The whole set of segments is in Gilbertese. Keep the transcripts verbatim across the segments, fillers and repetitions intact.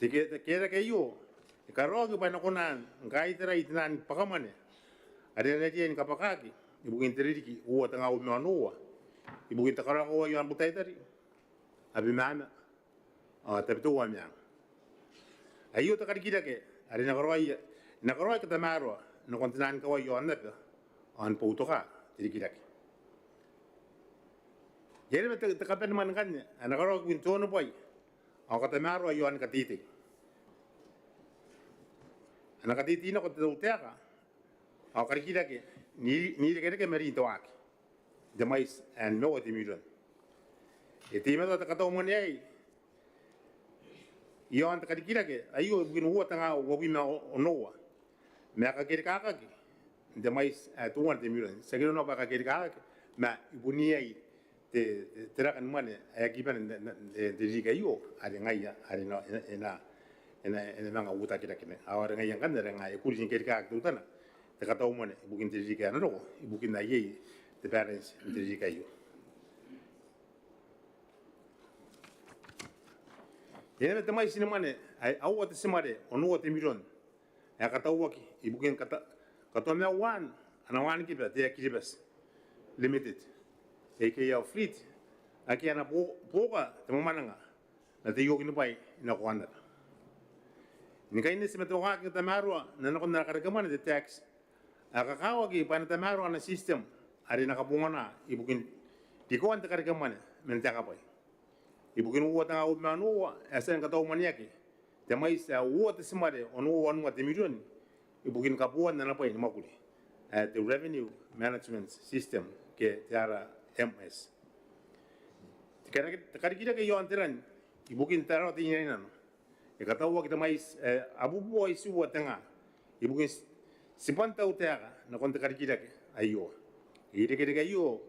Te ke-, te kerake aio e karaoaki bwa e na kona n kaitarai te naan bwakamwane are e na riai ni kabwakaki ibukin te ririki uoua tenga uabwi ma onoua ibukin te karaokaua iaon Butaritari, Abemama ao Tabiteuea Meang. Aio te karikirake are e na karaoia, e na karaoa katamaroa nakon te naan kawai iaon aba ao ni boutoka te rikirake. Iai naba te, te kabanemwane ngkanne ae e na karaoaki ibukin te onobwai ao katamaroa iaon kateitei. A na kateitei nako te tautaeka ao karikirake n iri-, n irekereke ma rin te waaki n te mwaiti ae nimaua te mirion. E teimatoa te katau mwane aei iaon te karikirake aio ibukin uoua tenga uabwi ma o-, onoua, ma e kakerikaakaki n te mwaiti ae teuana te mirion. Tiaki nanona bwa e kakerikaakaki, ma e bon iai te, te, te raka ni mwane ae aki bane n te, n te, n te ririki aio are ngaia are e na, e na, e na, e na manga uotakirakeana. Ao are ngaia ngkanne are ngaia e kuri ni kerikaaki teutana te katau mwane ibukin te ririki ae na roko, ibukin ae iai te balance n te ririki aio. Iai naba te mwaiti ni mwane ae aua te timare onoua te mirion ae katauaki ibukin kata-, katomauaan ana wanikiba te Air Kiribati Limited, aka Air Fleet, ake a na bu-, buoka te mwamwananga ma te iokinibwai nako aon aba. Ni kaineti ma te waaki ni katamaroa n ana, nakon ana kareke mwane te tax, a kakawaki bwa e na tamaroa ana system are e na kabongana ibukin rikoan te kareke mwane man te akabwai. Ibukin uoua tenga uabwi ma onoua e a tia ni katau mwaneaki te mwaiti ae uoua te timare onoua uanua te mirion ibukin kabooan ana bwai ni mwakuri ae te Revenue Management System ke te R M S. Te karaki-, te karikirake iaon te ran ibukin tararuaan te inainano e katauaki te mwaiti ae abubua itiua tenga ibukin ti-, tibwan tautaeka nakon te karikirake aio. Irekereke aio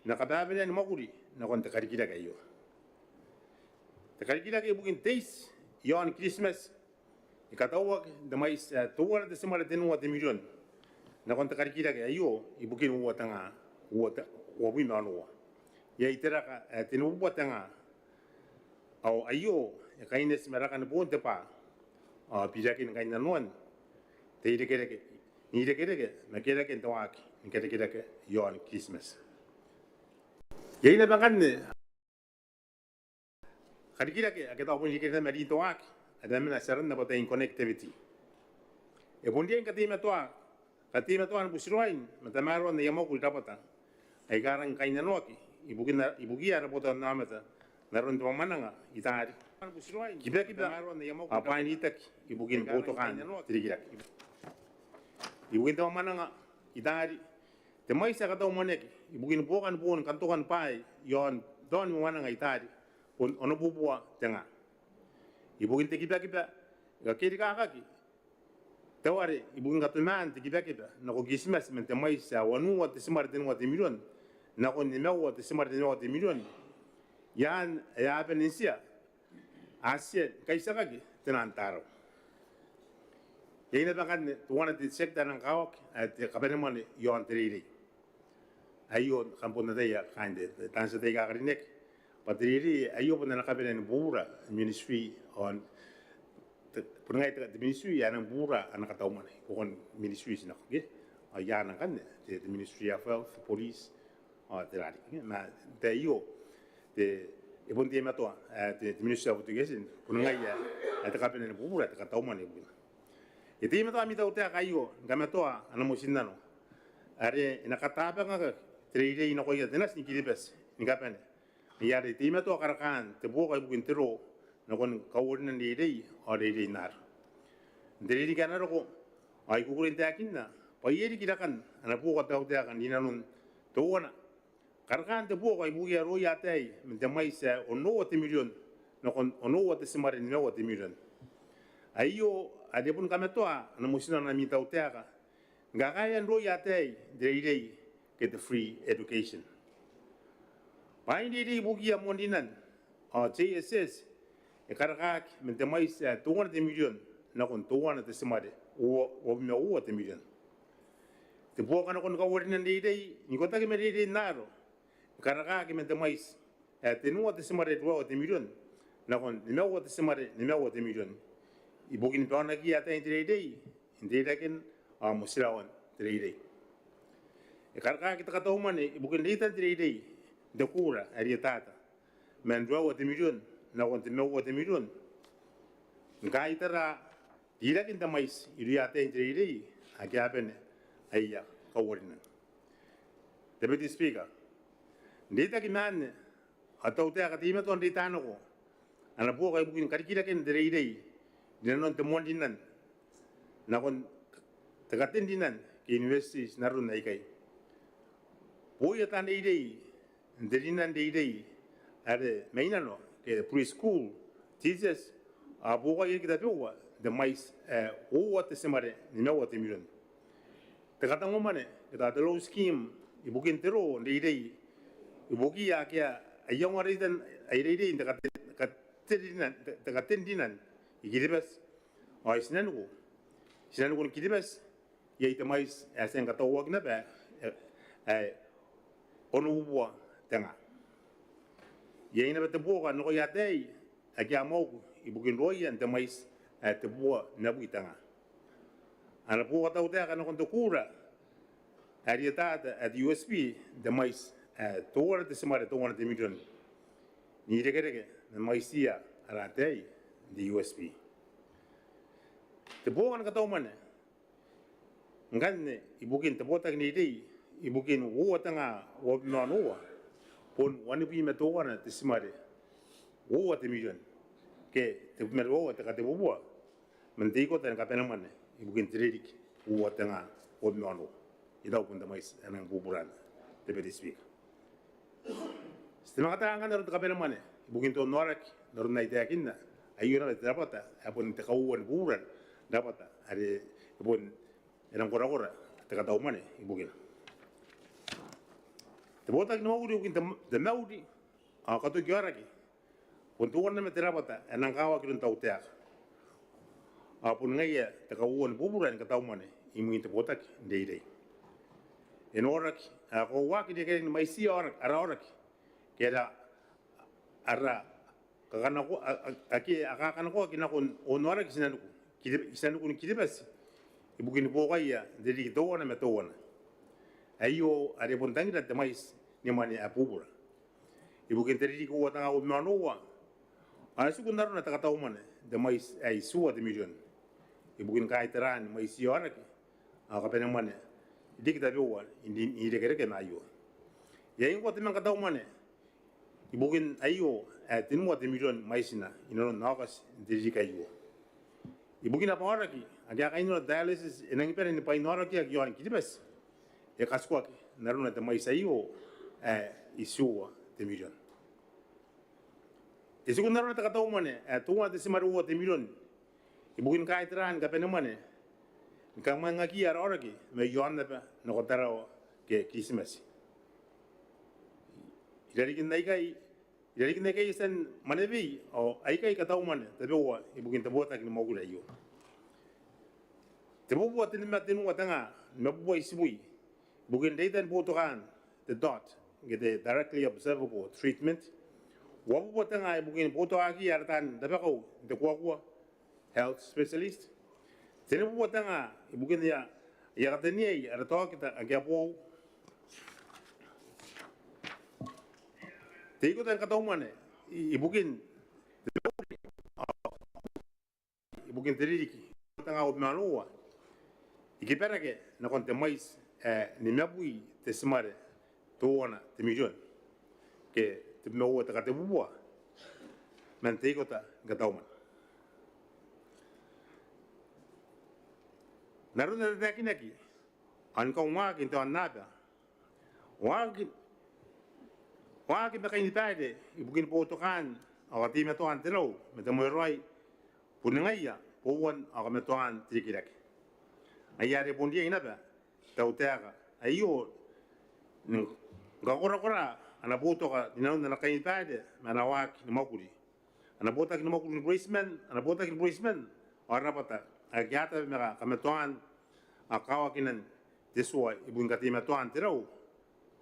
ma kababanea ni mwakuri nakon te karikirake aio. Te karikirake ibukin te iti iaon Kiritimati e katauaki n te mwaiti ae teuana te timare tenua te mirion nakon te karikirake aio ibukin uoua tenga uoua te-, uabwi ma onoua. Iai te raka ae tenibubua tenga ao aio e kaineti ma rakan boon te bwaa ao birakin kainnanoan te irekereke, n irekereke ma keraken te waaki ni karikirake iaon Kiritimati. Iai naba ngkanne karikirake ake tao bon irekereke ma rin te waaki are e na mena n te ran naba te interconnectivity. E bon riai ni kateimatoa, kateimatoan butiraoin ma tamaroan aia mwakuri rabwata aika rangi ni kainnanoaki ibukin, ibukiia ara botannaomata n aron te mwamwananga i taari, kibakiba ao bwaai n reitaki ibukin boutokaan te rikirake. Ibukin te mwamwananga i taari, te mwaiti ae katau mwaneaki ibukin buokan boon kantokan bwaai iaon tao ni mwamwananga i taari bon onobubua tenga. Ibukin te kibakiba, e kakerikaakaki te ware ibukin katomaan te kibakiba nako Kiritimati man te mwaiti ae wanua te timare tenua te mirion nakon nimaua te timare nimaua te mirion, i aan ae a bane n tia, a tia ni kaitiakaki te naan tarau. Iai naba ngkanne teuana te tiekita ae rang kakawaki ae te kabanemwane iaon te reirei. Aio kam bon ataia kaain te, te, taan tia tei aika a karineaki bwa te reirei aio bon ana kabanea ni bubura ministry ao te, bon ngaia te, te ministry ae e nang bubura ana katau mwane i buakon ministries nako, ke? Ao i aana ngkanne te, te Ministry of Health, Police ao te rariki, ke? Ma n te tai aio te, e bon teimatoa ae te, te Ministry of Education bon ngaia ae te kabanea ni bubura te katau mwane ibukina. E teimatoa ami tautaeka aio ni kamatoa ana motinnano are e na katabangaki te reirei nakoia te nati ni Kiribati ni kabane, ngaia are e teimatoa karakaan te buoka ibukin te roo nakon kauarinan reirei ao reirei n aaro. N te ririki ae na roko ao I kukurei n taekinna bwa iai riki rakan ana buoka te tautaeka n rinanon teuana, karakaan te buoka ibukiia rooia ataei man te mwaiti ae onoua te mirion nakon onoua te timare nimaua te mirion. Aio are e bon kamatoa ana motinnano ami tautaeka ni kakaean rooia ataei n te reirei ke te free education. Bwaai n reirei ibukiia moan rinan ao J S S e karakaaki man te mwaiti ae teuana te mirion nakon teuana te timare ua, uabwi ma uoua te mirion. Te buoka nakon kauarinan reirei n ikotaki ma reirei n aaro e karakaaki man te mwaiti ae tenua te timare ruaiwa te mirion nakon nimaua te timare nimaua te mirion. ibukin baonakiia ataein te reirei n teiraken ao motirawan te reirei. E karekaki te katau mwane ibukin reitan te reirei n te kuura ae rietata man ruaiwa te mirion nakon tebwi ma uoua te mirion ni kaitara rikiraken te mwaiti irouia ataein te reirei ake a bane aia kauarinan. Deputy Speaker, n reitaki ma anne, ao te tautaeka teimatoa n reita nako ana buoka ibukin karikiraken te reirei rinanon te moan rinan nakon te katenrinan ke universities n aron aikai. Booia taan reirei n te rinan reirei are mai nano ke preschool teachers a buokaia riki tabeua n te mwaiti ae uoua te timare nimaua te mirion. Te katangomwane ke tao te rou scheme ibukin te roo n reirei ibukiia ake a iangoa reitan aia reirei n te katen, katenrinan, te, te katenrinan i Kiribati ao i tinaniku, tinanikun Kiribati, iai te mwaiti ae e a tia ni katauaki naba ae, ae onobubua te nga. Iai naba te buoka nakoia ataei ake a mwauku ibukin rooia n te mwaiti ae tebubua nimabwi te nga. Ana buoka te tautaeka nakon te kuura ae rietata ae te USP n te mwaiti ae teuana te timare teuana te mirion n irekereke ma mwaitiia ara ataei n te USP. Te buoka ni katau mwane ngkanne ibukin te botaki n reirei ibukin uoua te nga uabwi ma onoua bon wanibwi ma teuana te timare uoua te mirion ke tebwi ma ruaiwa te katebubua man te ikota ni kabane mwane ibukin te ririki uoua te nga uabwi ma onoua. Irau bon te mwaiti ae nang bubura anne, Deputy Speaker. Ti temanna ngkanne n aron te kabane mwane ibukin te onnaoraki n aron ae I taekinna, aio naba te rabwata ae bon te kauoua ni bubura n rabwata are e bon e nang korakora te katau mwane ibukina. Te botaki ni mwakuri ibukin te, te mauri ao katoki aoraki bon teuana ma te rabwata ae nang kakawaki iroun te tautaeka ao bon ngaia te kauoua ni bubura ni katau mwane imwin te botaki n reirei. E noraki ae kakoauaaki rikiraken mwaitiia aoraki, ara aoraki ke ara, ara kakanakoa, a, a, ake a kakanakoaki nakon onnaoraki i tinaniku, Kiri, i tinanikun Kiribati ibukin buokaia n te ririki teuana ma teuana. Aio are bon tangira te mwaiti ni mwane ae bubura. Ibukin te ririki uoua te nga uabwi ma onoua ao e tiku n arona te katau mwane n te mwaiti ae itiua te mirion ibukin kaitaraan mwaitiia aoraki ao kabane mwane riki tabeua n, n irekereke ma aio. Iai ngkoa te manga katau mwane ibukin aio ae tenua te mirion mwaitina inanon Aokati n te ririki aio. Ibukina bwa aoraki ake a kainnanoa te dialysis e nangi bane ni bwainaorakiaki iaon Kiribati, e katikuaki n arona te mwaiti aio ae itiua te mirion. E tiku n arona te katau mwane ae teuana te timare uoua te mirion ibukin kaitaraan kabane mwane ni kamwanangakiia ara aoraki mai aon aba nako Tarawa ke Kiritimati. Irarikin aikai, irarikin aikai e tia ni mwanewei ao aikai katau mwane tabeua ibukin te botaki ni mwakuri aio. Tebubua tenima tenua te nga nimabubua itibwi ibukin reitan boutokaan te DOT ke te directly observable treatment. Uabubua te nga ibukin boutokakiia ara taan rabakau n te kuakua, health specialist. Tenibubua te nga ibukin aia, aia kataneiai ara taokita ake a boou. Te ikota ni katau mwane i, ibukin te mauri, ibukin te ririki uoua te nga uabwi ma onoua, e kibarake nakon te mwaiti ae nimabwi te timare teuana te mirion ke tebwi ma uoua te katebubua man te ikota ni katau mwane. N aron ae tataekinaki ao ni kaungaaki n te aonnaba, waaki, waaki ma kainibaire ibukin boutokaan ao kateimatoan te rau ma te mweraoi, bon ngaia bouan ao kamatoan te rikirake. Ngaia are bon riai naba te tautaeka aio ni kakorakora ana boutoka rinanon ana kainibaire ma ana waaki ni mwakuri, ana botaki ni mwakuri ni bureitiman, ana botaki ni bureitiman ao rabwata ake a tabe ma kamatoan ao kawakinan te tua ibukin kateimatoan te rau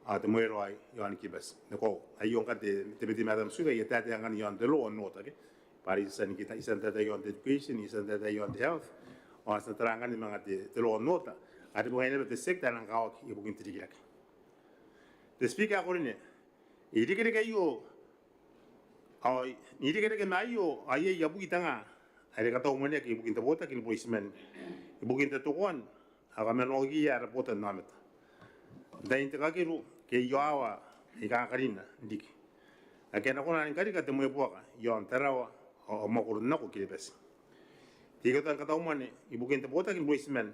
ao te mweraoi iaon Kiribati. N te koaua aio ngkanne te, te Deputy Madam Speaker, I a taetae ngkanne iaon te law and order ke bwa are I tia n taetae iaon te education, I tia n taetae iaon te health, ao ti na tara ngkanne manga te law and order are bon ngaia naba te sector ae e nang kakawaki ibukin te rikirake. Te Speaker ae karineaki, irekereke aio ao irekereke ma aio ao iai abwi te nga are e katauamwaneaki ibukin te botaki ni bureitiman ibukin te tokoan ao kamanoakiia ara botannaomata n tain te kakeru ke iowawa aika karina n riki ake a na kona ni karika te mwebuaka iaon Tarawa ao mwakoro n nako Kiribati. Te ikota ni katauamwane ibukin te botaki ni bureitiman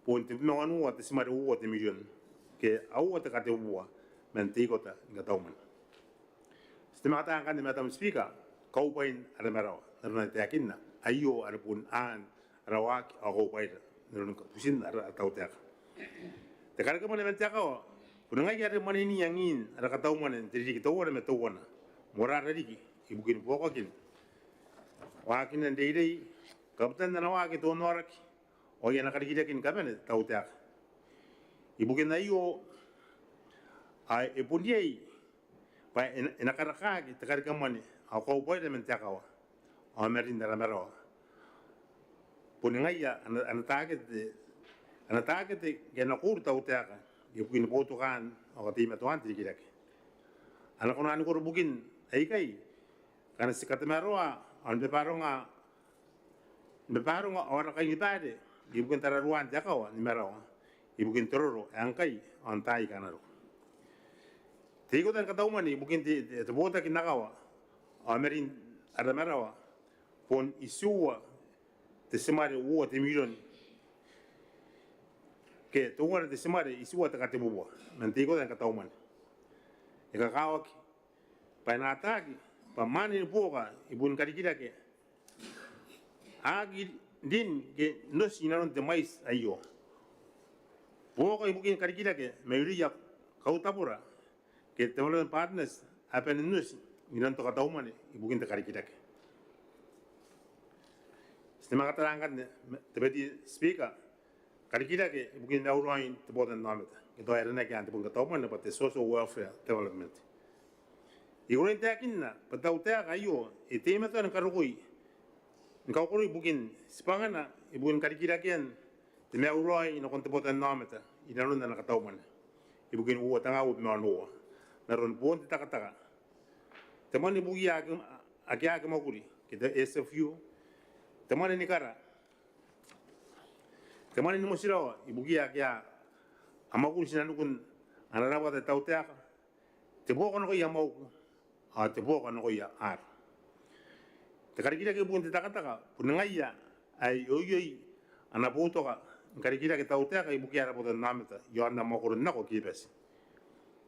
bon tebwi ma wanua te timare uoua te mirion ke aua te katebubua man te ikota ni katauamwane. Ti te manga ata ngkanne Madam Speaker kaubwain ara marawa n aron ae I taekinna, aio are bon aan ara waaki ao kaubwaira n aron butin ara tautaeka. Te karekemwane man te akawa bon ngaia are mwaneni angin ara katauamwane n te ririki teuana ma teuana, moarara riki ibukin buokakin waakinan reirei, kabutan ana waaki te onnaoraki ao ana karikirake ni kabane te tautaeka. Ibukin aio ao e bon riai bwa e na karakaaki te karekemwane ao kaubwaira man te akawa ao marin ara marawa. Bon ngaia ana, ana takete, ana takete ke ana kouru te tautaeka ibukin boutokaan ao kateimatoan te rikirake. A na kona ni koro bukin aikai ngkana ti katamaroa ao ni babaronga, ni babaronga ao ara kainibaire ibukin tararuaan te akawa ni marawa ibukin te roro ae ngkai ao n taai aika a na roko. Te ikota ni katauamwane ibukin te, te, te botaki n akawa ao marin ara marawa bon itiua te timare uoua te mirion ke teuana te timare itiua te katebubua man te ikota ni katauamwane. E kakawaki bwa e na ataaki bwa mwaane ni buoka ibukin karikirake a aki rin ke n oti inanon te mwaiti aio. Buoka ibukin karikirake mairouia kautabora ke development partners a bane n oti inanon te katauamwane ibukin te karikirake. Ti te manga ata ngkanne Deputy Speaker karikirake ibukin maiuraoin te botannaomata ke tao e aranaki n te bong ni katauamwane bwa te social welfare development. I kona n taekinna bwa te tautaeka aio e teimatoa ni karokoi, ni kakoroi bukin tibwangana ibukin karikirakean te maiuraoi nakon te botannaomata inanon ana katauamwane ibukin uoua tenga uabwi ma onoua n aron boon te takataka, te mwane ibukiia ake, ake a aki mwakuri ke te S F U, te mwane ni kara, te mwane ni motirawa ibukiia ake a mwakuri tinanikun ana rabwata te tautaeka, te buoka nakoia mwauku ao te buoka nakoia aaro. Te karikirake ibukin te takataka bon ngaia ae e oioi ana boutoka ni karikirake te tautaeka ibukia ara botannaomata iaon ara mwakoro n nako Kiribati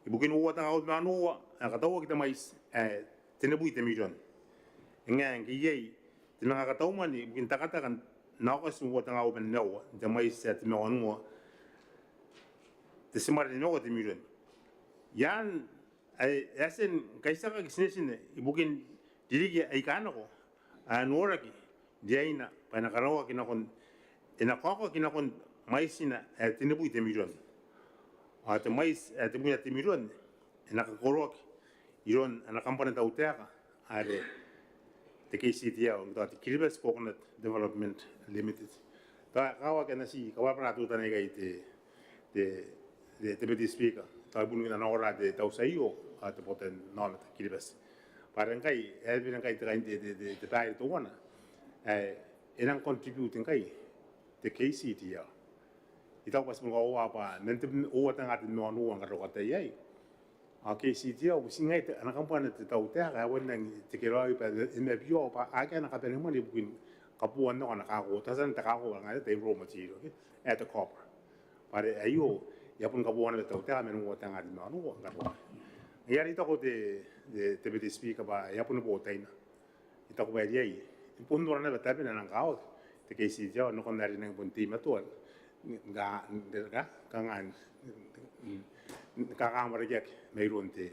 ibukin uoua tenga uabwi ma onoua ae katauaki te mwaiti ae tenibwi te mirion. E ngae ngke iai te manga katauamwane ibukin takataka n Aokati uoua tenga uabwi ma nimaua n te mwaiti ae tebwi ma wanua te timare nimaua te mirion. Iaan ae e a tia ni kaitiakaki tinetine ibukin ririki aika nako ae noraki riaina bwa e na karaoaki nakon, e na kaokaki nakon mwaitina ae tenibwi te mirion. Ao te mwaiti ae tebwina te mirion e na kakoroaki iroun ana kambana te tautaeka are te K C D L, tao te Kiribati Coconut Development Limited. Tao e kakawaki ana ti kabwarabwara teutana ikai te, te, te Deputy Speaker, tao e bon na nora te tautaeka aio ao te botannaomata Kiribati. Bwa are ngkai e a bane ngkai te kain te, te, te, te baire teuana ae e nang contribute ngkai te K C D L. I taku bwa ti bon kakoaua bwa man te uoua tenga tebwi ma onoua ngkana ko ataia iai ao K C D L bon ti ngaia te, ana kambana te tautaeka ae e a nangi tekeraoi bwa e mabiao bwa akea ana kabanemwane ibukin kabuan nako ana kako, tao tiana te kako bwa ngaia te raw material, ae te copra. Bwa are aio e a bon kabuanibwai te tautaeka man uoua tenga tebwi ma onoua ngkana ko ataia. Ngaia are I taku te, te, te Deputy Speaker bwa e a bon bo taina. I taku bwa e riai, e bon nora naba tabena ae e nang kakawaki te K C D L nakon are e nang bon teimatoa ni ka, ka, kanga ni kakamwarakeaki mairoun te,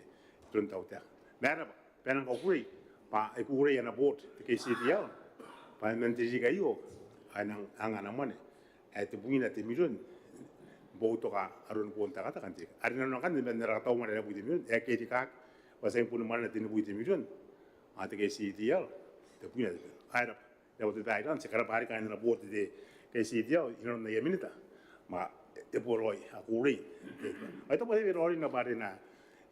iroun te tautaeka. Ma e raba bwa e nang kukurei, bwa e kukurei ana board te K C D L bwa man te ririki aio ao e nang anga ana mwane ae tebwina te mirion ni boutoka aron boon takataka n te ririki. Are nanona ngkanne man ara katauamwane ae tebwi te mirion e a kerikaaki bwa ti a bon mwanena tenibwi te mirion. Ao te K C D L, Te bwina te bwina. Aera, e a bwa te bwai ae iran, ti karabwa riki kaain ana board te, te C D L, inanon aia minita. Ma e bwa raoi, a kukurei. Ao I taku bwa e raoiroi naba are e na,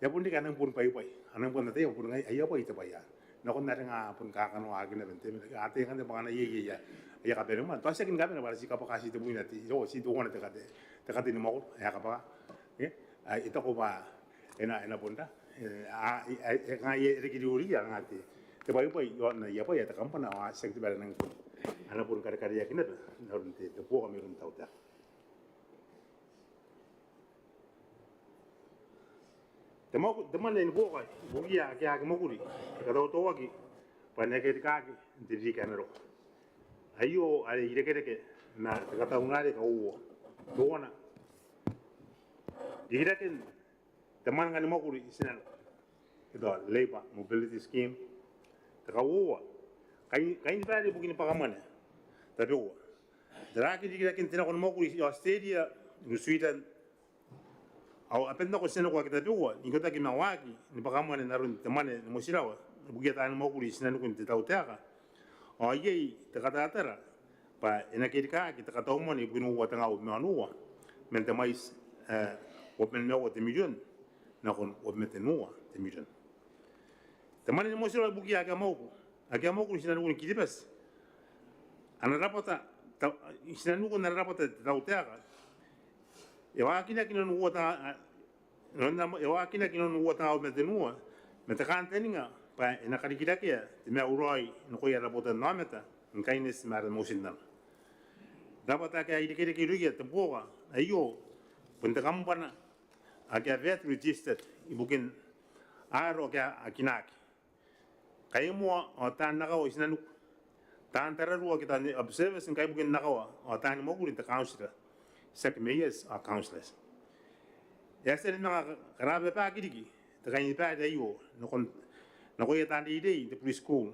e a bon riki ana bon bwaibwai. Ana bon ataia bwa bon ngaia aia bwai te bwai ae nakon are nga bon kakanoaki naba n te, a te ngkanne bwa ngkana iai, iai, iai, iai kabanemwane. Tao tiaki ni kabane bwa ti kabwaka ti te bwina te, io, ti teuana te kate, te kate ni mwakuri ae a kabwaka. E, ae I taku bwa e na, e na bon ra, e, a, e, e, e, nga e reke riki, a nga te, te bwaibwai iaon aia bwai ae te kambana, ao tiaki te bwai ae nang bon, a na bon karekareaki naba n aron te, te buoka mairoun te tautaeka. Te mwa-, te mwane ni buoka ibukiia ake a aki mwakuri e katautauaki bwa e na kerikaaki n te ririki ae na roko. Aio are irekereke ma te kataunari kauoua. Teuana, rikiraken te mwananga ni mwakuri i tinaniku, ke te Labour Mobility Scheme. Te kauoua, kain-, kainibaire ibukin bwakamwane tabeua. Taraaki rikiraken te nako ni mwakuri i Australia, New Zealand, ao aban nako tinaniku ake tabeua n ikotaki ma waaki ni bwakamwane n aron te mwane ni motirawa ibukiia taani mwakuri i tinaniku n te tautaeka. Ao iai te kataratara bwa e na kerikaaki te kataumwane ibukin uoua tenga uabwi ma onoua man te mwaiti, e, uabwi ma nimaua te mirion nakon uabwi ma tenua te mirion. Te mwane ni motirawa ibukiia ake a mwakuri, ake a mwakuri i tinaniku ni Kiribati, ana rabwata, ta-, i tinaniku n ana rabwata te tautaeka, e waakinaki inanon uoua tenga, a, inanon, e waakinaki inanon uoua tenga uabwi ma tenua, ma te kantaninga bwa e na karikirakea te maiu raoi nakoia ara botanaomata ni kaineti ma ara motinnano. Rabwata ake a irekereke irouia te buoka aio bon te kambana ake a VAT registered ibukin aaro ake a kinaaki, kaimoa ao taan akawa i tinaniku, taan tararua ke taan observers ni kaibuke n akawa ao taani mwakuri n te kauntira, tiaki mayors ao councillors. E a tia ni manga karababaki riki te kainibaire aio nakon, nakoia taan reirei n te preschool,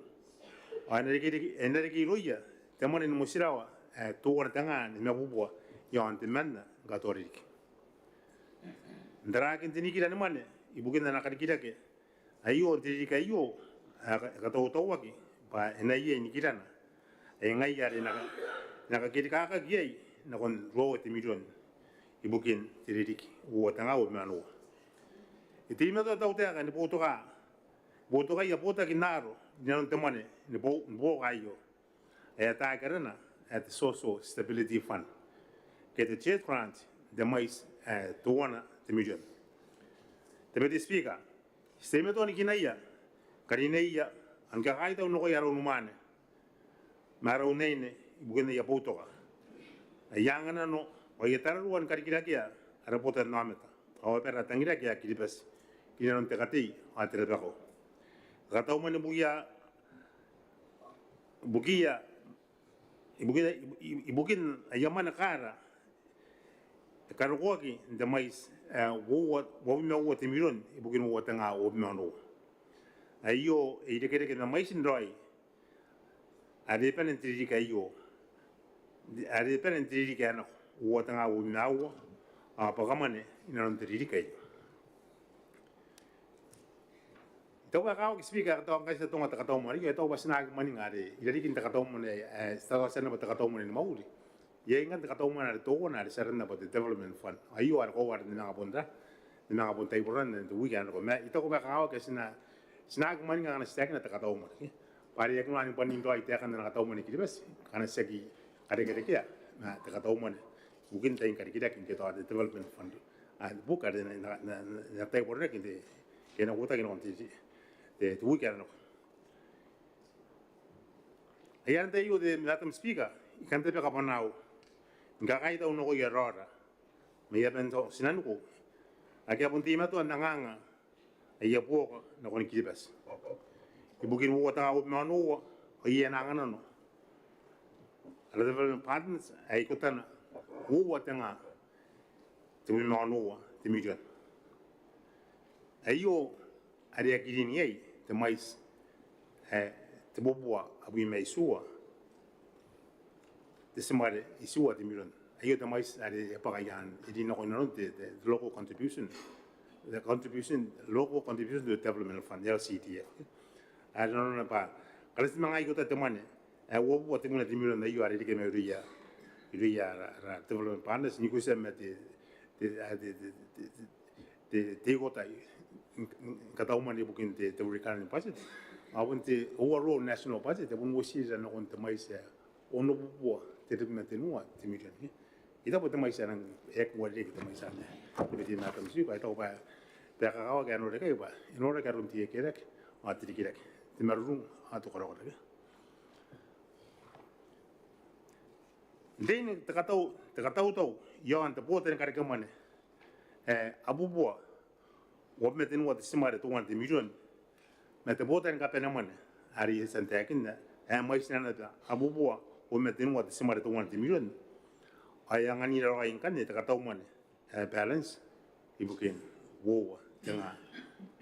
ao e na reke, e na reke irouia te mwane ni motirawa ae teuana tenga nimabubua iaon temanna ni katoa ririki. N taraakin te nikira ni mwane ibukin ana karikirake aio n te ririki aio, ae ka-, e katautauaki bwa e na iai nikirana ae ngaia are e na ka-, e na kakerikaakaki iai nakon ruaiwa te mirion ibukin te ririki uoua tenga uabwi ma onoua. E teimatoa te tautaeka ni boutoka, boutokaia botaki n aaro rinanon te mwane ni bo-, ni buoka aio, ae ataaki arana ae te Social Stability Fund, ke te TED Grant, n te mwaiti ae teuana te mirion. Te Madam Speaker, ti teimatoa ni kinaia, karineia ao ni kakaitau nakoia ara unimwaane ma ara unaine ibukin aia boutoka, aia anganano ao aia tararua ni karikirakea ara botanaomata ao abara tangiraki ae Kiribati inanon te katei ao te rabakau. Te kataumwane ibukiia, ibukiia, ibukin, ibu-, ibukin aia mwane kaara e karokoaki n te mwaiti ae uoua, uabwi ma uoua te mirion ibukin uoua tenga uabwi ma onoua. Aio e irekereke ma mwaitin raoi are bane n te ririki aio, are bane n te ririki ae nako, uoua tenga uabwi ma aua, ao bwakamwane inanon te ririki aio. I taku bwa e kakawaki Speaker, e kakawaki ngkai ti atonga te kataumwane, I taku bwa ti na aki mwaninga are irarikin te kataumwane, e, ti taku ti a naba te kataumwane ni mwakuri. Iai ngkanne te kataumwane are teuana are ti aranna bwa te Development Fund. Aio are koaua are ni manga bon ra, ni manga bon taiboraoa n te wiki ae nako. Ma I taku bwa e kakawaki ti na, ti na aki mwaninga ngkana ti taekina te kataumwane, ke? Bwa are e aki noora ni bwanin raoi taekan ana kataumwane Kiribati ngkana ti aki karekerekea ma te kataumwane ibukin tain karikirake ke tao te Development Fund. A, bukin are e na, na, na, na taiboraoaki n te, ke e na uotaki nakon te, te, te wiki ae nako. Ai antai aio te Madam Speaker, I kan tabeka bwanaau ni kakaitau nakoia raora mai aban tinaniku ake a bon teimatoa n anganga aia buoka nakon Kiribati ibukin uoua tenga uabwi ma onoua ao iai ana anganano ara development partners ae ikotana uoua tenga tebwi ma onoua te mirion. Aio are e aki rin iai te mwaiti ae tebubua abwi ma itiua te timare itiua te mirion. Aio te mwaiti are e bwaka iaan, e rin nako inanon te, te local contribution, the contribution, local contribution to the development fund, L C D F. Are nanona bwa Ngkana ti manga ikota te mwane ae uabubua tebwina te mirion aio are e reke mairouia, irouia ara, ara development partners n ikotia ma te, te, a, te, te, te, te, te ikota n, n, n kataumwane ibukin te, te recurrent budget. Ao bon te overall national budget e bon uotiira nakon te mwaiti ae onobubua tebwina tenua te mirion. I taku bwa te mwaiti ae nang, e aki uarereke te mwaiti anne. Te Beretitenti Madam Speaker, I taku bwa e kakawaki ae e noraki bwa e noraki aron te irekereke ao te rikirake, te marurung ao te korakora. N te, n te katau, te katautau iaon te bota ni karekemwane ae abubua uabwi ma tenua te timare teuana te mirion ma te bota ni kabanemwane are I a tia n taekinna ae mwaitina naba abubua uabwi ma tenua te timare teuana te mirion, ao e anganira raoi ngkanne te kataumwane ae balance ibukin uoua tenga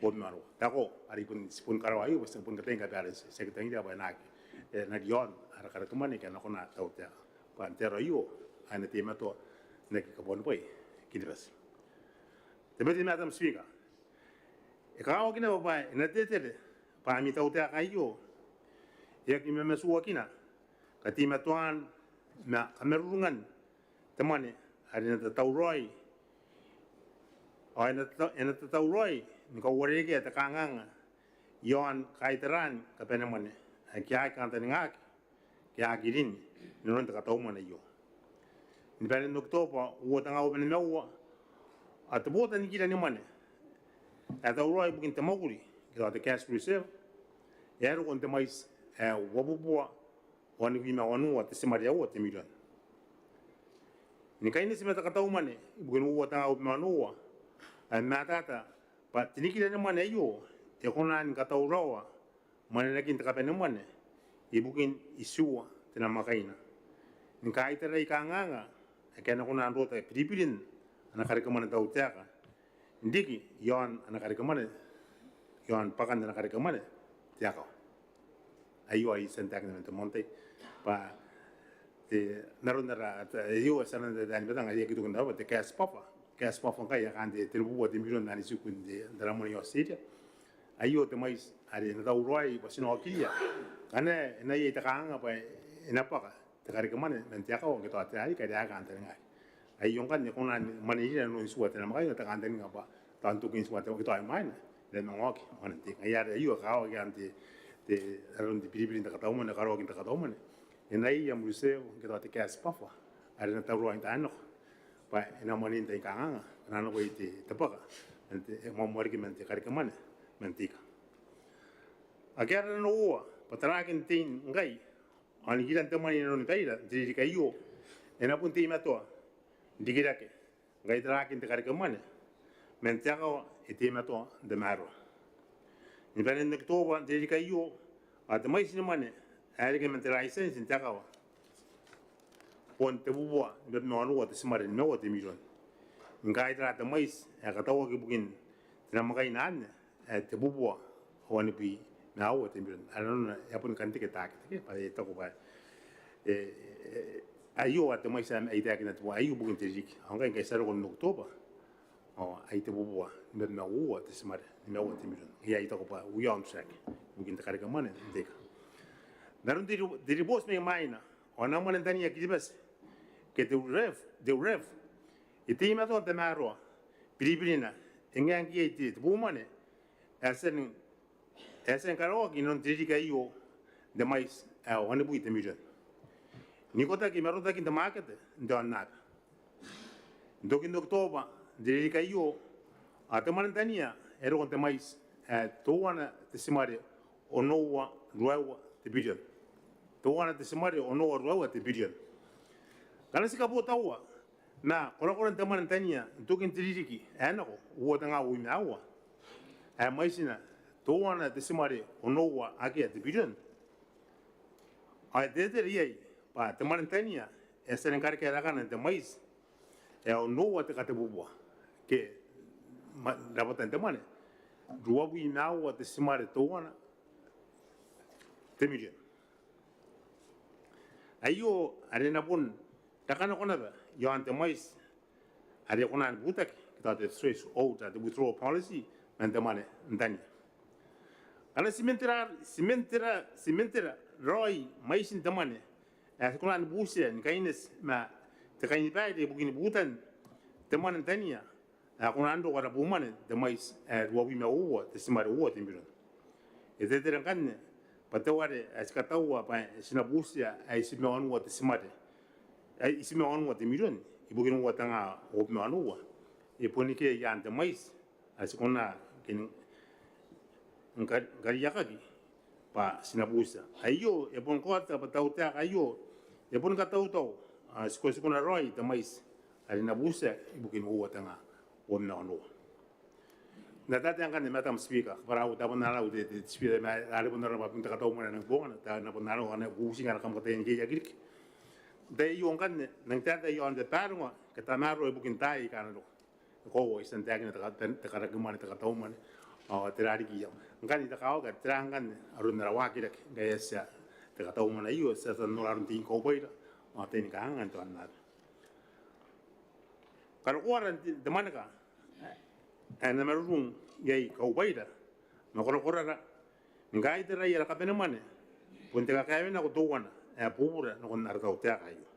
uabwi ma onoua. Te ako are I bon, ti bon karaoa aio bwa ti bon kataia ni kabalance, ti aki tangiria bwa e na aki, e na riaon ara karekemwane ke a na kona tautaeka bwa n te aro aio ae na teimatoa n aki kabuanibwai Kiribati. Te Beretitenti Madam Speaker, e kakawaki naba bwa e na tetere bwa ami tautaeka aio e aki mamatuakina kateimatoan ma kamarurungan te mwane are e na tatauraoi, ao e na tata-, e na tatauraoi ni kauarerekea te kanganga iaon kaitaraan kabanemwane aike a aki kantaningaaki ke a aki rin inanon te kataumwane aio. Ni banen Okitoba uoua tenga uabwi ma nimaua, ao te bota n nikira ni mwane ae tauraoi ibukin te mwakuri ke tao te cash reserve e a roko n te mwaiti ae uabubua wanibwi ma wanua te timare aua te mirion. Ni kaineti ma te kataumwane ibukin uoua tenga uabwi ma onoua, ae matata bwa te nikira ni mwane aio e kona ni katauraoa mwanenakin te kabanemwane ibukin itiua te namwakaina ni kaitarai kanganga ake a na kona n rota biribirin ana karekemwane tautaeka n riki iaon ana karekemwane, iaon bwakan ana karekemwane te akawa. Aio ae I tia n taekinna man te moan tai bwa te, n aron ara, aio ae ti aranna n te taetae ni batang are e aki toki n rabwa bwa te cash buffer. Cash buffer ngkai e a kaan te tenibubua te mirion anne tiku n te, n ara mwane i Australia. Aio te mwaiti are e na tauraoi bwa ti na okiria ngkana e na iai te kanganga bwa e na bwaka te karekemwane man te akawa ke tao te ririki are a aki kantaningaaki. Aio ngkanne e kona ni mwaneira inanon itiua te namwakaina, te kantaninga bwa tao n tokin itiua te, ke tao imwaina e na manga oki mwanen te ika. Ngaia are aio e kakawaki n te, te, aron te biribirin te kataumwane, karaoakin te kataumwane, e na iai am reserve ke tao te cash buffer are e na tauraoi n taai nako bwa e na mwanein tain kanganga ngkana a nako iai te, te bwaka man te, e mwamwariki man te karekemwane man te ika. Ake ara nanououa bwa tarakin tein ngkai ao nikiran te mwane inanoni baira n te ririki aio e na bon teimatoa n rikirake ngkai tarakin te karekemwane man te akawa e teimatoa n tamaroa. Ni banen Okitoba n te ririki aio ao te mwaiti ni mwane ae reke man te license n te akawa bon tebubua nimabwi ma onoua te timare nimaua te mirion. Ngkai tara te mwaiti ae katauaki ibukin te namwakaina anne ae tebubua wanibwi ma aua te mirion. Are nanona e a boni kan teke taeketeke bwa e taku bwa e, e, aio ae te mwaiti ae I taekinna teuaei ibukin te ririki. Ao ngkai, ngkai ti a roko n Okitoba ao ai tebubua nimabwi ma uoua te timare nimaua te mirion. Ngaia I taku bwa we are on track ibukin te karekemwane n te ika. N aron te ri-, te ribooti mai mwaina ao ana mwane n tania Kiribati ke te RERF, te RERF, e teimatoa n tamaroa biribirina e ngae ngke iai te, te bobomwane ae e a tia ni, e a tia ni karaoaki inanon te ririki aio n te mwaiti ae wanibwi te mirion. N ikotaki ma rotakin te mwakete n te aonnaba. N tokin Okitoba n te ririki aio ao te mwane n tania e roko n te mwaiti ae teuana te timare onoua ruaiwa te birion. Teuana te timare onoua ruaiwa te birion. Ngkana ti kabotaua ma korakoran te mwane n tania n tokin te ririki ae nako, uoua tenga uabwi ma aua, ae mwaitina teuana te timare onoua akea te birion, ao e tetere iai bwa te mwane n tania e a tia ni karekea rakana n te mwaiti ae onoua te katebubua ke ma-, rabwatan te mwane, ruabwi ma aua te timare teuana te mirion. Aio are e na bon raka nako naba iaon te mwaiti are e kona ni butaki ke tao te threshold, te withdrawal policy man te mwane n tania. Ngkana ti mena n tera, ti mena n tera, ti mena n tera raoi mwaitin te mwane ae ti kona ni butia ni kaineti ma te kainibaire ibukin butan te mwane n tania, ae kona n roko ara bumwane n te mwaiti ae ruabwi ma uoua te timare uoua te mirion. E teretere ngkanne bwa te ware ae ti kataua bwa ti na butia ae itibwi ma onoua te timare, ae itibwi ma onoua te mirion ibukin uoua tenga uabwi ma onoua, e bon ike i aan te mwaiti ae ti kona ke ni kariaiakaki bwa ti na butia. Aio e bon kaota bwa te tautaeka aio e bon katautau, ao ti kona, ti kona raoi te mwaiti are e na butia ibukin uoua tenga uabwi ma onoua. N na taetae ngkanne, Madam Speaker, kabwara au, tao bon arau te, te Speaker, ma are bon arau bwa bon te kataumwane ae nang bongana, tao bon arau ana bubuti ngkana kam kataia ni keiaki riki. N tai aio ngkanne, nang taetae iaon te baronga ke tamaroa ibukin taai aika a na roko. Koaua I tia n taekina te ka-, te, te kareke mwane, te kataumwane, ao tera riki iai. Ngkana I taku ao tera ngkanne aron ara waakirake ngkai e a tia te kataumwane aio, ti a tia n nora aron te ingkaubaira ao te ingkanganga n te aonnaba. Karokoara n te, te mwaneka ae na marurung iai kaubaira ma korakorara ni kaitaraia ara kabanemwane bon te kakaewenako teuana ae bubura nakon ara tautaeka aio.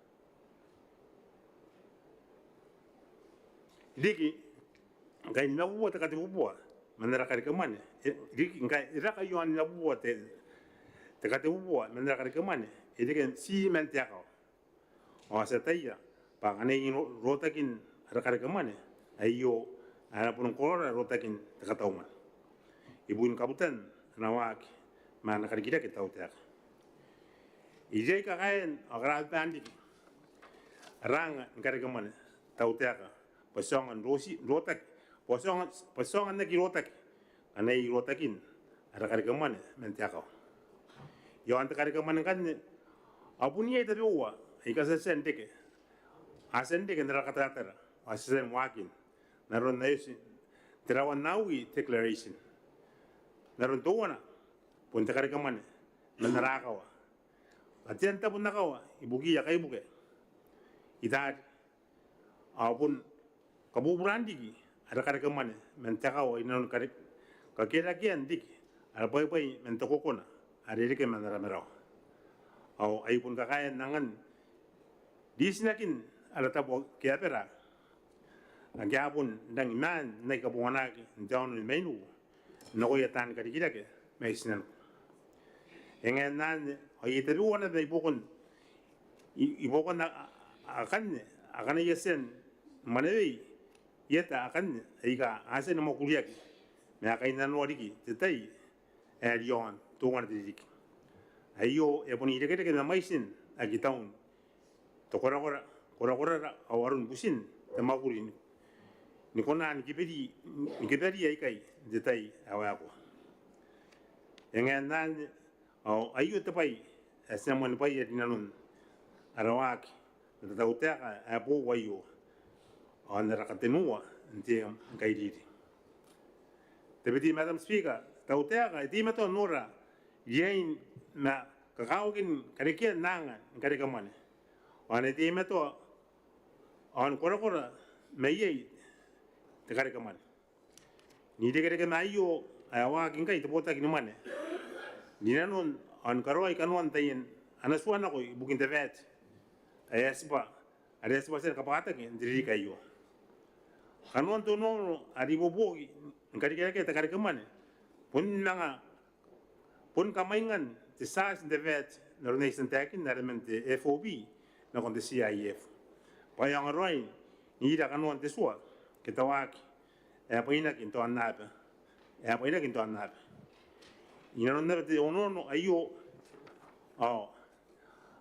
Riki ngkai nimabubua te katebubua man ara kareke mwane, e, riki ngkai e raka iaon nimabubua te, te katebubua man ara kareke mwane, e reke n tii man te akawa. Ao ti ataia bwa ngkana iai ro-, rotakin ara kareke mwane aio, a na bon kororaoi rotakin te kataumwane ibukin kabutan ana waaki ma ana karikirake te tautaeka. Iai kakaean ao karababaan riki ara anga ni kareke mwane te tautaeka bwa ti aonga n roti, rotaki, bwa ti aonga, bwa ti aonga n aki rotaki ngkana iai rotakin ara kareke mwane man te akawa. Iaon te kareke mwane ngkanne, ao bon iai tabeua aika ti a tia n reke, a tia n reke n ara kataratara, ao ti a tia ni waaki n aron ae oti n te rawa n aui declaration. N aron teuana bon te kareke mwane man ara akawa. Katean tabun akawa ibukiia kaibuke i taari, ao bon kabuburaan riki ara kareke mwane man te akawa inanon kare-, kakerakean riki ara bwaibwai man te kokona are e reke man ara marawa. Ao ai bon kakaean angan ritinakin ara tabo ake a bera, ake a bon rangi maan n aki kabonganaki n te aono ni Mainiku nakoia taan karikirake mai tinaniku. E ngae n anne ao iai tabeua naba ibuakon, i-, ibuakon a-, a-, akanne, akana I a tia ni mwanewei, ieta akanne aika a tia ni mwakuriaki ma a kainnanoa riki te tai ae riaon teuana te ririki. Aio e bon irekereke ma mwaitin aki taun te korakora, korakorara ao aron butin te mwakuri ni, ni kona ni kiberi, ni kiberi aikai n te tai ae waekoa. E ngae n anne ao aio te bwai ae ti na moanibwaia rinanon ara waaki ma te tautaeka ae boou aio ao n ara katenua n te, n kairiri. Te Deputy Madam Speaker, te tautaeka e teimatoa n nora riain ma kakawakin karekean anga ni kareke mwane ao e teimatoa ao ni korakora mai iai te kareke mwane. N irekereke ma aio ae waaki ngkai te botaki ni mwane rinanon ao ni karaoi kanoan taian ana tua nako ibukin te VAT ae e a tibwa, are e a tibwa tia ni kabwakataki n te ririki aio. Kanoan te onoono are ibuobuoki ni karikirakea te kareke mwane bon manga, bon kamwaingan te charge n te VAT n aron ae I tia n taekinna are man te FOB nakon te CIF bwa e aonga raoi n ira kanoan te tua ke te waaki ae bwainaki n te aonnaba, ae bwainaki n te aonnaba. Inanon naba te onoono aio ao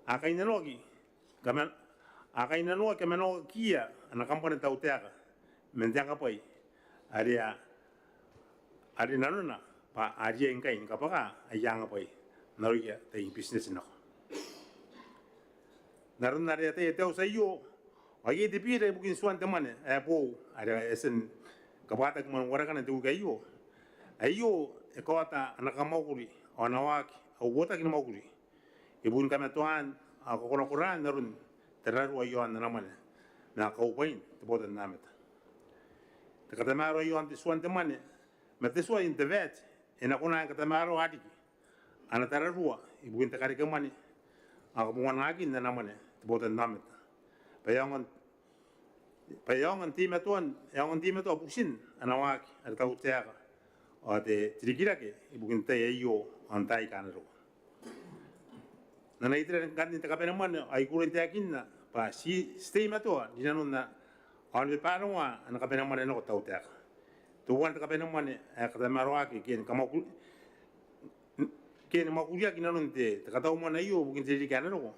a kainnanoaki kaman-, a kainnanoaki kamanoakiia ana kambana te tautaeka man te angabwai are a, are nanona bwa a riai ngkai ni kabwaka aia angabwai n aroia taian business nako. N aron are e ataia te auti aio ao iai te biira ibukin tuan te mwane ae boou are e a tia ni kabwakataki man warekana n te wiki aio. Aio e kaota ana kamwakuri ao ana waaki au botaki ni mwakuri ibukin kamatoaan ao kakorakoraan aron tararua iaon ana mwane ma kaubwain te botannaomata. Te katamaroa iaon te tuan te mwane ma te tua n te VAT e na kona ni katamaroa riki ana tararua ibukin te karekemwane ao kabonganaakin ana mwane te botannaomata bwa e aonga n bwa e aonga n teimatoa, e aonga n teimatoa butin ana waaki are tautaeka ao te rikirake ibukin te tai aio ao n taai aika a na roko. N ana itera ngkanne te kabanemwane ao I kukurei n taekinna bwa ti teimatoa rinanon aon babaronga ana kabanemwane nako tautaeka. Teuana te kabanemwane ae katamaroaki ke ni kamwakuri ke ni mwakuriaki inanon te katau mwane aio ibukin te ririki ae na roko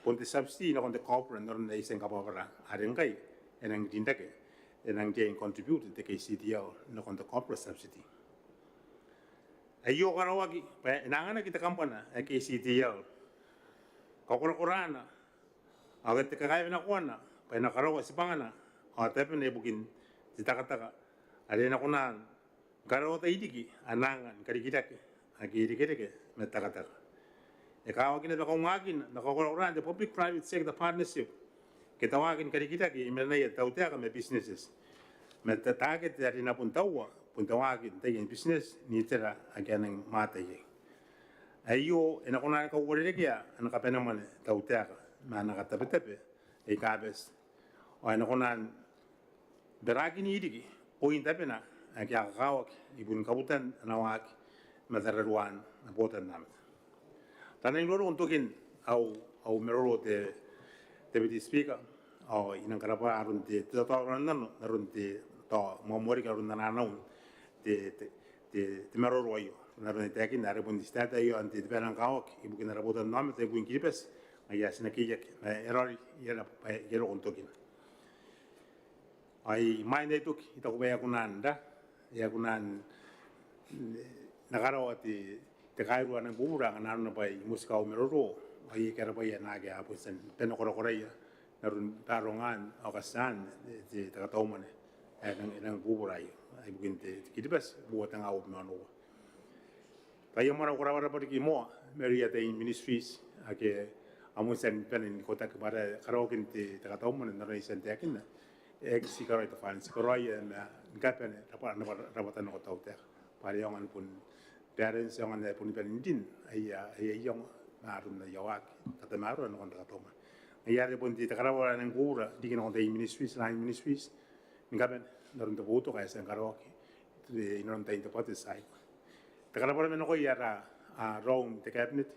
bon te subsidy nakon te copra n aron ae I tia ni kabwarabwara are ngkai e nang rin rake, e nang riai ni contribute te KCTL nakon te copra subsidy. Aio karaoaki bwa e na anganaki te kambana ae KCTL kakorakoraana ao te kakaewenakoana bwa e na karaoa tibwangana ao tabena ibukin te takataka are e na kona ni karaoa tai riki ana anga ni karikirake ake irekereke ma te takataka. E kakawaki naba kaungaakin ma kakorakoraan te public private sector partnership ke te waaki ni karikirake i marenaia te tautaeka ma businesses ma te target are e na bon taua bon te waaki n taian business n itera ake a nang mwaata iai. Aio e na kona ni kauarerekea ana kabanemwane tautaeka ma ana katabetabe aika bati ao e na kona ni barakin riki oin tabena ake a kakawaki ibukin kabutan ana waaki ma tararuan ana botannaomata. Tao I nang roroko n tokin au, au maroro te Deputy Speaker ao I nang karabwa aron te tatauraoi n nano n aron te tao moamoa riki aron ana naun te, te, te, te maroro aio n aron ae I taekinna are bon te start aio n te, te bwai ae nang kakawaki ibukin ara botannaomata ibukin Kiribati. Ngaia ti na keiaki ma e raoiroi iai ara bwai ae I roko n tokina. Ao imwain ae I toki I taku bwa e a kona n ra, e a kona n na karaoa te, te kairua ae nang bubura ngkana arona bwa I motika au maroro ao iai kaira bwaia naake a bon tia ni bane korakoraia n aron barongaan ao katiaan te, te katau mwane ae nang, nang bubura aio ibukin te, te Kiribati uoua tenga uabwi ma onoua. Tao I a moana au karabwarabwa riki moa mairouia taian ministries ake a moan tia ni bane n ikotaki bwa are karaoakin te katau mwane n aron ae I tia n taekinna. E aki ti karaoia te finance, ti karaoia ma ni kabane rabwata, rabwata nako tautaeka bwa are aonga ni bon balance, aonga ni bane n rin aia, aia iango ma aron aia waaki n katamaroa nakon te katau mwane. Ngaia are bon te karabwarabwa ae nang bubura riki nakon taian ministries, line ministries ni kabane n aron te boutoka ae e a tia ni karaoaki inanon tain te budget cycle. Te karabwarabwa nakoia ara, a, rau n te cabinet,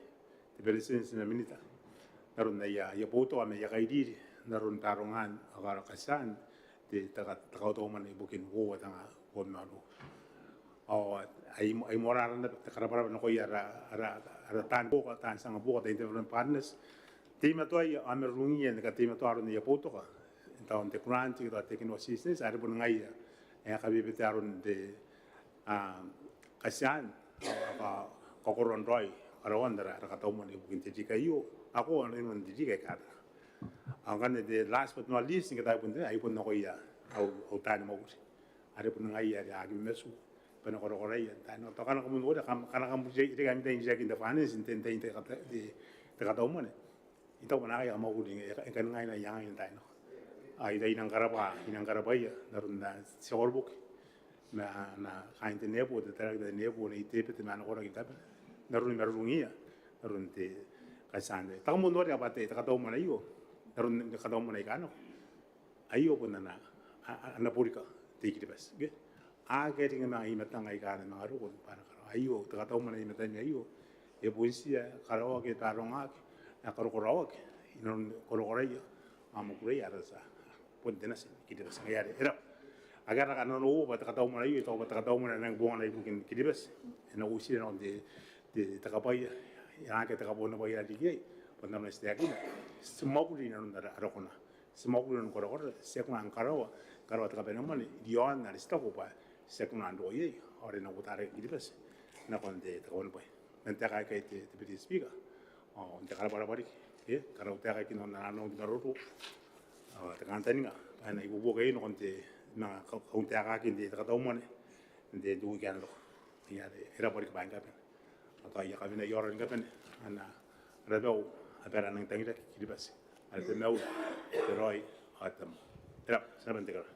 te beretitenti ma minita n aron aia, aia boutoka ma aia kairiri n aron barongaan ao katiaan te, te katau mwane ibukin uoua tenga uabwi ma onoua. Ao ai, ai moarara naba te karabwarabwa nakoia ara, ara, ara taan buoka, taan anga buoka, taan development partners, teimatoaia ao marurungiia ni kateimatoa aron aia boutoka n tao n te grant ke tao technical assistance are bon ngaia ae kabebetea aron te, a, katiaan ao kakoroan raoi karaoan ara, ara katau mwane ibukin te ririki aio ao inanon te ririki aika a raka. Ao ngkanne te last but not least, ngke tao bon te, ai bon nakoia au, au taani mwakuri are bon ngaia are a aki mamatu bwa e na korakoraia n taai nako, tao ngkana kam noria, kam, ngkana kam reke ami tai n rirakin te finance n te, n te, te katau mwane, I taku bwa naakai a mwakuri e, e kani ngaina iangai n taai nako. Ao I, I nang karabwa, I nang karabwaia n aron ana tia koroboki ma ana, ana kaain te NEPO, te director te NEPO, Nei Tebete ma ana koraki ni kabane n aron marurungiia n aron te katiaan te, tao kam bon noria bwa te, te katau mwane aio n aron te katau mwane aika nako aio bon ana, a, a, ana borika te I-Kiribati ke a kerikina i matang aika a na manga roko bwa a na karaoa. Aio te katau mwane i matami aio e bon tia, karaoaki, barongaaki, e karokoraoaki inanon korakoraia ao mwakuriia ara tia, bon te nati ni Kiribati. Ngaia are e raba, akea ara kananoa bwa te katau mwane aio, I taku bwa te katau mwane ae nang bongana ibukin Kiribati e na uotia nakon te, te, te kabwaia, e na akea te kaboonabwai ae riki iai bwa n aron ae ti taekinna, ti mwakuri inanon ara, ara kona. Ti mwakuri inanon korakorara, ti aki kona ni karaoa, karaoa te kabanemwane i aon are ti taku bwa ti aki kona n roko iai ao are e na uotaraki Kiribati nakon te, te kabanemwane. Man taeka aikai te, te Deputy Speaker, ao n te karabwarabwa riki, e, karautaeka riki nakon ana nanon te maroro ao te kantaninga bwa e na ibuobuoki nakon te, manga ka, kauntaekakin te, te katau mwane n te, te wiki ae na roko. Ngaia are e raba riki bwaai ni kabane. Ao tao I a kawenea aoraki ni kabane ana, ara bau, abara a nang tangiraki Kiribati are te mauri, te raoi ao te tabomoa. E raba, ti na bane n tekeraoi.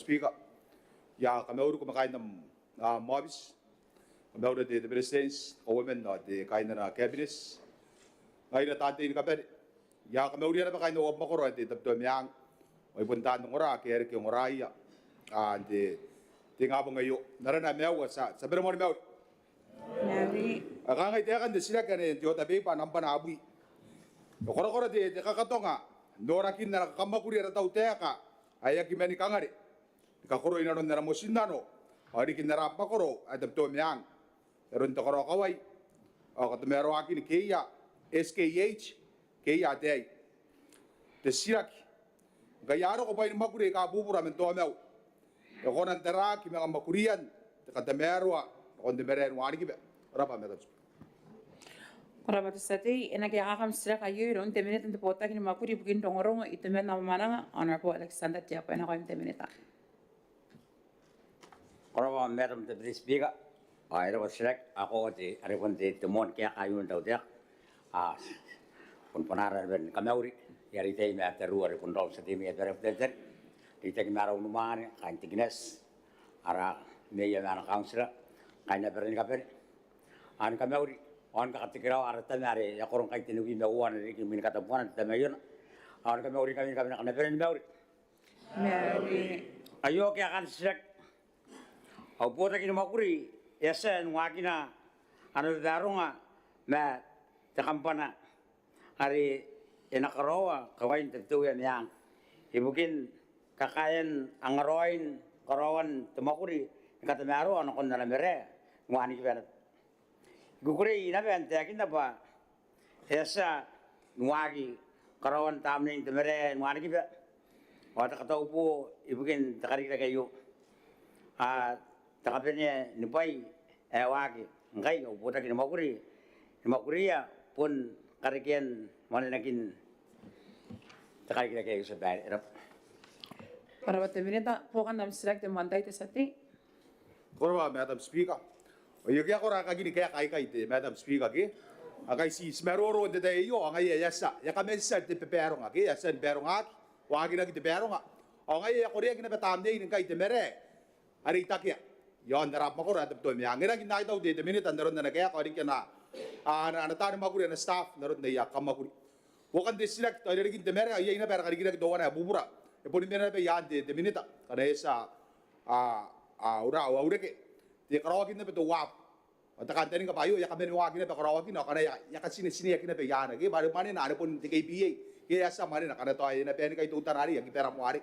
Speaker. I a kamauriko ma kaain am aobiti. Kamaura te Beretitenti, Kauoman ao te kaain ana Cabinet. Ngaira taan tei ni kabane, I a kamauria naba kaain au abamwakoro ae te Tabiteuea Meang, ao I bon taan ongora ake a reke ongoraia n te ingabong aio. N arana ae maiu, ti a bane ni mauri. Mauri. Ao e kangai taekan te titiraki anne n te order paper nambwa abwi. E korakora te kakatonga n norakin ana kakamwakuri ara tautaeka ae aki mani kangare ni kakoroa inanon ana motinnano ao riki n ara abamwakoro ae Tabiteuea Meang, aron te karaokawai ao katamaroakin keia S K H, keia ataei. Te titiraki: ngkai a roko bwaai ni mwakuri aika bubura man Taomau, e kona n taraaki manga mwakurian te katamaroa nakon te marae ni wanikiba? Ko rabwa Madam Speaker. Ko rabwa te tia tei. E na kaekaaki am titiraki aio iroun te Minita n te Botaki ni Mwakuri ibukin Rongorongo, Itoman ao Mwamwananga, Honourable Alexander Teabo. E nakoim te Minita. Ko rabwa Madam Deputy Speaker. Ao e rabwa te titiraki. Ao koaua are bon te moan kaeka aio n tautaeka. Ao bon bwanaara naba ni kamauri, I a reitai ma tariu are bon raou n tia tei mai Abaiang, reitaki ma ara unimwaane, kaain te kinati, ara meea ma ana kauntira, kaain abara ni kabane. Ao ni kamauri ao ni kakatekeraoa ara tama are e a koro ngkai tenibwi ma uoua ana ririki imwin katabuana te tama aio. Ao ni kamauri ngkami ni kabane, kam na bane ni mauri. Mauri. Aio kaekaan te titiraki. Au botaki ni mwakuri e a tia ni waakina ana babaronga ma te kambana are e na karaoa kawain Tabiteuea Meang ibukin kakaean angaraoin karaoan te mwakuri ni katamaroa nakon ana marae ni wanikiba naba. I kukurei naba n taekinna bwa e a tia ni waaki karaoan tamnein te marae ni wanikiba ao te kataubuo ibukin te karikirake aio. Ao te kabanea ni bwai ae waaki ngkai, au botaki ni mwakuri, ni mwakuria bon karekean mwanenakin te karikirake aio. Ko rabwa. Ko rabwa te Minita. Buokan am titiraki te moan tai, te tia tei. Ko rabwa Madam Speaker. Ao I aki kona ni kaeka aikai te Madam Speaker ke. Ao ngkai ti, ti maroro n te tai aio ao ngaia e a tia, e a kaman tia te babaronga ke, e a tia ni barongaki, waakinaki te baronga. Ao ngaia e a koreaki naba tamnein ngkai te marae are I takea iaon ara abamwakoro ae Tabiteuea Meang. E rangi n aitau te, te Minita n aron ana kaeka ao riki ana, ana, ana taani mwakuri, ana staff n aron aia kamwakuri. Buokan te titiraki, tao irarikin te marae ao iai naba ara karikirake teuana ae bubura. E boni mena naba iaan te, te Minita ngkana e tia, a, a, ura, a, au reke. Te karaoakin naba te uabu ao te kantaninga bwa aio e a kaman waaki naba karaoakina ao ngkana e a, e a katinetineaki naba iaan ake bwa are mwanena are bon te K P A ke e a tia mwanena ngkana tao e na bane ngkai teutana arei, e aki bwara moa arei.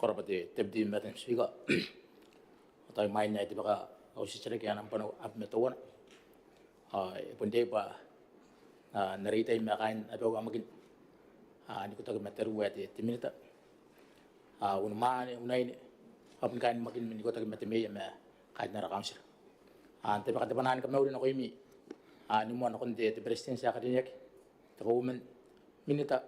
Ko rabwa te Deputy Madam Speaker. Ao tao imwain ae I tabeka au titiraki ae nambwa abwi ma teuana, ao e bon riai bwa n reitai ma kaain abau ae Makin n ikotaki ma tariu ae te Minita, unimwaane, unaine, ao bon kaain Makin n ikotaki ma te Meea ma kaain ara kauntira. N tabeka te bwanaa ni kamauri nakoimi ni moa nakon te Beretitenti ae karineaki, te Kauoman, Minita,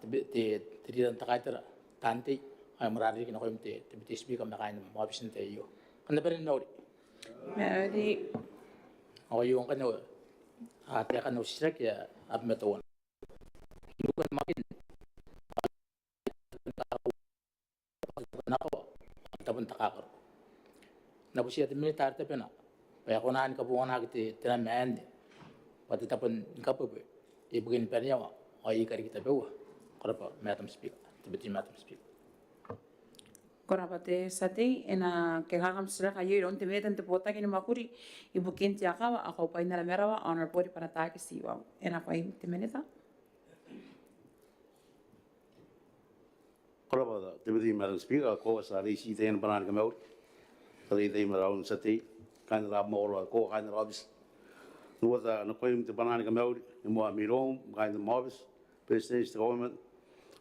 te Leader n te Kaitara, taan tei, ao e moarara riki nakoim te Deputy Speaker ma kaain am aobiti n te tai aio. Kam na bane ni mauri. Mauri. Ao aio ngkanne taekan au titiraki ae abwi ma teuana. Ibukin Makin, n na butiia te Minita are tabena bwa e kona ni kabonganaaki te nama anne bwa te tabo ni kabwebwe ibukin baneawa ao ika riki tabeua. Ko rabwa Madam Speaker, Deputy Madam Speaker. Ko rabwa te tia tei. E na kaekaaki am titiraki aio iroun te Minita n te Botaki ni Mwakuri ibukin te Akawa ao Kaubwain ara Marawa, Honourable Bwaratake Tiwau. E nakoim te Minita. Ko rabwa te Deputy Madam Speaker. Ko a tia n reitia taian bwanaa ni kamauri, tao n reitia ma raou n tia tei, kaain ara mwakoro, ao ko kaain ara aobiti. N uota nakoim te bwanaa ni kamauri ni moa mairoum, kaain am aobiti, Beretitenti, te Kauoman,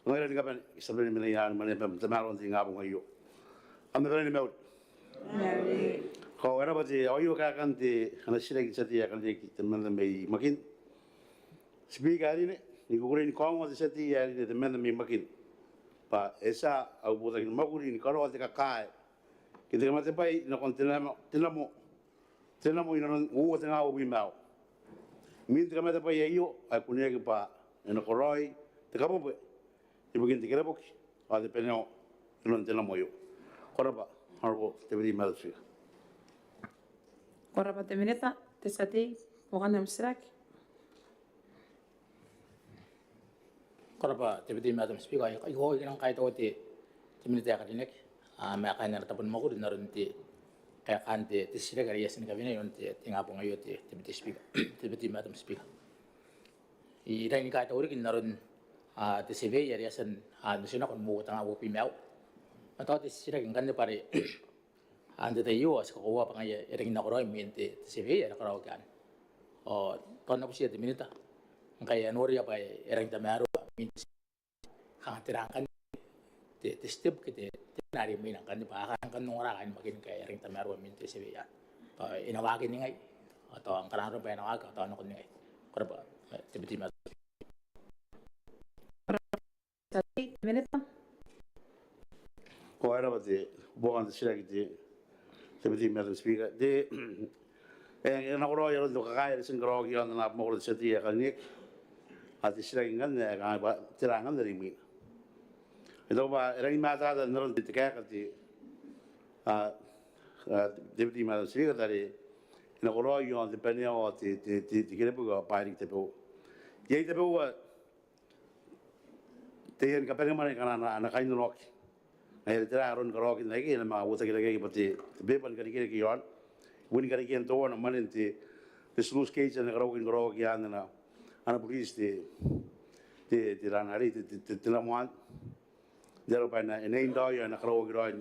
ao ngaira ni kabane, ti a bane ni mena i aan mwaneaba n tamaroan te ingabong aio. Kam na bane ni mauri. Mauri. Ko rabwa te, ao aio kaekaan te, ana titiraki te tia tei ae karineaki, te membwa mai Makin. Speaker ae karineaki, I kukurei ni kaongoa te tia tei ae karineaki, te membwa mai Makin, bwa e tia au Botaki ni Mwakuri ni karaoa te kakaae ke te kamatebwai nakon te nama, te namo, te namo inanon uoua te nga uabwi ma aua. Imwin te kamatebwai aio ao e kuneaki bwa e na karaoi te kabwebwe ibukin te kereboki ao te baneawa inanon te namo aio. Ko rabwa, Honourable Deputy Madam Speaker. Ko rabwa te Minita. Te tia tei, buokan am titiraki. Ko rabwa Deputy Madam Speaker. I kaitaua te Minita ae karineaki ma kaain ana tabo ni mwakuri n aron te kaekaan te titiraki are e a tia ni kawenea inanon te ingabong aio, te Deputy Speaker, Deputy Madam Speaker. I rangi ni kaitau riki n aron te survey are e a tia n otinako n uoua te nga uabwi ma aua. Ma tao te titiraki ngkanne bwa are n te tai aio ao ti kakoaua bwa ngaia e rangi n nakoraoi imwin te survey are karaoaki anne. Ao tao N na butiia te Minita ngkai e noria bwa e rangi n tamaroa imwin te survey, kanga tera ngkanne te step ke te, te nari imwina ngkanne bwa a kanga n ongora kaain Makin ngkai e rangi n tamaroa imwin te survey anne. Tao e na waaki ningai, ao tao ngkana arona bwa e na waaki ao tao nakon ningai. Ko rabwa, Deputy Madam. Te Minita. Ko rabwa te, buokan te titiraki te Deputy Madam Speaker. Te, e nakoraoi aron te kakaae are e tia ni karaoaki iaon ana abamwakoro te tia tei ae karineaki. Ao te titiraki ngkanne e kangai bwa tera ngkanne are imwina. I taku bwa e rangi ni matata n aron te kaeka te Deputy Madam Speaker are e nakoraoi iaon te baneawa ao te kereboki ao bwaai riki tabeua. Iai tabeua taian kabanemwane akana a na kainnanoaki. Ngaia are tera aron karaoakin aikai, e na manga uotakirake bwa te beba ni karikirake iaon, ibukin karekean teuana mwanen te sluice gate ae na karaoaki ni karaoaki iaan ana buriti te, te, te ran arei, te, te, te, te namo anne. N te aro bwa e na, e na inraoi ao e na karaoaki raoi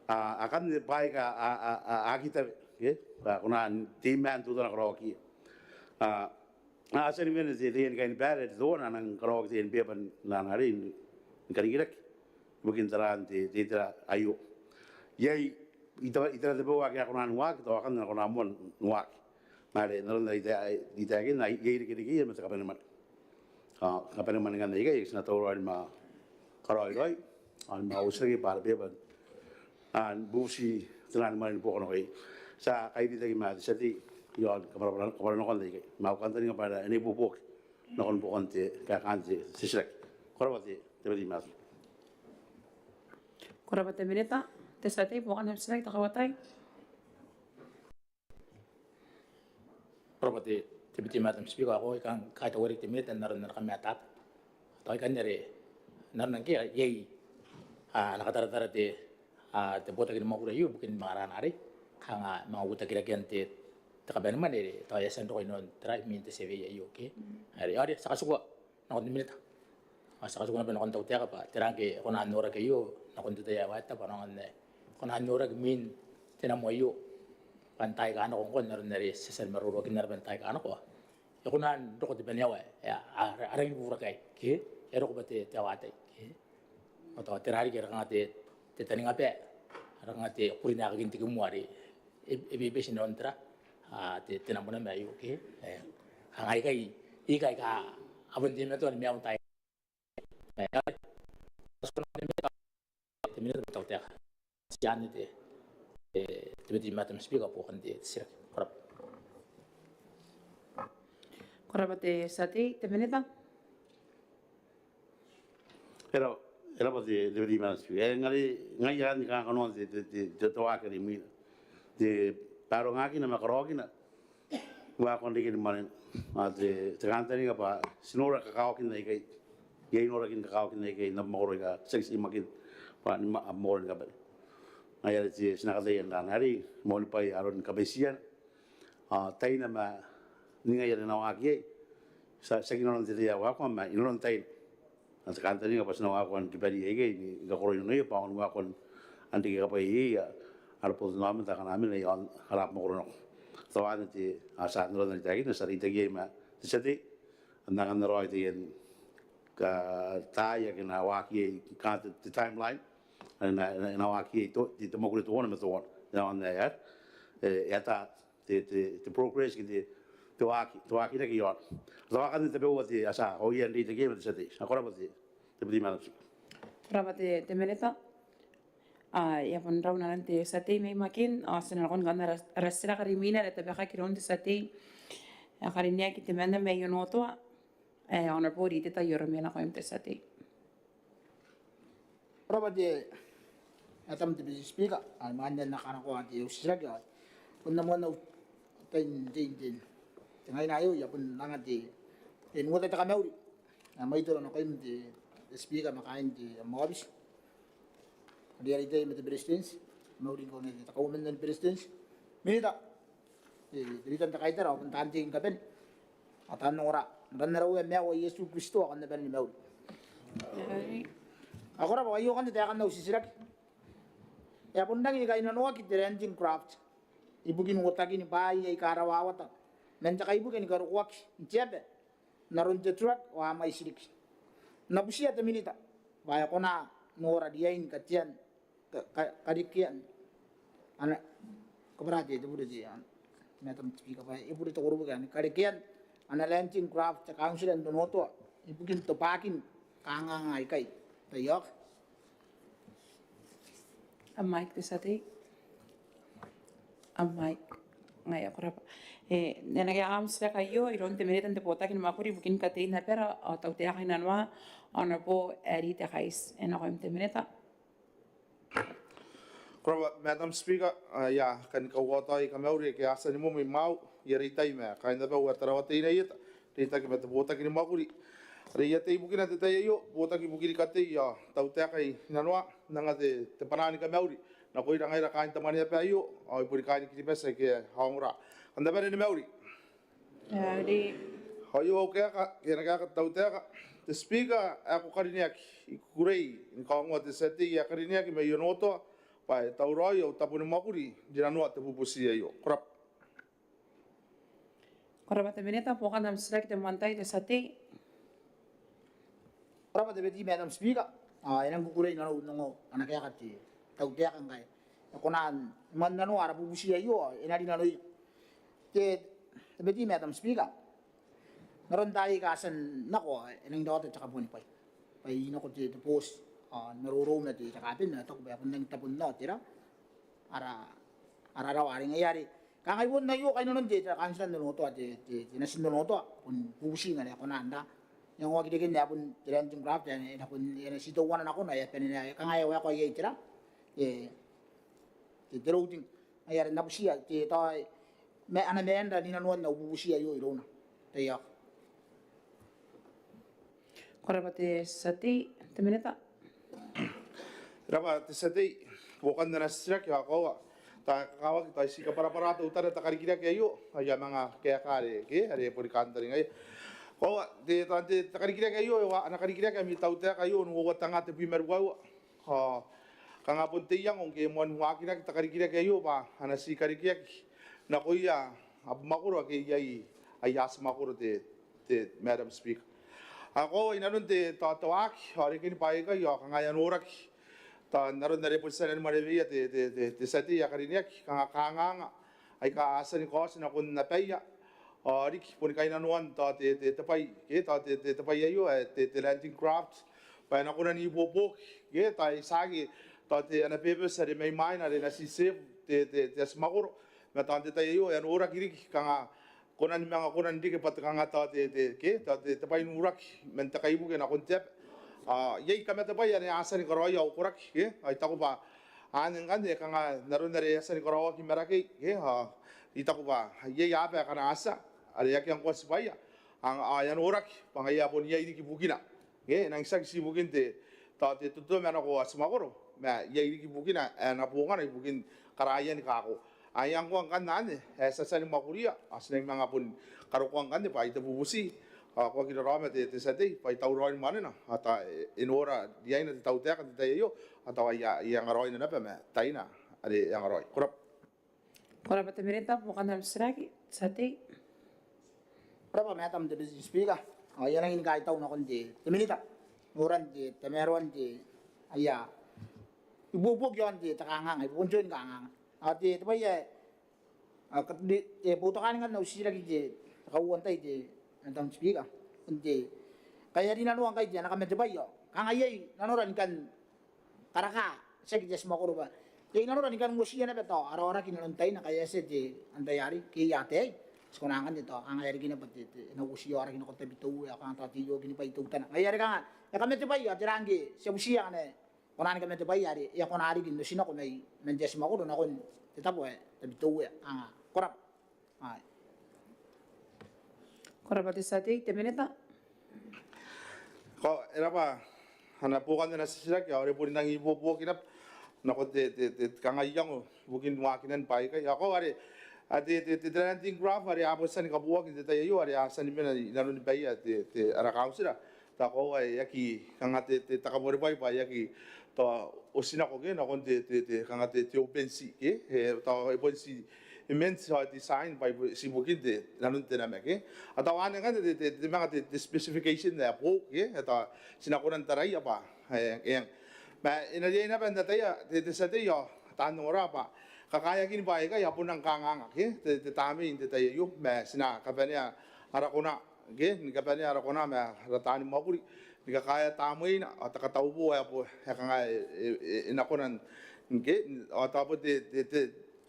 akanne bwaai aika a aki tawe, ke? Bwa a kona n tei maan teutana karaoakiia. A tia ni wene te, taiani kainibaire, te teuana a nang karaoaki taiani beba n ran arei ni karikirake ibukin taraan te, te itera aio. Iai itera, itera tabeua ake a kona ni waaki, tao akanne a na kona moa ni waaki. Ma are n aron are I taekinna, iai irekerekeia ma te kabanemwane. Ao kabanemwane ngkanne aikai ake ti na tauraoi ni manga karaoi raoi ao ni manga uotakirake bwa ara beba n bubuti te nano ni mwane ni buoka nakoia. Ti a kairiri ma te tia tei iaon kabwarabwara, kabwaranakoan aikai. Ma au kantaninga bwa e na ibuobuoki nakon buokan te kaekaan te titiraki. Ko rabwa te, te Deputy Madam. Ko rabwa te Minita. Te tia tei, buokan am titiraki te kauoman. Ko rabwa te, te Deputy Madam Speaker, ao I kan kaitaua riki te Minita n aron ana kamatata. Tao ikanne are n aron ngke iai ana kataratara te, te botaki ni mwakuri aio ibukin manga ran arei, kanga manga uotakirakean te, te kabanemwane are tao e a tia n roko inanon tera imwin te survey aio, ke? Are, are ti a katikua nakon te Minita. Ao ti a katikua naba nakon tautaeka bwa tera ngke e kona n noraki aio nakon te tai ae waekoa bwa aonga n ae e kona n noraki mwin te namo aio bwa n taai aika a nako ngkoa n aron are ti a tia ni maroroakinna naba n taai aika a nako, e kona n roko te baneawa ae a rangi ni bubura ikai ke e roko bwa te awa atai ke. Ao tao tera riki are kanga te taningabwai are kanga te kurinakaakin te kimoa are e bebeti inanon tera te namo naba aio ke. Kanga ikai, ikai aika a bon teimatoa ni maiu n taai aika a nako. Te Minita, te Deputy Madam Speaker, buokan te titiraki. Ko rabwa. Ko rabwa te tia tei. Te Minita. E rabwa, e rabwa te Deputy Madam Speaker. E ngaia, ngaia anne kakanoan te waaki are imwina, te baarongakina ma karaoakina waekoan reken mwanena. Ao te kantaninga bwa ti nora kakawakin aikai, iai norakin kakawakin aikai n abamwakoro aika tiaki tii mwakin bwa ni abamwakoro ni kabane. Ngaia are ti na kataia n raana arei, moanibwai aron kabaitiana ao taina ma ningai are e na waaki iai, tiaki inanon te tai ae waekoa ma inanon taina. Ao te kantaninga bwa ti na waekoa ni kibarii aikai ni kakoroi nanoia bwa aonga ni waekoa n reke kabwaiaia ara botanaomata akana mena iaon ara abamwakoro nako. Teuana te, a tia n aron are I taekinna, ti a reitaki iai ma te tia tei n angan raoi taian taai ake e na waaki iai, kanga te timeline are e na waaki iai te mwakuri teuana ma teuana. Iaon ae e ata te progress ke te waaki, te waaki n aki iaon. Tao akanne tabeua te, a tia, ao I a reitaki iai ma te tia tei. Ko rabwa te Deputy Madam Speaker. Ko rabwa te Minita. Ao e a bon rau nanon te tia tei mai Makin, ao ti na nakon kanoan ara titiraki are imwina are e tabekaki iroun te tia tei ae karineaki temanna mai Onotoa, ae Honourable Riteta Iorome, nakoim te tia tei. Ko rabwa te Madam te Deputy Speaker, ao imwain ae N na kanakoa te au titiraki ao bon ana moan au tai n tei n te ngaina aio I a bon anga te, n uota te kamauri ae mwaitoro nakoim te Speaker ma kaain te am aobiti, are e a reitaki ma te Beretitenti, mauri ngkoe te Kauoman ni Beretitenti, Minita, te ritan te kaitara ao bon taan tei ni kabane ao taan ongora n aran ara Uea ma Iesu Kristo ao kam na bane ni mauri. Ao ko rabwa, aio akanne taekan au titiraki. E a bon rangi ni kainnanoaki te landing craft ibukin uotakin bwaai aika rawawata man te kaibuke ni karokoaki n te aba n aron te truck ao a mwaiti riki. N na butiia te Minita bwa e kona n nora riain katean, karekean ana, kabwara te, te bure te, Madam Speaker, bwa e bure te koroboki anne, karekean ana landing craft te kauntira n Onotoa ibukin tobwakin kanganga aikai. Taiaoka. Am mic te tia tei. Am mic. Ngaia, ko rabwa. E na kaekaaki am titiraki aio iroun te Minita n te Botaki ni Mwakuri ibukin Katein Abara ao Tautaeka Inanoa, Honourable Arie Tekaiti, e nakoim te Minita. Ko rabwa Madam Speaker. I a kan kauatai kamauri ake a tia ni moa mai mwaiu, I a reitai ma kaain abau ae Tarawa Teinainano, reitaki ma te Botaki ni Mwakuri are I a tei ibukina n te tai aio, Botaki ibukin Katei ao Tautaeka Inanoa, n anga te bwanaa ni kamauri nakoira ngaira kaain te mwaneaba aio ao i boni kaaini Kiribati ake a ongora. Kam na bane ni mauri. Ao aio au kaeka ke ana kaeka te Tautaeka. Te Speaker ae ko karineaki, I kukurei ni kaongoa te tia tei ae karineaki mai Onotoa bwa e tauraoi au tabo ni mwakuri n rinanoa te bubuti aio. Ko rabwa. Ko rabwa te Minita, buokan am titiraki te moan tai te tia tei. Ko rabwa te Deputy Madam Speaker, ao e nang kukurei nanou n ongo ana kaeka te Tautaeka ngkai e kona ni mannanoa ara bubuti aio ao e na rinanoia. Te Deputy Madam Speaker, n aron taai aika a tia n nako ao e nang rawata te kabuanibwai bwa I nako te booti ao n na roroko ma te kaben ao e taku bwa e bon nang tabon nao tera ara, ara rawa are ngaia are kanga I bon aio kainnanon te kauntira n Onotoa, te, te natin Onotoa, bon bubuti ngkana e kona n iangoaki reken ae bon te landing craft ae e na bon, e na ti teuana nakon ae a bane n, kanga e waekoa iai tera, te, te routing. Ngaia are N na butiia te, tao ana maan rinanoan au bubuti aio irouna. Taiaoka. Ko rabwa te tia tei. Te Minita. Ko rabwa te tia tei, buokan ana titiraki ao koaua tao e kakawaki tao I ti kabwarabwara teutana te karikirake aio ao I a manga kaeka are ke are e boni kantaningaia. Koaua, te, tao te, te karikirake aio, e a, ana karikirake ami tautaeka aio n uoua tenga tebwi ma ruaiwa. Ao kanga bon te iango ngke e moan waakinaki te karikirake aio bwa a na ti karikiaki nakoia abamwakoro ake iai aia atimwakoro te, te Madam Speaker. Ao koaua inanon te, tao te waaki ao reken baikai ao kanga e a noraki tao n aron are bon tia nani mwaneweia te, te, te, te tia tei ae karineaki, kanga kanganga aika a tia ni kaoti nakon abaia ao riki boni kainnanoan tao te, te, te bwai, ke tao te, te, te bwai aio ae te, te landing craft, bwa e na kona n ibuobuoki, ke tao e tiaki tao te ana purpose are mai mwaina are e na ti serve te, te, te atimwakoro, ma tao n te tai aio e a noraki riki kanga kona ni manga kona n riki bwa te kanga tao te, te, ke tao te, te bwai n uraki man te kaibuke nakon te aba. Ao iai kamatebwai ane a tia ni karaoia au koraki, ke ao I taku bwa anne ngkanne kanga n aron are e a tia ni karaoaki i Marakei, ke ao I taku bwa iai aba akana a tia are e aki ngkoa tibwaia, ao e a noraki bwa ngaia bon iai riki bukina. Ke e nang tiaki ti ibukin te, tao te totoma nako atimwakoro, ma iai riki bukina ae e na bongana ibukin karaoan kako. Ao ngkoa ngkanne anne ae ti a tia ni mwakuria, ao ti nang manga bon karokoa ngkanne bwa ai te bubuti, ao ko aki raraoma te, te tia tei, bwa I tauraoi ni mwanena ao tao e nora riaina te tautaeka n te tai aio, ao tao ai angaraoina naba ma taina are e angaraoi. Ko rabwa. Ko rabwa te Minita, buokan am titiraki, tia tei. Ko rabwa Madam Deputy Speaker. Ao I a nangi ni kaitau nakon te, te Minita n noran te tamaroan te, aia ibuobuoki iaon te, te kanganga, ibukin te kanganga. Ao te, te bwai ae a, ka, te, te boutokaan ngkanne au titiraki te, te kauoua n tai te Madam Speaker, n te, ngkai e a rinanoa ngkai te ana kamatebwai ao kanga iai nanora ni kan karaka tiaki te atimwakoro bwa iai nanora ni kan uotiia naba tao ara aoraki inanon taina ngkai e a tia te antai arei ke e a ataei. Ti kona ngkanne tao kanga e a riki naba te, te, e na uotiia aoraki nako Tabiteuea ao kanga tao te iokinibwai teutana. Ngaia are kanga e kamatebwai ao tera ngke ti a butiia ngkana e kona ni kamatebwaia are e a kona riki n otinako mai man te atimwakoro nakon te tabo ae Tabiteuea. Kanga ko rabwa. Ae. Ko rabwa te tia tei, te Minita. Ko, e rabwa ana buokan ana titiraki ao are boni nang ibuobuoki naba nakon te, te, te kanga iango ibukin waakinan baikai. Ao ko are a te, te, te, te landing craft are a bon tia ni kaboaki n te tai aio are a tia ni mena inanon baia te, te ara kauntira. Tao koaua e aki kanga te, te, te kaburebwai bwa e aki tao otinako ke nakon te, te, te kanga te, te open sea ke, e, tao e bon ti meant, tao design bwa ti ibukin te, nanon te nama ke. Ao tao anne ngkanne te, te, te manga te, te specification ae boou ke, e tao ti na kona n taraia bwa e, e, ma e na riai naba n ataia te, te tia tei ao taan ongora bwa kakaeakin baikai a bon rang kanganga ke, te, te tamnei n te tai aio, ma ti na kabanea ara kona ke, ni kabanea ara kona ma ara taani mwakuri ni kakaea tamneina ao te kataubo ae bo, ae kanga e, e, e, e na kona n ke, ao tao bon te, te, te,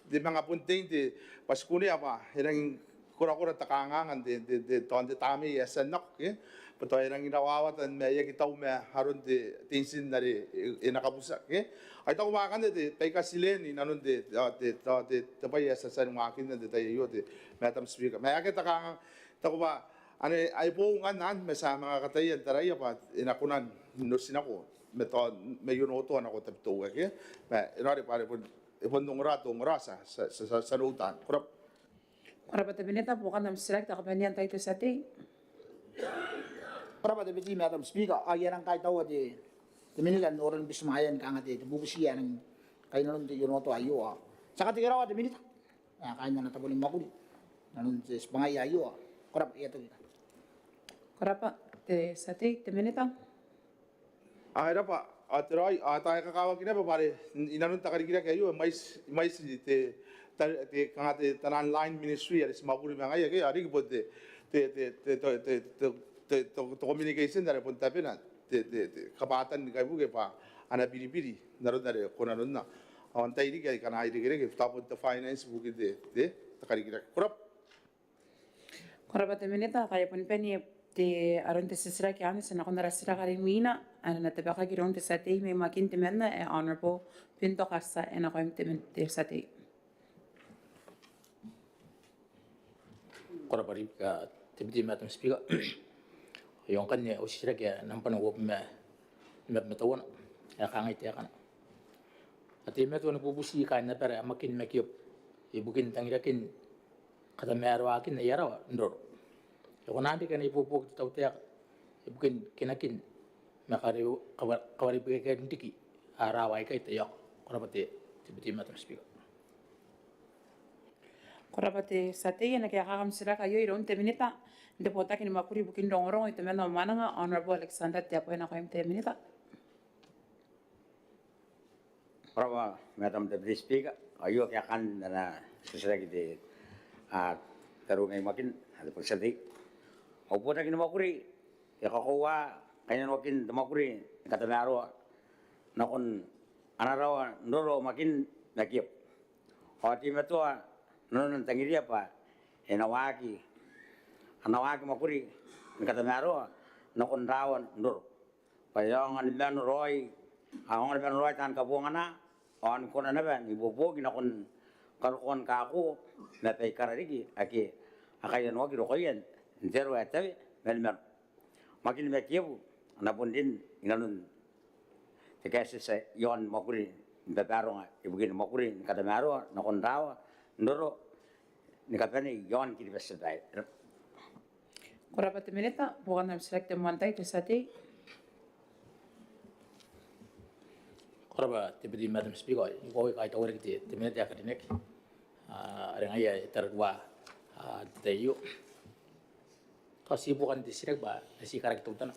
te manga bon tein te, bwa ti kunea bwa e rangi ni korakora te kanganga n te, te, te, tao n te tamnei ae tia n nako ke, bwa tao e rangi n rawawata ma e aki tau ma aron te, te intin are e, e na kabuta ke. Ao I taku bwa akanne te, baika ti leen inanon te, tao te, tao te, te bwai ae ti a tia ni waakinna n te tai aio te Madam Speaker. Ma akea te kanganga, I taku bwa anne ai boou ngkanne anne ma ti a manga kataia n taraia bwa e na kona n otinako ma tao mai Onotoa nako Tabiteuea ke. Ma e raoiroi bwa are bon, e bon ongora te ongora, ti a, ti a, ti a, ti a noota anne. Ko rabwa. Ko rabwa te Minita, buokan am titiraki, te kabanean tai te tia tei. Ko rabwa te Deputy Madam Speaker, ao I a nang kaitaua te, te Minita n noran bitimwaean kanga te, te bubuti ae nang kainnanoan te Onotoa aio. Ao ti a katekeraoa te Minita ae kaain ana tabo ni mwakuri inanon te tibwangaia aio. Ko rabwa, I a toki. Ko rabwa te tia tei, te Minita. Ao e rabwa, ao te raoi, ao tao e kakawaki naba bwa are inanon te karikirake aio e mwaiti, e mwaiti te, te, te kanga te, taian line ministry are ti mwakuri ma ngaia ke, ao riki bon te, te, te communication are bon tabena te, te, te kabwatan ni kaibuke bwa a na biribiri n aron are ko nanonna. Ao antai riki aika a na irekereke, tao bon te finance ibukin te, te, te karikirake. Ko rabwa. Ko rabwa te Minita, ao e a boni bane te aron te titiraki anne, ti a nakon ara titiraki are imwina ae na tabekaki iroun te tia tei mai Makin temanna ae Honourable Pinto Katia, e nakoim te, te tia tei. Ko rabwa riki te Deputy Madam Speaker. Ao ngkanne au titiraki ae nambwa uabwi ma, ma, ma teuana ae kangai taekana. A teimatoa ni bubuti kaain abara ae Makin ma Kiobu ibukin tangirakin katamaroakin aia rawa n roro. E kona n reke ana ibuobuoki te tautaeka ibukin kinakin ma kawari, kawari, kawaribwaikan riki ara rawa aikai te iok. Ko rabwa te Deputy Madam Speaker. Ko rabwa te tia tei. E na kaekaaki am titiraki aio iroun te Minita n te Botaki ni Mwakuri ibukin Rongorongo, Itoman ma Mwananga, Honourable Alexander Teabo. E nakoim te Minita. Ko rabwa Madam Deputy Speaker. Aio kaekaan ana titiraki te, a, Taru Ngaimakin, a, te tia tei. Au botaki ni mwakuri e kakoaua kainnanoakin te mwakuri ni katamaroa nakon ana rawa n roro, Makin ma Kiebu. Ao e teimatoa nanona n tangiria bwa e na waaki, a na waaki mwakuri ni katamaroa nakon rawa n roro bwa e aonga ni mano raoi, aonga ni mano raoi taan kabongana, ao ni kona naba n ibuobuoki nakon karokoan kako ma baikara riki ake a kainnanoaki rokoia n te aro ae tawe ma ni mano. Makin ma Kiebu a na bon rin inanon te kaetieti iaon mwakuri ni babaronga ibukin mwakuri ni katamaroa nakon rawa n roro ni kabane iaon Kiribati. Ko rabwa te Minita. Buokan am titiraki te moan tai, te tia tei. Ko rabwa Deputy Madam Speaker. I koaua I kaitaua riki te, te Minita ae karineaki, a, are ngaia e tararua, a, n te tai aio. Tao ti buokan te titiraki bwa e na ti karaki teutana,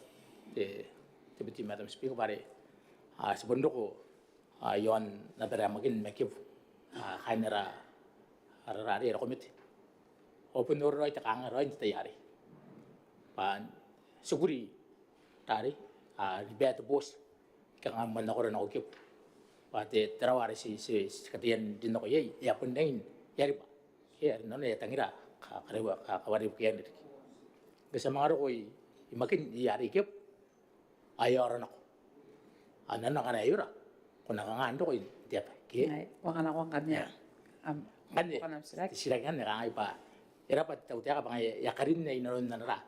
te Deputy Madam Speaker, bwa are, a, ti bon roko, a, iaon abara ae Makin ma Kiebu, a, kaain ara, ara, ara, ara komete. Ao bon ora raoi te kanga raoi n te tai arei bwa ti kuri arei, a, ni bae te booti ke kanga mwanakoro nako Kiebu bwa te, te rawa are ti, ti, ti kataia n rin nako iai e a bon rangi n iariba. Ke are nanona e a tangira ka, karewa, ka, kawaribwaikan riki. Ngke ti a manga roko i, i Makin, i arei Kiebu, ao e a ora nako. Ao nanona ngkana e ora, ko na kanga n roko n te aba, ke? Ai, ko a kanakoa ngkanne. Ia. Am, ngkanne, buokan am titiraki. Te titiraki ngkanne kangai bwa e rabwa te tautaeka bwa ngaia e a karinna inanon ana ra,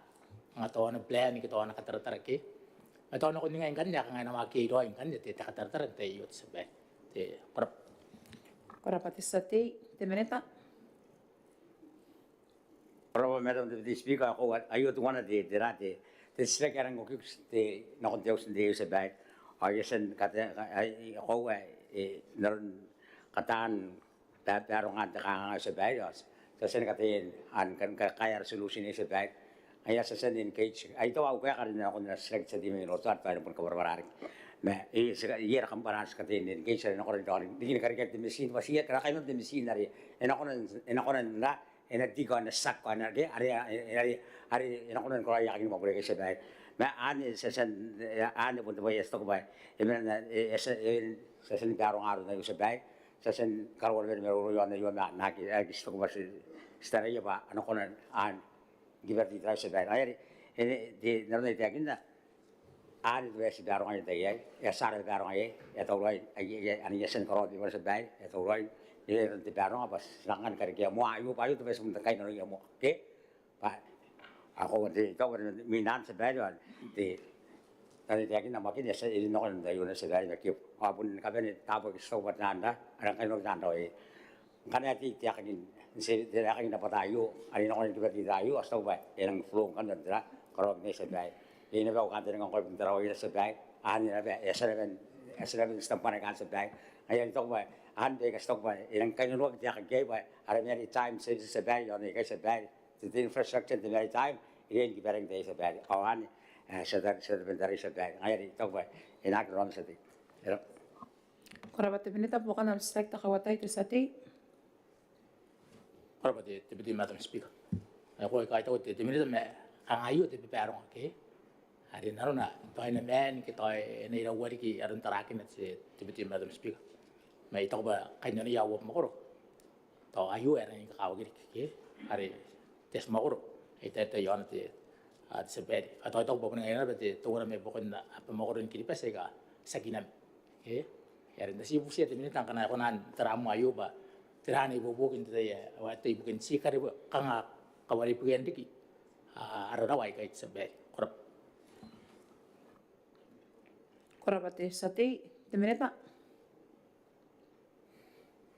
kanga tao ana plan ke tao ana kataratara, ke? Ma tao nakon ningai ngkanne a kanga e na waaki iai raoi ngkanne te, te kataratara n te tai aio, te tia babaire. Te, ko rabwa. Ko rabwa te tia tei. Te Minita. Ko rabwa Madam Deputy Speaker. Ao aio teuana te, te ra, te, te titiraki ae rang okioki te, nakon te auti n te, te tia babaire. Ao I a tia n kata, a, I, I, koaua, e, n aron kataan ba, barongaan te kanganga, te tia babaire, ao ti a tia ni kataia n, kan, kan, kaea ara solution, te tia babaire. Ngaia ti a tia n engage. Ai tao au kaeka are nakon ara titiraki te tia tei mai Onotoa are tao e na bon kabwarabwara riki. Ma, e, ti ka, iai ara kambana are ti kataia n engage are e na kona n, riki ni karekea te machine, bwa ti, e, karakai ma te machine are e na kona n, e na kona n ra, e na tika, e na sak, e na, ke, are, are, are, are e na kona ni karaoia aia kakin mwakuri, te tia babaire. Ma anne ti a tia n, e, anne bon te bwai ae ti taku bwa e mena, e, e, ti a, e, ti a tia ni baronga aron aio, te tia babaire. Ti a tia ni karaoa naba ni maroro iaon aio ma naake, ae ti taku bwa ti, ti taraia bwa a na kona n, n kiba te itera, te tia babaire. Ngaia are, e, te, n aron ae I taekinna, anne te bwai ae ti baronga n te tai aei, e a tia ara baronga aei, e a tauraoi, ai, ai, ai, anne I a tia ni karaoa te bwai, te tia babaire, e a tauraoi, e, te baronga bwa ti nang kani karekea moa, aio, bwa aio te bwai ae ti bon kainnanoia moa, ke? Bwa, ao ko a tia, tao bwa imwin anne, te tia babaire, ao te, tao I taekinna Makin e a tia, e rin nako n te tai aio, te tia babaire, ma Kiebu. Ao bon ni kabane taabo ake ti taku bwa taan ra, a rang kainnanoaki taan rawa iai. Ngkana e a tei te aekakin, te aekakin rabwata aio are e na kona ni kiba te itera aio, ao ti taku bwa e nang flow ngkanne n te ra, karaoaki, te tia babaire. Iai naba au kantaninga ngkoa ibukin Tarawa Ieta, te tia babaire, anne naba e a tia naba n, e a tia naba n stamp-ana ikanne, te tia babaire. Ngaia are I taku bwa anne baika ti taku bwa e nang kainnanoaki te aekaki aei bwa ara maritime service, te tia babaire, iaon aikai, te tia babaire, te, te infrastructure n te maritime e riai ni kibaraki n te tai aei, te tia babaire. Ao anne, e, ti a tia, ti a tia n tarai, te tia babaire. Ngaia are I taku bwa e na aki raraoma, te tia tei. Ko rabwa. Ko rabwa te Minita. Buokan am titiraki te kauoman, te tia tei. Ko rabwa te, te Deputy Madam Speaker. Ao I kaitaua te, te Minita ma kanga aio te babaire ngke are nanona tao e na maan ke tao e na iraua riki aron tarakina, te, te Deputy Madam Speaker. Ma I taku bwa kainnanoia au abamwakoro tao aio ae rangi ni kakawaki riki, ke, are te abamwakoro ae I taetae iaona, te, a, te tia babaire. Ao tao I taku bwa bon ngaia naba te, teuana mai buakon abamwakoro ni Kiribati aika tiaki naba, ke. Are N na ti butiia te Minita ngkana e kona n tara moa aio bwa tera ana ibuobuoki n te tai aei, ao ae tao ibukin ti karewa, kanga kawaribwaian riki, a, ara rawa aikai, te tia babaire. Ko rabwa. Ko rabwa te tia tei. Te Minita.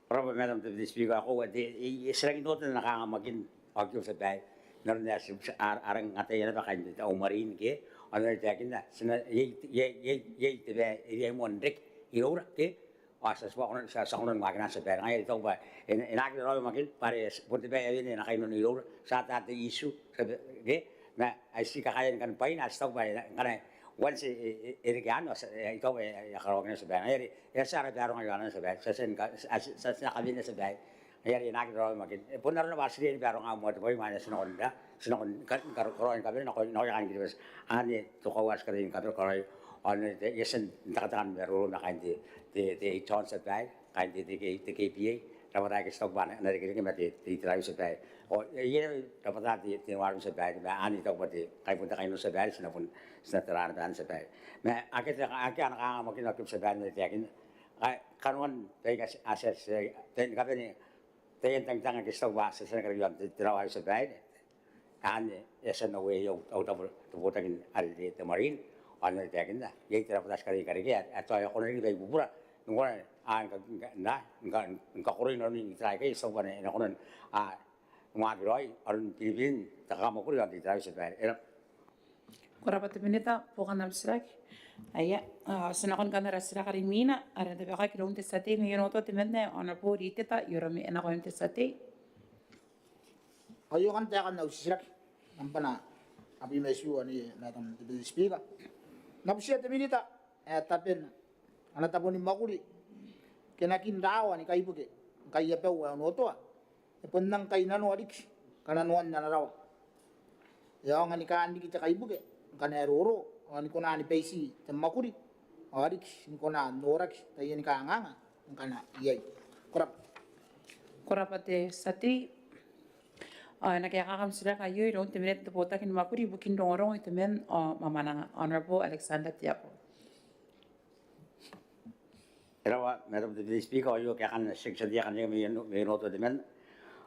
Ko rabwa Madam Deputy Speaker. Ao koaua te, e, e titiraki n oota n ana kanga Makin ao Kiebu, te tia babaire. N aron ae ti a rang ataia naba kaain te tabo ni marine ke, ao n aron ae I taekinna, ti na iai, iai, iai, iai te bwai ae riai moa n reke iroura ke, ao ti a tibwa kona, ti a, ti a kona ni waakina, tia babaire. Ngaia are I taku bwa e na, e na aki raraoi Makin bwa are bon te bwai ae wene e na kainnanoa iroura. Ti a ata te issue, tia babaire, ke, ma ai ti kakaea ni kan bwaina, ti taku bwa e na, ngkana once e, e, e reke anne, ao ti a, e, I taku bwa e a karaoaki naba, tia babaire. Ngaia are e a tia ara baronga i aona, tia babaire. Ti a tia ni ka, ti a, ti a, ti a tia ni kawenea, tia babaire. Ngaia are e na aki raraoi Makin. E bon arona bwa ti riai ni baronga moa te bwai ma e na ti nako n ra, ti nako ni ka, ni ka, karaoi ni kabane nakoia, nakoia kaain Kiribati. Anne te koaua ae ti kataia ni kabane, karaoi. Ao n aron ae I a tia n tekateka ni maroro ma kaain te, te, te H O N, tia babaire, kaain te, te, te, te K P A, rabwata aika ti taku bwa a na, a na irekereke ma te, te itera aio, tia babaire. Ao iai naba rabwata te, te January, tia babaire, ma anne I taku bwa te, ngkai bon te kainnano, tia babaire, ti na bon, ti na tara naba anne, tia babaire. Ma akea te, akea ana kanganga Makin ao ke, tia babaire, n aron ae I taekinna, kanoan baika a tia, a tia, a tia, taian kabane, taian tangitang ake ti taku bwa ti a tia ni karaoia n te, te rawawata, tia babaire. Anne e a tia n uaia au, au tabo, te botaki are te, te marine, ao n aron ae I taekinna, iai te rabwata ae ti karaoia, ae tao e a kona riki bwa I bubura, ni kona, a, ni ka, ni ka, na, ni ka, ni kakoroi nanon itera aikai, ti taku bwa e na kona, a, ni waaki raoi aron biribirin te kakamwakuri iaon te itera aio, tia babaire. E rabwa. Ko rabwa te Minita, buokan am titiraki. Aia, a, ti na nakon kanoan ara titiraki are imwina, are e na tabekaki iroun te tia tei mai Onotoa temanna, Honourable Riteta Iorome, e nakoim te tia tei. Aio ngkanne taekan au titiraki. Nambwa abwi ma itiua, Madam Deputy Speaker. N na butiia te Minita ae tabena ana tabo ni mwakuri, kenakin rawa ni kaibuke ngkai abau ae Onotoa e bon nang kainnanoa riki kananoan ana rawa. E aonga ni kaan riki te kaibuke ngkana e roro, ao ni kona ni baiti te mwakuri, ao riki ni kona n noraki taiani kanganga ngkana iai. Ko rabwa. Ko rabwa te tia tei. Ao e na kaekaaki am titiraki aio iroun te Minita n te Botaki ni Mwakuri ibukin Rongorongo, Iteman ao Mwamwananga, Honourable Alexander Teabo. E rabwa Madam Deputy Speaker, ao aio kaekaan titiraki tia tei ae karineaki mai Onotoa temanna.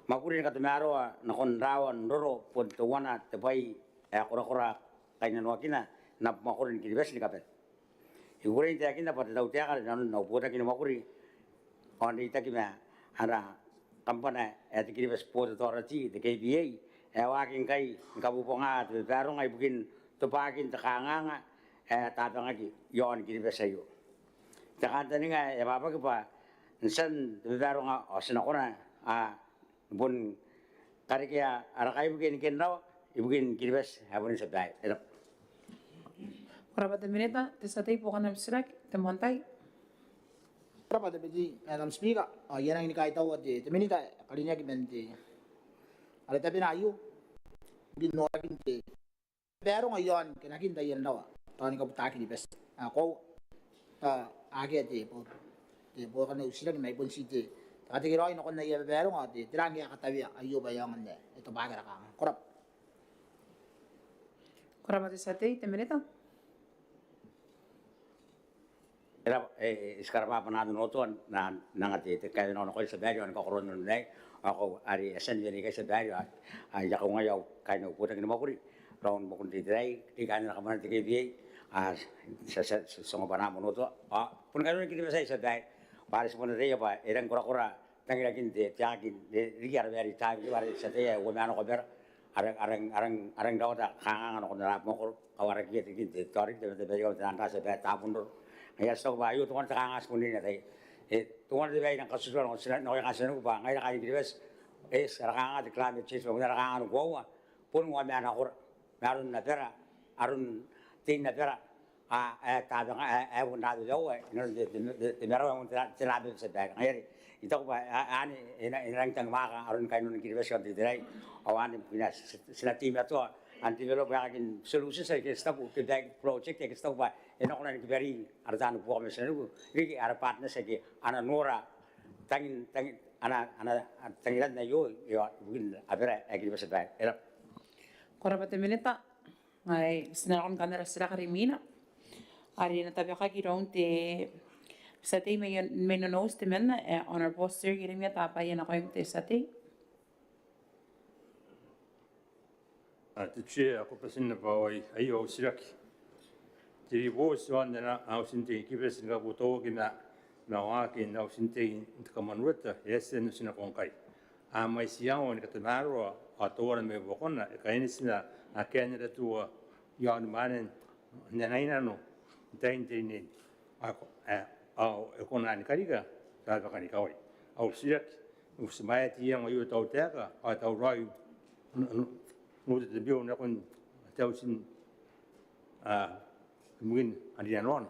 Mwakuri ni katamaroa nakon rawa n roro bon teuana te bwai ae korakora kainnanoakina n abamwakoro ni Kiribati ni kabane. I kukurei n taekinna bwa te tautaeka are nanon au botaki ni mwakuri ao n reitaki ma ana kambana ae te Kiribati Port Authority, te K P A, ae waaki ngkai ni kabobonga te babaronga ibukin tobwakin te kanganga ae tabangaki iaon Kiribati aio. Te kantaninga ae ababaki bwa n tian te babaronga ao ti na kona, a, bon karekea ara kaibuke ni kenrawa ibukin Kiribati ae bon tia babaire. E rabwa. Ko rabwa te Minita, te tia tei, buokan am titiraki, te moan tai. Ko rabwa te Deputy Madam Speaker, ao I a nangi ni kaitaua te, te Minita ae karineaki man te, are tabena aio ibukin norakin te babaronga iaon kenakin taian rawa tao ni kabuta Kiribati. A, koaua, tao akea te bo, te buokan au titiraki, ma I bon ti te, te katekeraoi nakon aia babaronga, te, tera ngke a katawea aio bwa e aonga n e tobwaki ara kanganga. Ko rabwa. Ko rabwa te tia tei, te Minita. E rabwa, e, e, ti karabwa bwanaan Onotoa n anga te, te kaewenako nakoira, tia babaire, ao ni kakoroa nanon aei. Ao are e a tia ni wene ikai, tia babaire, ao I a kaungaia au kaain au botaki ni mwakuri raou ni mwakuri n te itera aei, riki kaain ana kambana te K P A, a, ti a, ti a, ti a ongo bwanaan Onotoa ao boni kanoan Kiribati aei, tia babaire, bwa are ti bon ataia bwa e rangi korakora tangirakin te, te aki, riki ara baere i taai, bwa are ti ataia ae uoman nako abara a rang, a rang, a rang, a rang rawata kanganga nakon ara abamwakoro, kawarakiia riki te, tao riki te, te, te, te, te, tabun roro. Ngaia ti taku bwa aio teuana te kanganga ti bon riai n ataia. E, teuana te bwai ae I rang katuruturua nakoia kaain tinaniku bwa ngaira kaain Kiribati, e, ara kanganga te climate change, ma bon ara kanganga ni koaua bon uoman nakora, ma aron abara, aron tein abara, a, ae tabanga, ae, ae bon rabebaua inanon te, te, te, te marawa ae bon te, te rabeba, tia babaire. Ngaia are I taku bwa, a, anne e na, e na rangi n tangimwaaka aron kainnanoan Kiribati iaon te itera aei. Ao anne bukina ti, ti, ti na teimatoa n develop aekakin solutions aike ti taku, ke bwai, project aike ti taku bwa e na kona ni kibarii ara taani buoka ma tinaniku riki, ara partners aike a na nora tangin, tangin, ana, ana, tangiran aio, io, ibukin abara ae Kiribati, tia babaire. E rabwa. Ko rabwa te Minita. Ai, ti na nakon kanoan ara titiraki are imwina, are e na tabekaki iroun te tia tei mai, mai Nonouti temanna, e, Honourable Sir Ieremia Tabai, e nakoim te tia tei. A, te Chair, ko bati n rabwa. Aio au titiraki. Te ribooti iaon ana auti n tei Kiribati ni kabotauaki ma, ma waakin auti n tei n te Commonwealth e a tia n otinako ngkai. A mwaiti aoa ni katamaroa ao teuana mai buakona e kaineti n akea ana tua iaon mwaane n ana inano n tain te rinerine ao e kona ni karika rabakani kawai. Au titiraki, e butimwaea te iango aio te tautaeka ao e tauraoi n uota te biu nakon te auti ibukin rinanoana?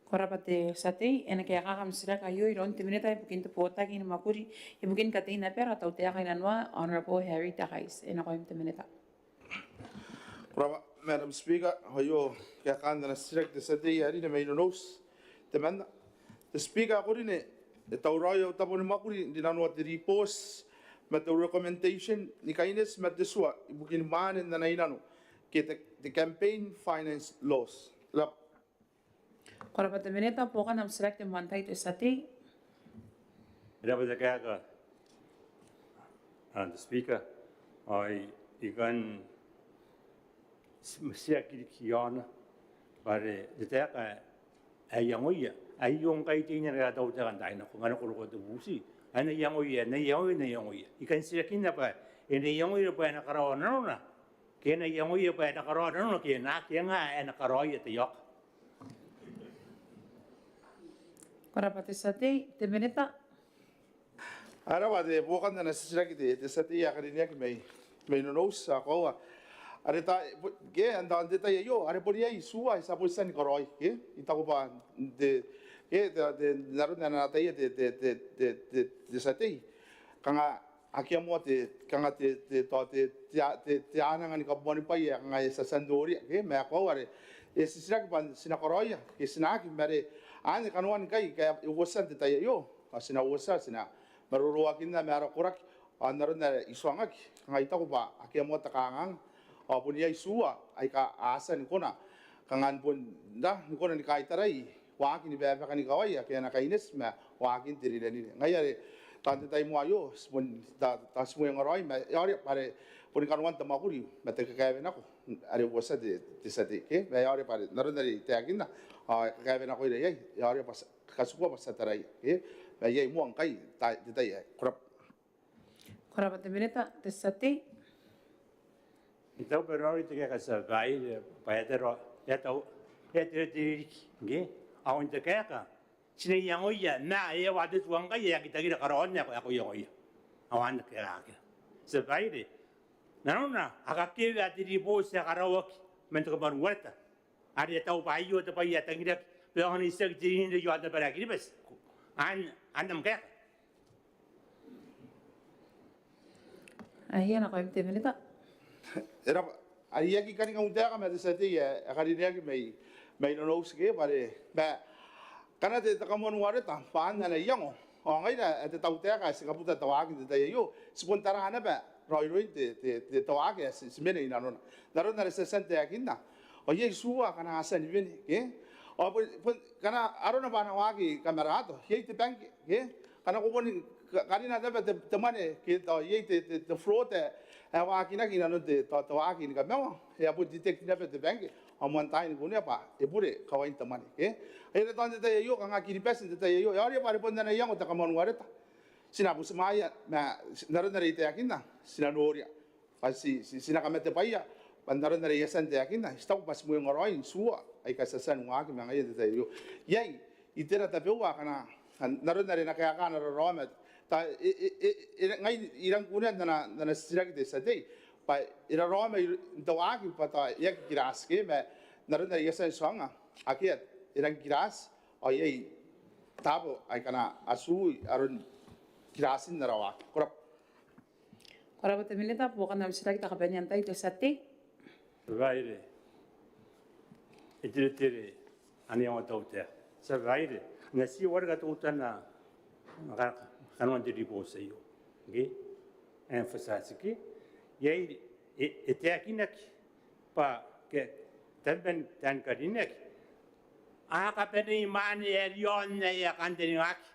Ko rabwa te tia tei. E na kaekaaki am titiraki aio iroun te minita ibukin te botaki ni mwakuri ibukin katein abara ao tautaeka inanoa, Honourable Harry Takais. E nakoim te minita. Ko rabwa Madam Speaker. Aio kaekaan ana titiraki te tia tei ae rine mai Nonouti. Temanna, te Speaker ae ko rine, e tauraoi au tabo ni mwakuri n rinanoa te ribooti ma te recommendation ni kaineti ma te tua ibukin mwaane n ana inano ke te campaign finance laws. Ko rabwa. Ko rabwa te minita. Buokan am titiraki te moan tai te tia tei. E rabwa te kaeka te Speaker. Ao I kan titiraki riki iaona bwa are te taeka ae iangoia aio ngkai te inano ae tautaeka n taai nako ngkana ko roko te bubuti ae na iangoia, na iangoia, na iangoia. I kan titirakinna bwa e na iangoia bwa e na karaoa nanona ke e na iangoia bwa e na karaoa nanona ke e na aki, e nga ae na karaoia te ioka. Ko rabwa te tia tei. Te minita. Ko rabwa te buokan ana titiraki te tia tei ae karineaki mai Nonouti. Ao koaua are ta ke n te tai aio are bon iai tua ae ti a bon tia ni karaoi ke I taku bwa n te ke n aron ae na ataia te tia tei kanga akea moa te kanga te te te te te ananga ni kabuanibwai ae kanga e a tia n noria ke ma e koaua are e titiraki bwa ti na karaoia ke ti na aki ma are anne kanoan ngkai ngkai e uotia n te tai aio ao ti na uotia ti na maroroakinna ma ara koraki ao n aron are I tuangaki kanga I taku bwa akea moa te kanganga ao bon iai tua aika a tia ni kona kanga ni bon ra ni kona ni kaitarai waaki ni babakani kawai ake a na kaineti ma waakin te rinerine. Ngaia are tao n te tai moa aio ti bon ta ti mweengaraoi ma e aoria bwa are boni kanoan te mwakuri ma te kakaewenako are uotia te tia tei ke ma e aoria bwa are n aron are I taekinna ao e kakaewenakoira iai e aoria bwa ti katikua bwa ti a taraia ke ma iai moa ngkai n te tai aei. Ko rabwa. Ko rabwa te minita. Te tia tei. I taku bwa e raoiroi te kaeka tia babaire bwa e a tau e a tau e a tau te ririki ngke ao n te kaeka ti na iangoia ma e a ua te tua ngkai e aki tangira karaoana ae ko iangoia. Ao anne kaeka akea tia babaire nanona a kakewea te ribooti ae karaoaki man te Komon Wereta are e a tau bwa aio te bwai ae tangiraki bwa e aonga n itiaki te rinerine iaon abara ae Kiribati. Anne am kaeka. Ai ia nakoim te minita. E rabwa. Ai I aki karinga au taeka ma te tia tei ae karineaki mai Nonouti ke bwa are ma ngkana te Komon Wereta bwa anne ana iango ao ngaira ae te tautaeka ae ti kabuta te waaki n te tai aio ti bon tara naba raoiroin te te te waaki ae ti mena inanona n aron are ti a tia n taekinna. Ao iai tua akana a tia ni wene ke ao bon bon ngkana arona bwa ana waaki kamaraato iai te bangke ke ngkana ko boni karina naba te mwane ke tao iai te te te fraud ae waakinaki inanon te tao te waaki ni kamawa e a bon detect naba te bangke ao moan taai ni kunea bwa e bure kawain te mwane ke. Ai are tao n te tai aio kanga Kiribati n te tai aio e aoria bwa are bon ana iango te Komon Wereta ti na butimwaea ma n aron are I taekinna ti na noria bwa ti ti ti na kamatebwaia bwa n aron are I a tia n taekinna ti taku bwa ti mweengaraoi n tua aika ti a tia ni waaki ma ngaia n te tai aio. Iai itera tabeua akana n aron are e na kaeka ana raraoma ta e e e e ngai I rang kunea n ana n ana titiraki te tia tei bwa e raraoma n te waaki bwa tao e aki kirati ke ma n aron are I a tia n tuangnga akea e rang kirati ao iai taabo aikana a tui aron kiratin ara waaki. Ko rabwa. Ko rabwa te minita. Buokan am titiraki te kabanean tai te tia tei. Tia babaire, e teretere ana iango te tautaeka. Tia babaire, I na ti wareka teutana kanoan te ribooti aio ngke e emphasize ke iai e taekinaki bwa ke tabeman taan karineaki a kabanei mwaane ae riaon ae a kantaningaki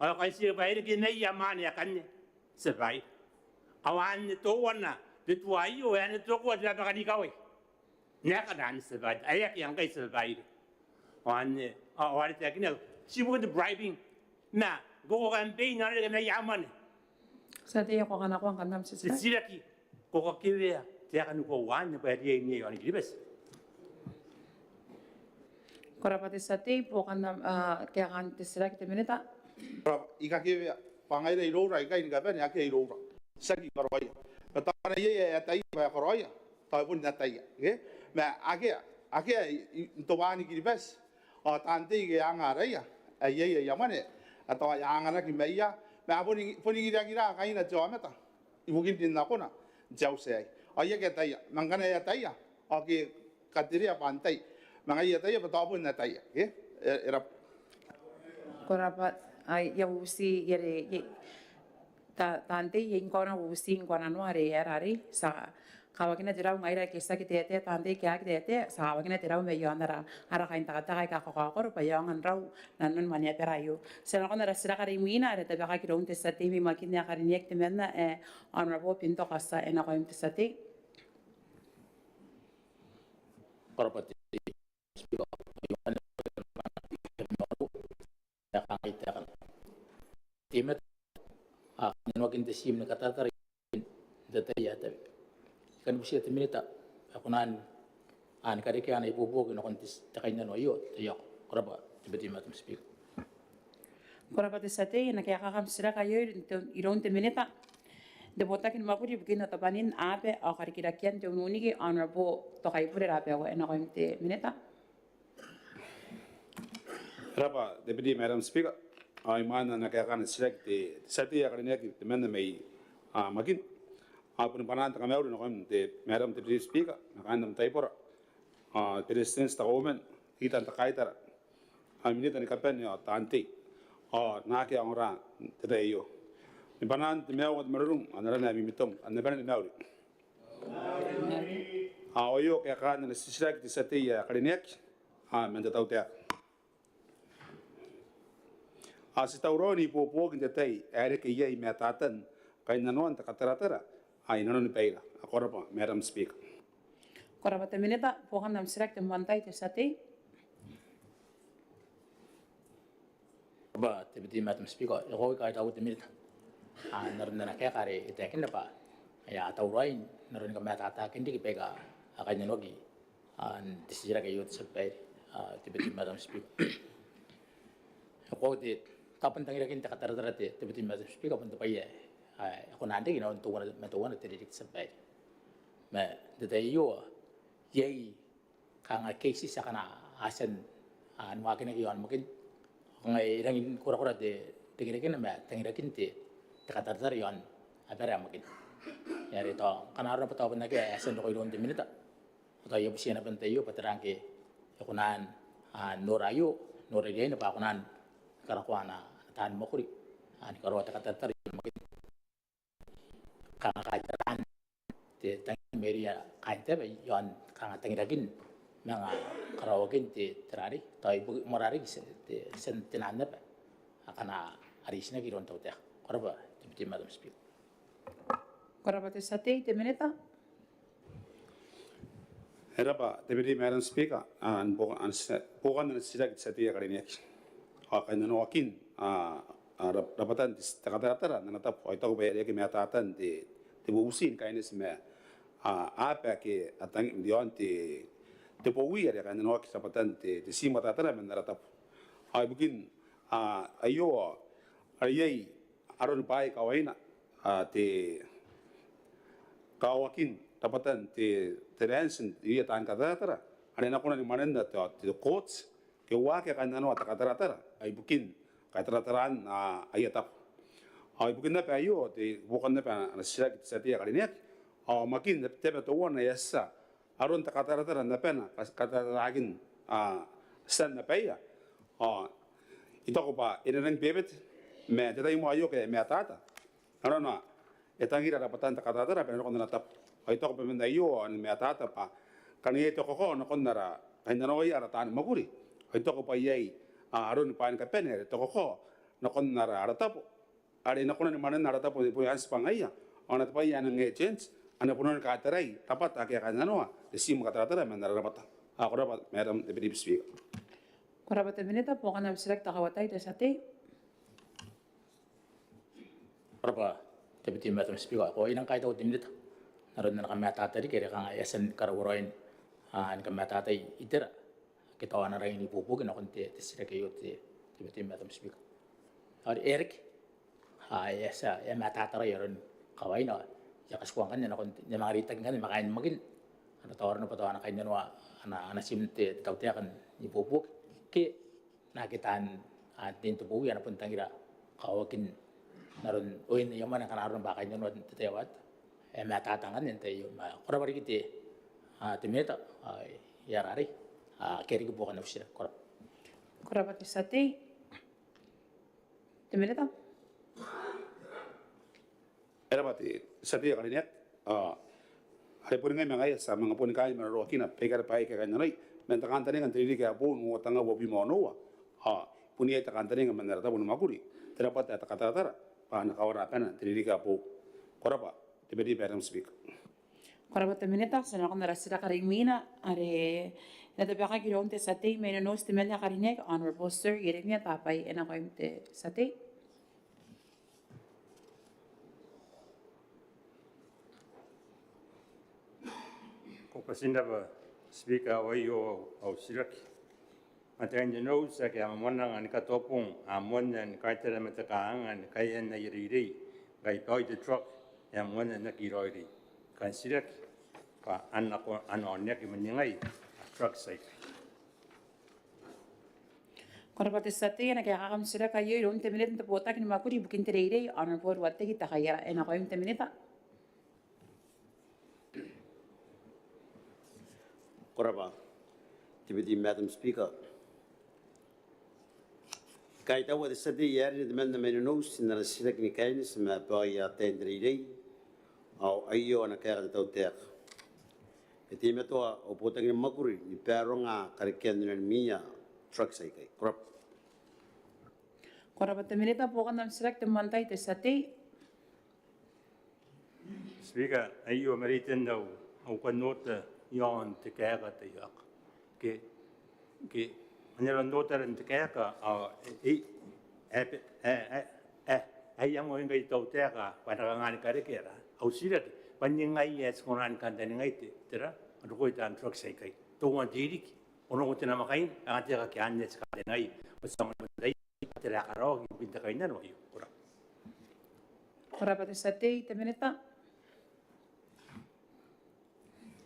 ao e kan tiku bwa e reke maia mwaane akanne. Tia babaire, ao anne teuana te tua aio ae na tokoa te rabakanikawai n aekana anne tia babaire ae akea ngkai tia babaire. Ao anne ao are taekinaki ti ibukin te bribing ma ngke ko campaign ao e reke maia mwane Te tia tei, ko a kanakoa ngkanne am titiraki? Titiraki, ko kakewea taekan ukoua anne bwa e riai n iai aoni Kiribati? Ko rabwa te tia tei, buokan am, ah, kaekaan te titiraki te minita. Ko rabwa, I kakewea bwa ngaira iroura aikai ni kabane akea iroura. Tiaki karaoia. Bwa tao ngkana iai ae ataia bwa e karaoia, tao e bon ataia, ke? Ma akea, akea i, i, n tobwaan Kiribati ao taan tei ke a anga araia ae iai aia mwane, a tao a anganaki maia, ma a boni, boni ngirangira kaina te aomata ibukin rin nakona n te auti aei. Ao I aki ataia, ma ngkana e ataia ao ke katerea bwa antai, ma ngaia I ataia bwa tao bon ataia, ke? E, e rabwa. Ko rabwa, ai, I a uti, I a re, I a, ta, taan tei, I a ngkoa n uti ngkoa nanoa are e a rarei, ti a kawakina te rau ngaira ake ti aki taetae, taan tei ake a aki taetae, ti a kawakina te rau mai aon ara, ara kaintekateka aika kakaokoro bwa e aonga n rau nanon mwaneabara aio. Ti a nakon ara titiraki are imwina, are e tabekaki iroun te tia tei mai Makin ae karineaki temanna, e, Honourable Pinto Katia, e nakoim te tia tei. Ko rabwa te Speaker, e kangai taekana. Te mate, a, kainnanoakin te tiim ni kataratara n te tai ae tawe. I kan butiia te minita bwa e kona n, a, ni karekea ana ibuobuoki nakon te, te kainnano aio, te iako. Ko rabwa, Deputy Madam Speaker. Ko rabwa te tia tei, e na kaekaaki am titiraki aio iroun te, iroun te minita n te botaki ni mwakuri ibukin otabwanin aba ao karikirakean te ununiki, Honourable Tokaibure Rabaua, e nakoim te minita. Ko rabwa, Deputy Madam Speaker. Ao imwain ae e na kaeka ana titiraki te, te tia tei ae karineaki temanna mai, a, Makin, ao I boni bwanaa te kamauri nakoim te Madam Deputy Speaker, ma kaain am taibora, a, Beretitenti, te Kauoman, Ritan te Kaitara, a, minita ni kabane ao taan tei, ao naake a ongora n te tai aio. Ni bwanaan te maiu ao te marurung, ao n arana ae mimitong, kam na bane ni mauri. Ao aio kaekaan ana titiraki te tia tei ae karineaki, a, man te tautaeka. A, ti tauraoi n ibuobuoki n te tai ae reke iai matatan kainnanoan te kataratara, a, inanoni baira. Ko rabwa, Madam Speaker. Ko rabwa te minita, buokan am titiraki te moan tai te tia tei. Ko rabwa, Deputy Madam Speaker, e koaua I kaitaua te minita, a, n aron ana kaeka are e taekinna bwa e a tauraoi n aron kamatatakina riki baika a kainnanoaki, a, n te titiraki aio te tia babaire, a, Deputy Madam Speaker. E koaua te, tao bon tangirakin te kataratara te, Deputy Madam Speaker, bon te bwai ae, a, e kona n riki inanon teuana ma teuana te ririki te tia babaire. Ma n te tai aio iai kanga cases akana a tia n, a, ni waakinaki iaon Makin. Ao kanga e rangi ni korakora te, te rekerekena ma tangirakin te, te kataratara iaon abara ae Makin. Ngaia are tao ngkana arona bwa tao bon akea ae e a tia n roko iroun te minita, ao tao I a butiia naba n te tai aio bwa tera ngke e kona n, a, nora aio, nora riaina bwa a kona ni karakoa ana, ana taani mwakuri, a, ni karaoa te kataratara iaon Makin. Kanga kaitaraan te tangira mairouia kaain te aba iaon kanga tangirakin manga karaoakin te, te rarei, tao ibukin moarara riki te, te, te, te naan aba akana a reitinaki iroun te tautaeka. Ko rabwa, Deputy Madam Speaker. Ko rabwa te tia tei, te minita. E rabwa, Deputy Madam Speaker, a, n buoka-, ana tia-, buokan ana titiraki te tia tei ae karineaki. Ao kainnanoakin, a, a, rab-, rabwatan te, te kataratara n ana tabo, ao I taku bwa e a reke matatan te, te bubuti ni kaineti ma, a, aba ake a tang-, iaon te, te bowi are kainnanoaki rabwatan te, te tiim ni kataratara man ara tabo. Ao ibukin, a, aio, a, are iai aroni bwaai kawaina, a, te kawakin rabwatan te, te ranti n irouia taan kataratara are a na kona ni mwanenna te, te court ke uaake kainnanoa te kataratara, a, ibukin katarataraana, a, aia tabo. Ao ibukin naba aio, te buokan naba ana titiraki te tia tei ae karineaki, ao Makin te aba teuana ae e a tia aron te kataratara n abana, ka-, katarataraakin, a, tian abaia. Ao I taku bwa e na rangi ni bebete, ma n te tai moa aio ke e matata. Arona, e tangira rabwatan te kataratara bwa e na nakon ana tabo. Ao I taku bwa man aio, ao e na matata bwa ngkana iai te kakao nakon ara, kainnanoaia ara taani mwakuri, ao I taku bwa iai, a, aroni bwaai ni kabane are te kakao nakon ara, ara tabo. Are e na kona ni mwanenna ara tabo, bon anti bwa ngaia, ao ana te bwai ae e nang agent, a na bon katarai rabwata ake a kainnanoa te tiim ni kataratara man ara rabwata. Ao ko rabwa, Madam Deputy Speaker. Ko rabwa te minita, buokan am titiraki te kauoua te tia tei. Ko rabwa te Deputy Madam Speaker, ao I nang kaitaua te Minita n aron ana kamatata riki are kanga e a tia ni karaua raoi ni kamatata itera ake tao ana rangi n ibuobuoki nakon te titiraki aio, te Deputy Madam Speaker. Ao e reke, e a tia, e a matata raoi aron kawaina. I a katikua ngkanne nakon te, I a manga reitaki ngkanne ma kaain Makin, ana tao arona bwa tao ana kainnanoa ana, ana tiim te, te tautaeka n ibuobuoki ke naake taan, a, tain te bowi a na bon tangira kawakin aron oin aia mwane ngkana arona bwa a kainnanoa n te tai aio. E a matata ngkanne n te tai aio. Ma ko rabwa riki te, a, te Minita, a, i aon arei, a, ke riki buokan au titiraki. Ko rabwa. Ko rabwa te tia tei. Te Minita. E rabwa te tia tei ae karineaki. A, are boni ngai ma ngaia ti a manga boni kaai ma raroakina baikara bwaai aika kainnanoi man te kantaninga n te ririki ae boou n uoua tenga uabwi ma onoua. A, bon iai te kantaninga man ara tabo ni mwakuri, te rabwata ae te kataratara bwa a na kawara abana n te ririki ae boou. Ko rabwa, Deputy Madam Speaker. Ko rabwa te Minita. Ti a nakon ara titiraki are imwina are e na tabekaki iroun te tia tei mai Nonouti, te membwa ae karineaki, Honourable Sir Ieremia Tabai. E nakoim te tia tei. Ko bati n rabwa Speaker. Ao aio au titiraki. Mataia n te Nonouti ake a mwamwananga ni katobong, a moanna ni kaitara ma te kanganga ni kaean aia reirei ngkai bwaai te truck e a moanna n aki raoiroi. Kan titiraki bwa a na ko, a na oneaki man ningai truck aikai? Ko rabwa te tia tei. E na kaekaaki am titiraki aio iroun te Minita n te Botaki ni Mwakuri ibukin te Reirei, Honourable Ruateki Takaiara. E nakoim te Minita. Ko rabwa, Deputy Madam Speaker. I kaitaua te tia tei ae karineaki temanna mai Nonouti n ana titiraki ni kaineti ma bwaai n ataein te reirei. Ao aio ana kaeka te tautaeka: E teimatoa au botaki ni mwakuri ni baronga karekean onimwiia truck aikai. Ko rabwa. Ko rabwa te Minita. Buokan am titiraki te moan tai, te tia tei. Speaker, aio mareiten au, au kan ota iaon te kaeka taiaoka. Ke, ke, anera n ota aron te kaeka, a, e, e, e, e, e, e iango ngkai te tautaeka bwa e na kanga ni karekea? Au titiraki bwa ningai ae ti kona ni kantaningaia te, tera, rokoi taan truck aikai? Teuana te ririki, onongo te namwakaina, kanga te kaeka anne ae ti kantaningaia bwa ti a manga tera ae karaoaki ibukin te kainnano aio? Ko rabwa. Ko rabwa te tia tei. Te Minita.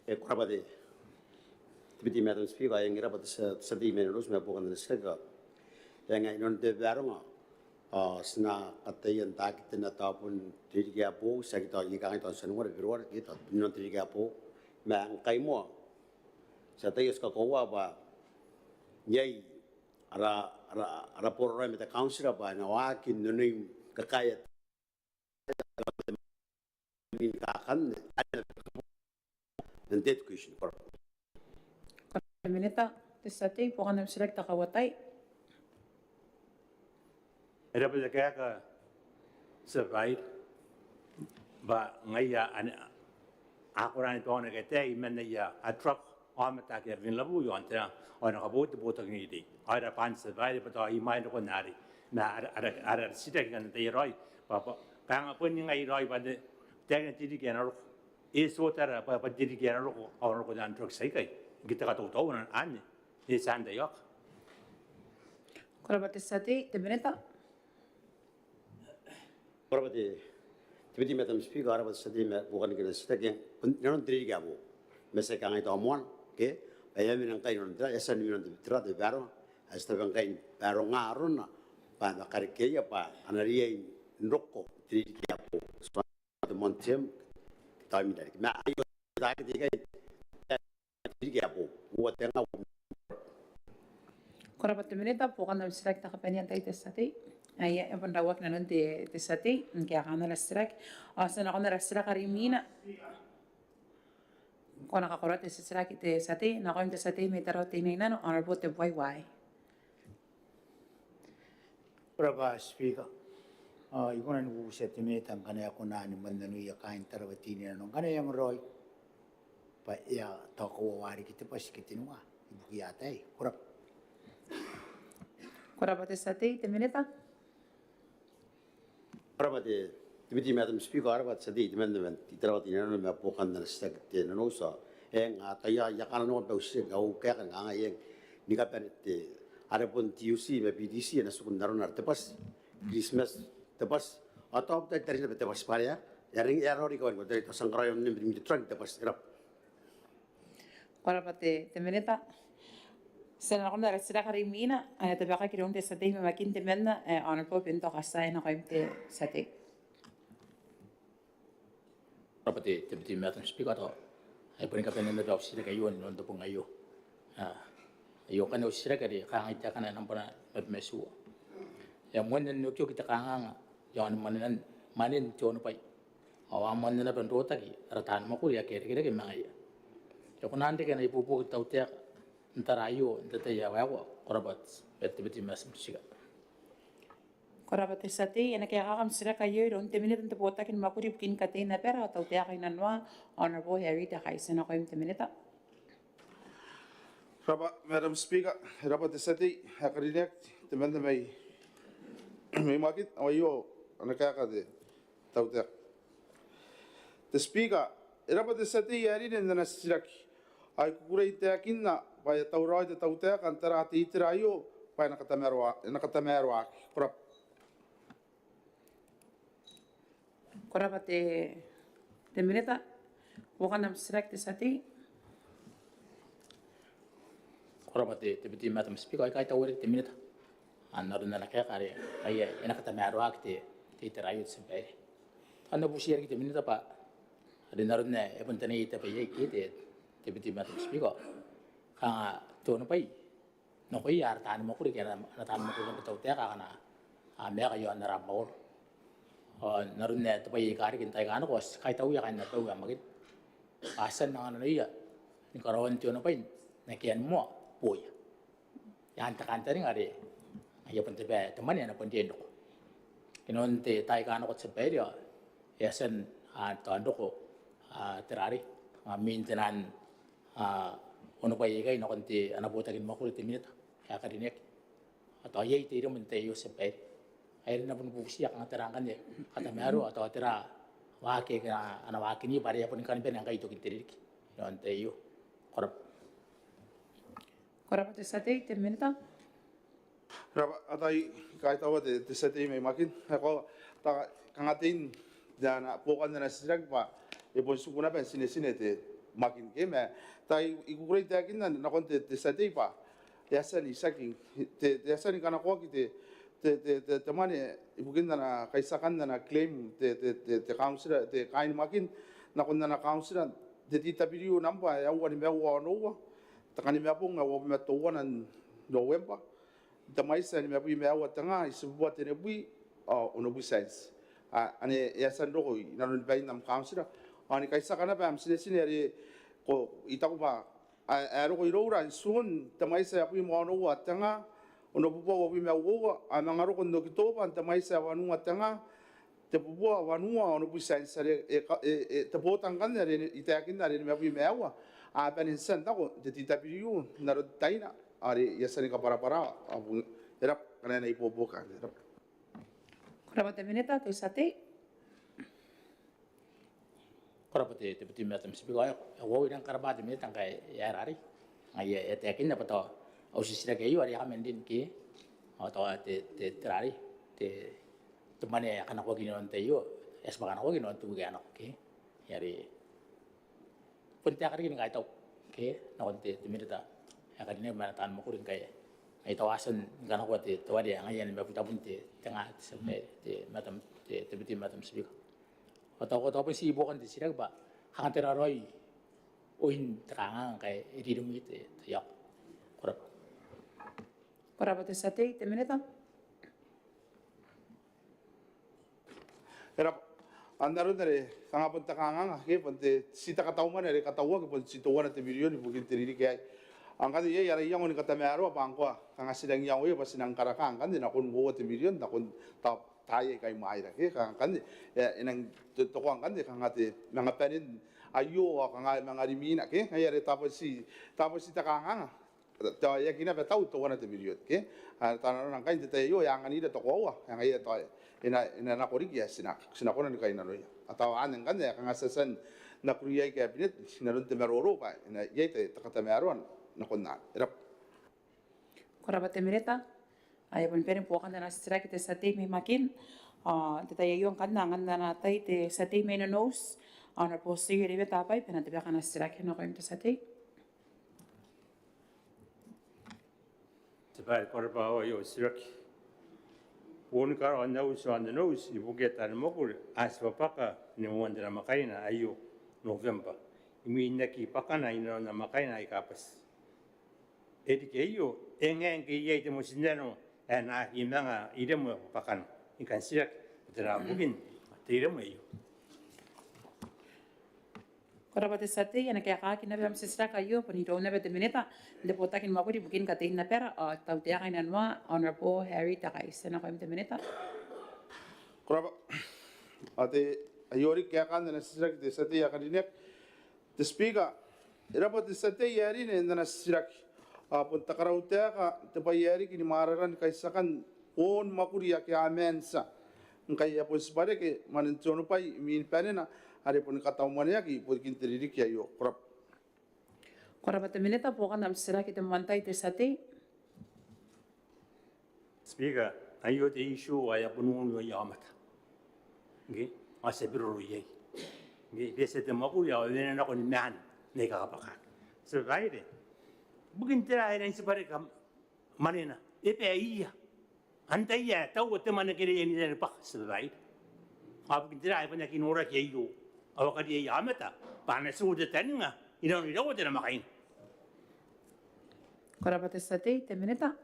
E, ko rabwa te Deputy Madam Speaker. E ngae e rabwa te tia, tia tei mai Nonouti ma buokan ana titiraki. E ngae inanon te babaronga ao ti na kataia n taketenna tao bon te ririki ae boou, tiaki tao, I kangai tao Tianuare, Beberuare, ke tao inanon te ririki ae boou. Ma ngkai moa ti ataia, ti kakoaua bwa iai ara, ara, ara boraraoi ma te kauntira bwa e na waaki n onoi kakaea te, te education. Ko rabwa. Ko rabwa te Minita. Te tia tei, buokan am titiraki te kauoua. E rabwa te kaeka, Tia Babaire, bwa ngaia a na, a kona ni baona kataei man aia truck aomata ake a bane n rabwa iaon tera, ao e na kabooa te botaki n reirei. Ao e rabwa Tia Babaire bwa tao I mwaai nakon arei. Ma ara, ara, ara titiraki ngkanne n te tai aei bwa, bwa kanga bon ningai raoi bwa te, taekina te ririki ae na roko, e tiotara bwa, bwa te ririki ae na roko ao e na roko taan truck aikai. Ngke te katautau anne, anne e tia n taiaoka. Ko rabwa te tia tei. Te Minita. Ko rabwa te, te Deputy Madam Speaker. Ko rabwa te tia tei ma buokan ana titiraki. Inanon te ririki ae boou, ma ti a kangai tao moan, ke, bwa e a mena ngkai inanon tera, e a tia ni mena inanon te, tera, te baronga. Ae ti tabe ngkai ni baronga arona bwa e na karekeaia bwa a na riai n roko n te ririki ae boou. Ti a te moan term, tao imwina riki. Ma aio, taekina ikai te ririki ae boou, uoua tenga. Ko rabwa te Minita. Buokan am titiraki te kabanea n tai, te tia tei. Aia, e bon rauaki nanon te, te tia tei ngke e a kaangai ana titiraki. Ao ti a nakon ara titiraki are imwina. Ko na kakorakoraa te titiraki, te tia tei. Nakoim te tia tei mai Tarawa Teinainano, Honourable Tebuai Uaai. Ko rabwa Speaker. Ao I kona ni bubutia te Minita ngkana e kona ni mannanoia kaain Tarawa Teinainano ngkana e ongo raoi bwa e a tao kauoua riki te bwati ke tenua ibukia ataei. Ko rabwa. Ko rabwa te tia tei. Te Minita. Ko rabwa te, te Deputy Madam Speaker, ko rabwa te tia tei temanna man Tarawa Teinainano ma buokan ana titiraki te Nonouti. Eng, a, tao I a, I a kananoa bwa au titiraki, au kaeka ngkai eng, ni kabane te, are bon T U C ma B T C a na tiku n arona are te bwati, Christmas te bwati, ao tao tao tarina bwa te bwati bwa are e a, e a rin, e a rori kawan ko tao ti a tia n karaoia n nimbi te truck te bwati, e rabwa. Ko rabwa te, te minita. Ti a nakon ara titiraki are imwina, e, tabekaki iroun te tia tei mai Makin temanna, e, Honourable Pinto Katia, e nakoim te tia tei. Ko rabwa te, te Deputy Madam Speaker, tao ai bon kabanean naba au titiraki aio inanon te bong aio. A, aio kanoan au titiraki are kangai taekana nambwa nambwa ma tiua. E a moanna n okioki te kanganga iaon mwanenan, mwanen te onobwai. Ao a moanna naba n rotaki ara taani mwakuri ake a irekereke ma ngaia. E kona n reke ana ibuobuoki te tautaeka n tara aio n te tai ae waekoa? Ko rabwa te, te Deputy Madam Speaker. Ko rabwa te tia tei, e na kaekaaki am titiraki aio iroun te minita n te botaki ni mwakuri ibukin katein abara ao tautaeka inanoa, Honourable Harry Tekaiti, e nakoim te minita. Ko rabwa Madam Speaker, e rabwa te tia tei ae karineaki temanna mai, mai Makin, ao aio ana kaeka te tautaeka. Te Speaker, e rabwa te tia tei ae rine n ana titiraki. Ao I kukurei n taekinna bwa e a tauraoi te tautaeka n tara te itera aio bwa e na katamaroa, e na katamaroaki. Ko rabwa. Ko rabwa te, te minita. Buokan am titiraki te tia tei. Ko rabwa te, te Deputy Madam Speaker, ao I kaitaua riki te minita n aron ana kaeka are, ae e na katamaroaki te, te itera aio te tia babaire. Ao N na butiia riki te minita bwa are n aron ae e bon taneiai te bwai aei ke te, te Deputy Madam Speaker, kanga te onobwai nakoia ara taani mwakuri ke ana, ana taani mwakuri naba te tautaeka akana a maeka iaon ara mwakoro. Ao n aron ae te bwai aika riki n taai aika nako ao ti kaitauia kaain abau ae Makin bwa a tia n angananoia ni karaoan te onobwai n akea ni moa booia. Ian te kantaninga are aia bon te bwai ae te mwane ae na bon riai n roko. Inanon te taai aika nako te tia babaire ao e a tia n, a, tao n roko, a, te rarei, a, maintenance, a, onobwai aikai nakon te ana botaki ni mwakuri te minita ae karineaki. Ao tao iai te iremwe n te tai aio te tia babaire. Ae e na bon bubutiia kanga tera ngkanne katamaroa, ao tao tera waaki ake a na waakini bwa are e a bon kan bane ngkai tokin te ririki inanon te tai aio. Ko rabwa. Ko rabwa te tia tei, te minita. Rabwa, ao tao I kaitaua te, te tia tei mai Makin. Ao tao kanga tein ana, buokan ana titiraki bwa e bon tiku naba n tinetine te Makin ke ma. Tao I kukurei n taekinna nakon te, te tia tei bwa e a tia n itiaki te, te, e a tia ni kanakoaki te, te, te, te, te mwane ibukin ana kaitiakan ana claim te, te, te, te kauntira, te kaain Makin nakon ana kauntira n te T W nambwa ae aua nimaua onoua, te kanimabong ae uabwi ma teuana n Nobembwa, n te mwaiti ae nimabwi ma aua te nga, itibubua tenibwi ao onobwi cents. A, ane e a tia n roko inanoni bain am kauntira. Ao ni kaitiaka naba am tinetine are ko, I taku bwa a, a roko iroura n Tiun n te mwaiti ae abwi ma onoua te nga, onobubua uabwi ma uoua, ao a manga roko n Okitoba n te mwaiti ae wanua te nga, tebubua wanua onobwi cents are e, e, e, te bota ngkanne are I taekinna are nimabwi ma aua a bane n tia n nako n te T W n aron taina are I a tia ni kabwarabwara. Ao e rabwa, kanga e na ibuobuoki. E rabwa. Ko rabwa te minita, te tia tei. Ko rabwa te, te Deputy Madam Speaker, ao e, e uaia n karabwa te minita ngkai e a rarei. Ngaia e taekinna bwa tao au titiraki aio are e a kaman rin ke, ao tao te, te, te rarei, te, te mwane ae kanakoaki inanon te tai aio e a tibwa kanakoaki inanon te wiki ae nako ke. Ngaia are bon taeka riki ni kaitau ke nakon te, te minita ae karineaki ma ana taan mwakuri ngkai e a tau a tia ni kanakoa te, te ware ae ngaia nimabwi tabun te, te nga, te, te Madam, te, te Deputy Madam Speaker. Ao tao, tao bon ti buokan te titiraki bwa kanga tera raoi oin te kanganga ngkai e ririmwi te, te iako. Ko rabwa. Ko rabwa te tia tei, te minita. E rabwa. N aron are kanga bon te kanganga ke bon te, ti te katau mwane are katauaki bon ti teuana te mirion ibukin te ririki aei. Ao ngkanne iai ara iango ni katamaroa bwa ngkoa kanga ti nang iangoia bwa ti nang karaka ngkanne nakon uoua te mirion nakon tao taai aika imwaira ke, kanga ngkanne e, e nang to, tokoa ngkanne kanga te manga banen aio ao kanga manga rimwina ke, ngaia are tao bon ti, tao bon ti te kanganga. tao e aki naba tau teuana te mirion, ke? Ao tao nanona ngkai n te tai aio e anganira te koaua, e ngaia tao e na, e na nako riki ae ti na, ti na kona ni kainnanoia. Ao tao anne ngkanne ae kanga ti a tia n nakoraoi cabinet inanon te maroro bwa e na iai te katamaroa nakon anne. E rab'a. Ko rab'a te minita. Ai bon bane buokan ana titiraki te tia tei mai Makin. Ao n te tai aio ngkanne angan ana tai te tia tei mai Nonouti, Honourable Sir Rebe Tabai, bwa e na tabeka ana titiraki. Nakoim te tia tei. Te bwai ae ko rab'a, ao aio titiraki. Bon karaoan auti aon Nonouti ibukia taani mwakuri a tib'a bwaka ni moan te namwakaina aio November, imwin aki bwakana inanon namwakaina aika bati. E riki aio, e ngae ngke iai te motinnano ae na aki manga iremwe bwakana. I kan titiraki, tera bukin te iremwe aio? Ko rab'a te tia tei. E na kaekaaki naba am titiraki aio bon iroun naba te minita n te botaki ni mwakuri ibukin katein abara ao tautaeka inanoa, Honourable Harry Takais. Nakoim te minita. Ko rab'a. Ao te, aio riki kaekaan ana titiraki te tia tei ae karineaki. Te Speaker, e rab'a te tia tei ae rine n ana titiraki. Ao bon te karautaeka te bwai ae riki ni mararan kaitiakan boon mwakuri ake a maan tia, ngkai e a bon tib'a reke mwanen te onobwai imwin banena are boni kataumwaneaki ibukin te ririki aio. Ko rab'a. Ko rab'a te minita. Buokan am titiraki te moan tai te tia tei. Speaker, aio te issue ae a bon ununio aomata. Ngke, ao ti a biroro iai. Ngke, bwa e tia te mwakuri ao e wene nako ni maan n aia kabwaka. Tia Babaire, bukin tera ae e rangi n tib'a reke mwanena? E bae ia? Antai ae taua te mwane ngke e riai n bwaka, Tia Babaire? Ao bukin tera ae bon aki noraki aio ao a kariaia aomata bwa a na tia n tataninga inanon iraua te namwakaina? Ko rab'a te tia tei. Te minita.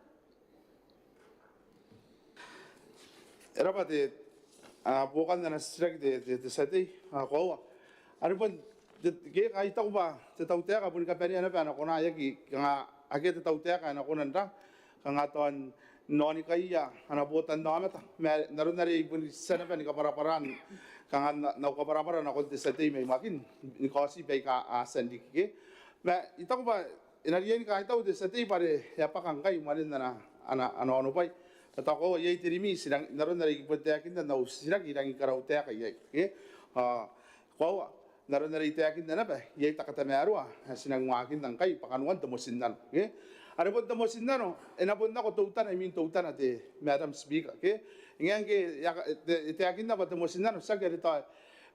E rab'a te, a, buokan ana titiraki te, te, te tia tei, a, koaua. Are bon te, ke, I taku bwa te tautaeka boni kabanea naba ana kona, e aki kanga akea te tautaeka ae e na kona n ra, kanga tao n onikaia ana botannaomata. Ma n aron are I boni tia naba ni kabwarabwara, kanga n au, n au kabwarabwara nakon te tia tei mai Makin ni kaoti baika a tia n riki, ke. Ma I taku bwa e na riai ni kaitau te tia tei bwa are e a bwaka ngkai mwanen ana, ana, ana onobwai. Ao tao koaua iai te rimwi, ti rang, n aron are I bon taekinna n au titiraki, I rangi ni karautaeka iai, ke. A, koaua, n aron are I taekinna naba, iai te katamaroa ae ti nang waakinna ngkai bwa kanoan te motinnano, ke. Are bon te motinnano e na bon nako teutana imwin teutana te Madam Speaker, ke. E ngae ngke e a, te, e taekinna bwa te motinnano, tiaki are tao,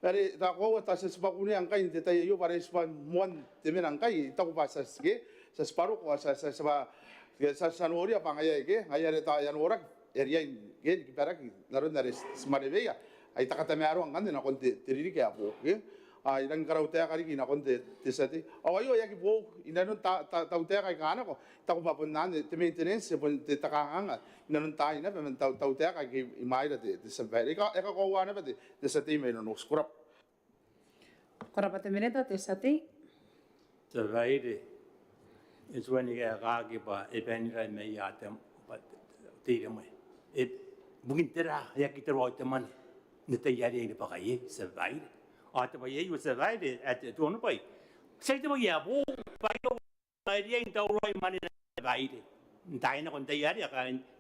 are tao koaua tao ti a tib'a kunea ngkai n te tai aio bwa are e tib'a moan te mena ngkai, I taku bwa ti a, ke, ti a tib'a roko, ti a, ti a, ti a, ti a, ti a noria bwa ngaia, ke, ngaia are tao e a noraki, e riai, ke, ni kibaraki n aron are ti, ti mareweia. Ai te katamaroa ngkanne nakon te, te ririki ae boou, ke. A, I rangi ni karautaeka riki nakon te, te tia tei. Ao aio e aki boou inanon ta, ta, tautaeka aika nako. I taku bwa bon anne te maintenance, bon te, te kanganga inanon taai naba man tau, tautaeka aike imwaira te, te Tia Babaire. E ka, e kakoaua naba te, te tia tei mai Nonouti. Ko rab'a. Ko rab'a te minita. Te tia tei. Tia Babaire, e tuai ni kaekaaki bwa e bae n ira mai ia te, bwa te, te iremwe. E, bukin tera e aki tauraoi te mwane n te tai are e riai ni bwaka iai, Tia Babaire? Ao te bwai aio, Tia Babaire, ae te, te onobwai, tiaki te bwai ae boou, bwa e riai n tauraoi mwanena, Tia Babaire, n taai nako n tai are e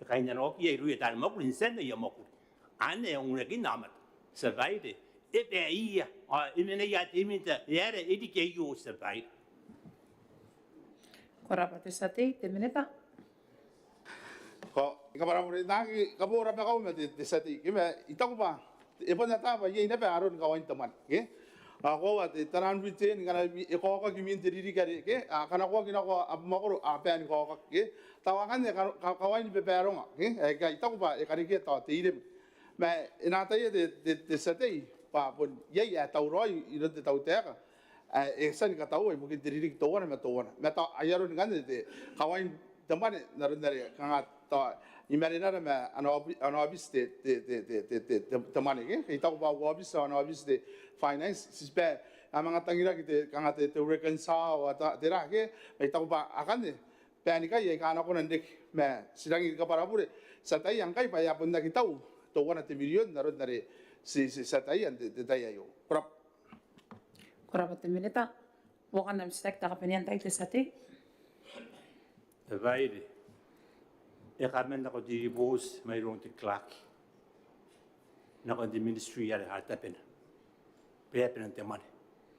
kainnanoaki iai irouia taani mwakuri n tia n aia mwakuri. Anne ae e ungunakinna aomata, Tia Babaire. E bae ia? Ao e mena ia te minita ae e riki aio, Tia Babaire? Ko rab'a te tia tei. Te minita. Ko, I kabwarabwara n aki kabwarabwara ma te, te tia tei, ke, ma I taku bwa e bon ata bwa iai naba aron kawain te mwane, ke. Ao koaua te, taian return ngkana e kaokaki imwin te ririki are, ke, a kanakoaki nako abamwakoro a bae ni kaokaki, ke. Tao akanne ka, ka, kawain babaronga, ke. Ae I taku bwa e karekea tao te iremwe. Ma e na ataia te, te, te tia tei bwa bon iai ae tauraoi iroun te tautaeka ae e tia ni kataua ibukin te ririki teuana ma teuana. Ma tao ai aron ngkanne te kawain te mwane n aron are kanga tao I marenara ma ana aobi, ana aobiti te, te, te mwane, ke. I taku bwa au aobiti ao ana aobiti te finance, ti bae a manga tangiraki te, kanga te, te reconcile ao ta, tera, ke. Ma I taku bwa akanne baenikai aika a na kona n reke, ma ti rangi ni kabwarabure, ti ataia ngkai bwa e a bon aki tau teuana te mirion n aron are ti, ti, ti ataia n te, te tai aio. Ko rabwa. Ko rabwa te minita. Buokan am titiraki te kabanean tai te tia tei. Te bwai ae e kaman nako te ribooti mairoun te clerk nakon te ministry are ara tabena bwa e a bane te mwane.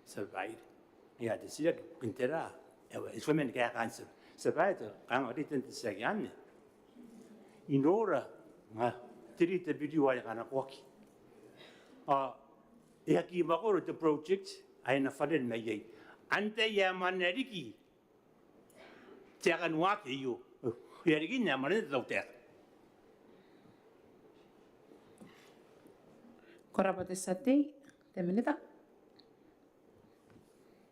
Te bwai ae e a te titiraki bukin tera? E a, e a tia man kaekaan te bwai ae te kanga ritan te titiraki anne. I nora nga te rita birio are kanakoaki ao e aki mwakoro te project ae e na faren mai iai. Antai ae mwanena riki taekan waaki aio? E a riki n ae mwanena te tautaeka. Ko rabwa te tia tei. Te minita.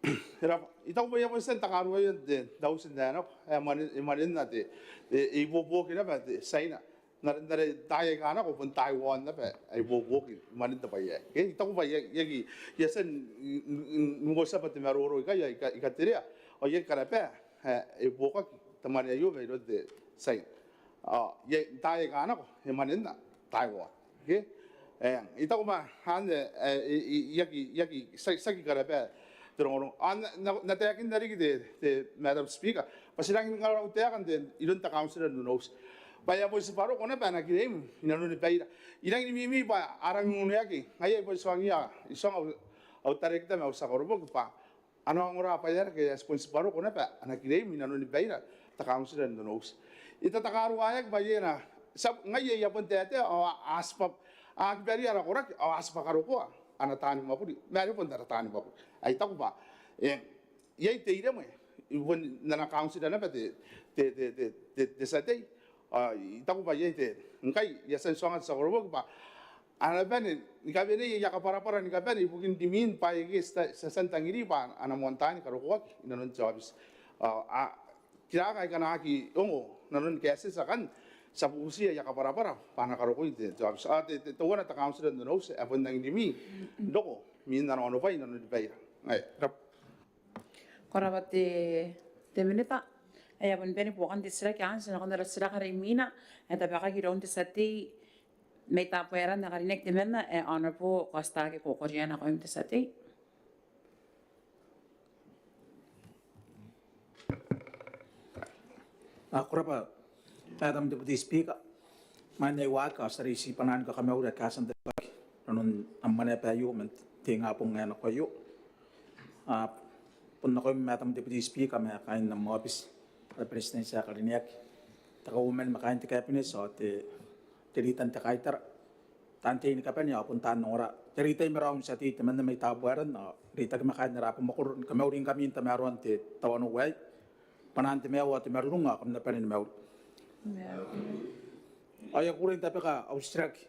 E rabwa. I taku bwa e a bon tia n takaruaia te auti n ae nako ae mwanena te, e ibuobuoki naba te Tiaina n are, n are taai aika nako bon Taiwan naba ae ibuobuoki mwanen te bwai aei. I taku bwa e aki, e a tia n, n, n, n uotia bwa te maroro ikai ae I ka, I katerea ao e aki karaba ae e buokaki te mwane aio mairoun te Tiaina. Ao e, taai aika nako e mwanena Taiwan. Ke? E, I taku bwa anne, e, e, e aki, e aki, ti, ti aki karaba te rongorongo. Ao N na, N na, N na taekinna riki te, te Madam Speaker bwa ti rangi ni karaua taekan te, iroun te kauntira n Nonouti bwa e a bon tibwa roko naba ana claim inanoni baira. I rangi ni mimi bwa a rangi n uneaki, ngaia I bon tuangiia, I tuanga au, au director ma au tia koroboki bwa a na ongora bwa e aera ngke e a bon tibwa roko naba ana claim inanoni baira te kauntira n Nonouti. I tatakaruaeaki bwa iai ana, ti a, ngaia e a bon taetae ao a tibwa, a aki bane ara koraki ao a tibwa karokoa ana taani mwakuri ma are bon ara taani mwakuri. Ae I taku bwa, e, iai te iremwe ibukin ana kauntira naba te, te, te tia tei. Ao I taku bwa iai te, ngkai I a tia n tuanga te tia koroboki bwa a na bane ni kabanei aia kabwarabwara ni kabane ibukin rimwin bwaai ake ti a tia n tangiri bwa a na moan taani karokoaki inanon te aobiti. Ao a, kiraaka aika a na aki ongo nanon kaetieti akanne, ti a bubuti aia kabwarabwara bwa a na karokoi te, te aobiti. Ao te, te, teuana te kauntira n Nonouti ae bon rangi ni mimi n roko mwin ana onobwai inanoni baira. Ae, rabwa. Ko rabwa te, te minita. Ae a bon bane buokan te titiraki anne, ti na nakon ara titiraki are imwina ae e tabekaki iroun te tia tei mai Tabuaeran ae karineaki temanna ae Honourable Kostaki Kokoria, nakoim te tia tei. Ko rabwa Madam Deputy Speaker. Imwain ae I waaki ao ti a reitibana ni kakamauri ake a tia n tabeaki inanon am Maneaba aio man te ingabong ae nako aio. Ao bon nakoim Madam Deputy Speaker ma kaain am aobiti, ara Beretitenti ae karineaki, te Kauoman ma kaain te Kabinet ao te, te Ritan te Kaitara, taan tei ni kabane ao bon taan ongora. Te Rita i marawa, te tia tei temanna mai Tabuaeran ao reitaki ma kaain ara abamwakoro, ni kamauringkami n tamaroan te tawanou aei. Bwanaan te maiu ao te marurung ao kam na bane ni mauri. Ao I a kukurei n tabeka au titiraki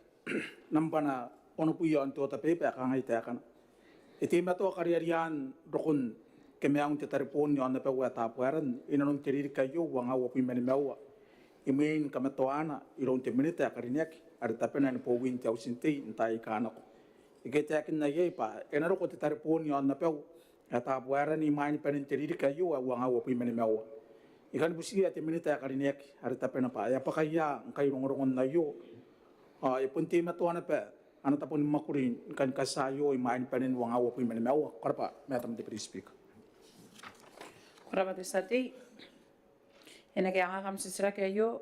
nambwa onobwi aon te order paper ae kangai taekana. E teimatoa kariarian rokon kemaiun te tareboon i aon abau ae Tabuaeran inanon te ririki aio uangaa uabwi ma nimaua, imwin kamatoaana iroun te Minita ae karineaki are tabena ni bowin te auti n tei n taai aika nako. Ike e taekinna iai bwa e na roko te tareboon i aon abau ae Tabuaeran imwain banen te ririki aio ae uangaa uabwi ma nimaua. I kan butiia te Minita ae karineaki are tabena bwa e a bwaka ia ngkai rongorongon aio ao e bon teimatoa naba ana tabo ni mwakuri ni kan katia aio imwain banen uangaa uabwi ma nimaua? Ko rabwa Madam Deputy Speaker. Ko rabwa te tia tei. E na kaekaaki am titiraki aio,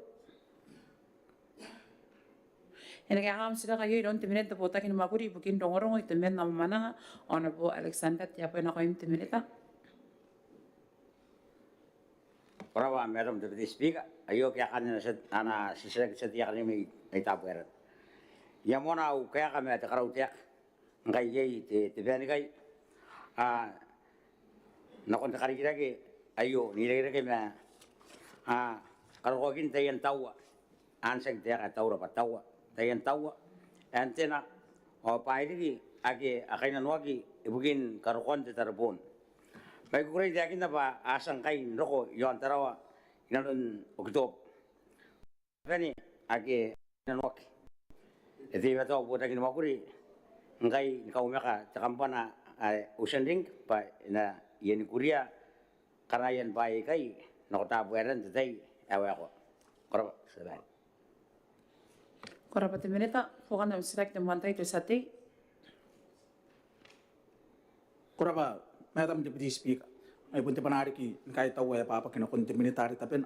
e na kaekaaki am titiraki aio iroun te Minita n te Botaki ni Mwakuri ibukin Rongorongo, Itoman ao Mwamwananga, Honourable Alexander Teabo, nakoim te Minita. Ko rabwa Madam Deputy Speaker. Aio kaekaan ana titiraki te tia tei ae karineaki mai Tabuaeran. I a moana au kaeka ma te karautaeka ngkai iai te, te banikai nakon te karikirake aio n irekereke ma karokoakin taian taua. Antai te aeka taura bwa taua, taian taua, antena ao bwaai riki ake a kainnanoaki ibukin karokoan te tareboon. Ma I kukurei n taekinna bwa a tia ngkai n roko i aon Tarawa inanon Okitoba. Bane ake a kainnanoaki. E teimatoa au botaki ni mwakuri ngkai ni kaumaka te kambana ae Ocean Link bwa e na ianikuria karaoan bwaai aikai nako Tabuaeran n te tai ae waekoa. Ko rabwa. Ko rabwa te Minita. Buokan am titiraki te moan tai te tia tei. Ko rabwa Madam Deputy Speaker. Ai bon te bwanaa riki ni kaitau ae abwabwaki nakon te Minita are tabena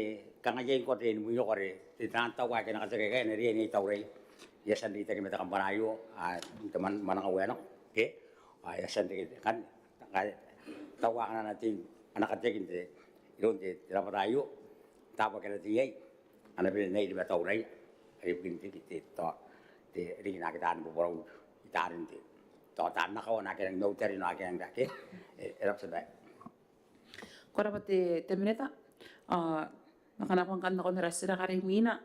are kanga iai ngkoa te ni mwinoko are te taan tau ake a na kateaki ae e na riai n tauraoi. I a tia n reitaki ma te kambana aio, a, n te mwan-, mwananga ae nako, ke? A, I a tia n reke ngkanne, ngkanne tau akana a na tei, a na kateaki n te, iroun te, te rabwata aio, taabo ake a na tei iai, a na bane n airi ma tauraoi, are ibukin te, te, tao, te, riki naake taan boborau i taari n te, tao taan akawa naake a nang mauri n taari naake a nang rake, e, e rabwa te Ko rabwa te, te minita. A, n na kanakoa ngkanne nakon ara titiraki are imwina,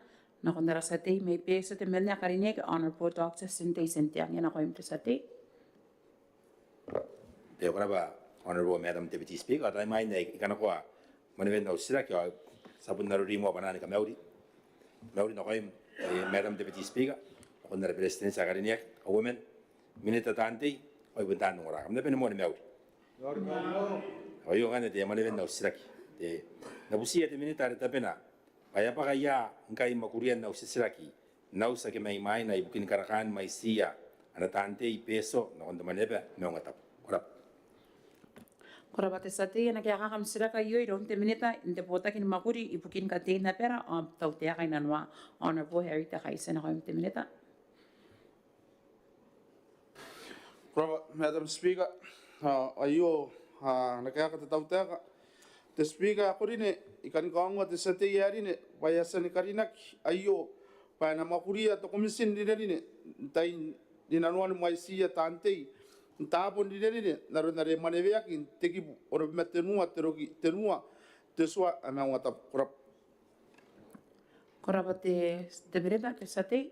nakon ara tia tei mai Betio, te membwa ae karineaki, Honourable Doctor Sentei Tenteang, nakoim te tia tei. Te, ko rabwa, Honourable Madam Deputy Speaker, ao tai imwain ae I kanakoa mwanewen au titiraki ao ti a bon rimoa bwanaan kamauri. Mauri nakoim, e, Madam Deputy Speaker, nakon ara Beretitenti ae karineaki, Kauoman, minita, taan tei, ao ai bon taan ongora. Kam na bane ni mauri. Ao aio ngkanne te mwanewen au titiraki. Te, N na butiia te minita are tabena bwa e a bwaka ia ngkai mwakurian au titiraki n auti ake mai mwaina ibukin karakaan mwaitiia ana taan tei Betio nakon te Mwaneaba Maungatabu. Ko rabwa. Ko rabwa te tia tei, e na kaekaaki am titiraki aio iroun te minita n te botaki ni mwakuri ibukin katein abara ao tautaeka inanoa, Honourable Harry Tekaiti, nakoim te minita. Ko rabwa, Madam Speaker. A, aio, a, ana kaeka te tautaeka. Te Speaker ae karineaki, I kan kaongoa te tia tei ae karineaki bwa e a tia ni karinaki aio bwa e na mwakuria te komitin n rinerine n tain rinanoan mwaitiia taan tei n taabo n rinerine n aron are e mwaneweaki n te kibu onobwi ma tenua, te roki tenua, te tua ae maungatabu. Ko rabwa. Ko rabwa te, te Minita, te tia tei.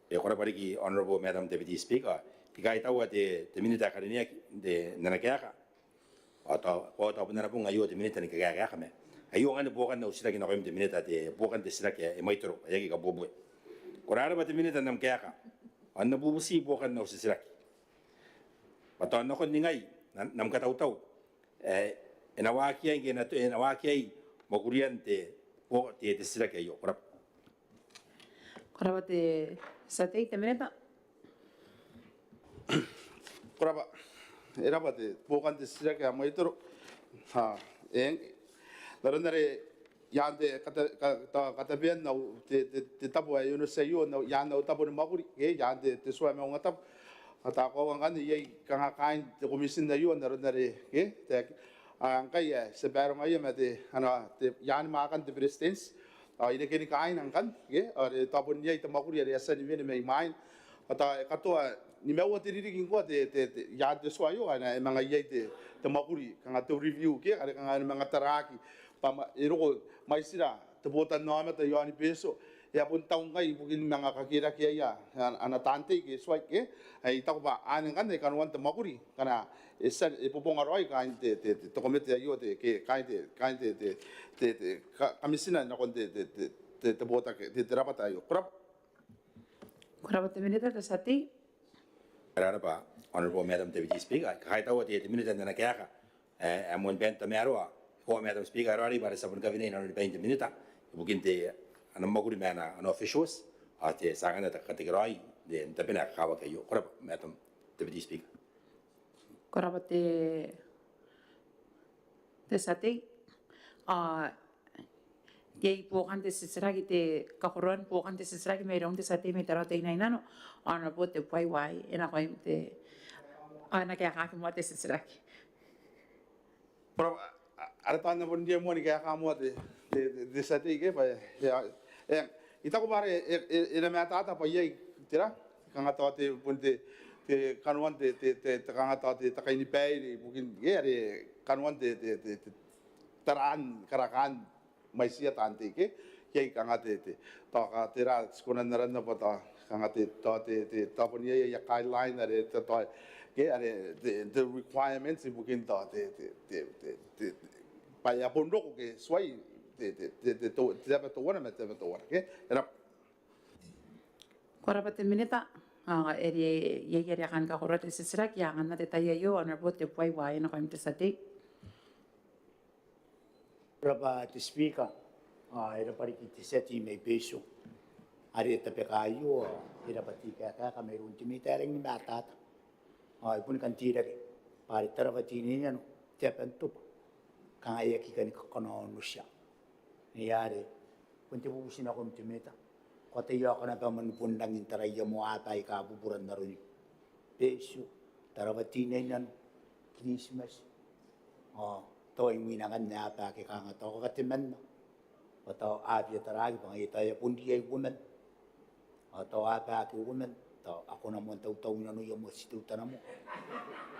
E, ko rabwa riki Honourable Madam Deputy Speaker. I kaitaua te, te Minita ae karineaki n te, n ana kaeka. Ao tao, ao tao bon ana bong aio te Minita ni kakaekaeka ma aio ngkanne buokan au titiraki nakoim te Minita, te buokan te titiraki ae mwaitoro ae aki kabuebue. Ko rarabwa te Minita n am kaeka. Ao N na bubuti buokan au titiraki bwa tao nakon ningai n am, n am katautau ae e na waaki iai, ngke e na, e na waaki iai mwakurian te, buo, te, te titiraki aio. Ko rabwa. Ko rabwa te tia tei, te Minita. Ko rabwa. E rabwa te buokan te titiraki ae mwaitoro. Ha, eng. N aron are i aan te kata, ka, ta, katabean au, te, te, te tabo ae onotoa aio, n au, i aan au tabo ni mwakuri, ke, i aan te, te tua ae maungatabu. Ao tao koaua ngkanne iai kanga kaain te komitin aio n aron are, ke, te, a, ngkai ae ti a barongaia ma te, ana, te, i aan mwaakan te Beretitenti. Ao I reke ni kaaina ngkanne, ke, are tao bon iai te mwakuri are e a tia ni wene mai mwaina. Ao tao e katoa nimaua te ririki ngkoa te, te, te, i aan te tua aio, ae e na, e manga iai te, te mwakuri, kanga te review, ke, are kanga e na manga taraaki bwa ma, e roko mwaitira te botannaomata iaoni Betio, e a bon tau ngkai ibukin manga kakerakeaia ana, ana taan tei ke tuai, ke. Ae I taku bwa anne ngkanne kanoan te mwakuri ngkana e tia, e bobonga raoi kaain te, te, te, te komete aio, te, ke, kaain te, kaain te, te, te, te, ka, kamitina nakon te, te, te, te, te botaki, te, te rabwata aio. Ko rabwa. Ko rabwa te Minita, te tia tei. Ko rabwa Honourable Madam Deputy Speaker. I kaitaua te, te Minita n ana kaeka ae, ae moan bain tamaroa. Ko rabwa Madam Speaker, e raoiroi bwa are ti a bon kawenei nanoni bain te Minita ibukin te, ana mwakuri ma ana, ana officials, ao ti a tia ngkanne ni tekeraoi n tabena ae kakawaki aio. Ko rabwa Madam Deputy Speaker. Ko rabwa te, te tia tei. Ao iai buokan te titiraki, te kakoroan buokan te titiraki mairoun te tia tei mai Tarawa Teinainano, Honourable Tebuai Uaai, e nakoim te, ao e na kaekaaki moa te titiraki. Ko rabwa, a, are tao N na bon riai moa ni kaeka moa te, te, te, te tia tei, ke, bwa e, e, e, I taku bwa are e, e, e na matata bwa iai, tera, kanga tao te, bon te, te kanoan te, te, te, te kanga tao te, te kainibaire ibukin, ke, are kanoan te, te, te, te taraan, karakaan mwaitiia taan tei, ke. Iai kanga te, te, tao ka, tera, ti kona n aranna bwa tao kanga te, tao te, te, tao bon iai aia guideline are te, tao, ke, are te, te requirements ibukin tao te, te, te, te, te, te, bwa e a bon roko ke tuai te, te, te, te, to, te aba teuana ma te aba teuana, ke. E rabwa. Ko rabwa te Minita. Ao e riai, iai are a kan kakoroa te titiraki, anganna te tai aio, Honourable Tebuai Uaai, e nakoim te tia tei. Ko rabwa te Speaker, ao e rabwa riki te tia tei mai Betio. Are e tabeka aio, ao e rabwa te kaeka mairoun te Minita ae rangi ni matata. Ao I boni kan teirake bwa are Tarawa Teinainano te aba n tobwa, kanga e aki kani kakanaonotia. Ngaia are bon te bubuti nakoim te Minita, ko a taiaoka naba moa ni bon rangi n taraia moa aba aika bubura n aroni Betio, Tarawa Teinainano, Kiritimati, ao tao imwina ngkanne aba ake kanga tao kaka temanna, bwa tao a bia taraaki bwa ngaia tao e a bon riai uoman, ao tao aba ake uoman tao a kona moa n tautau nanoia moa, ti teutana moa.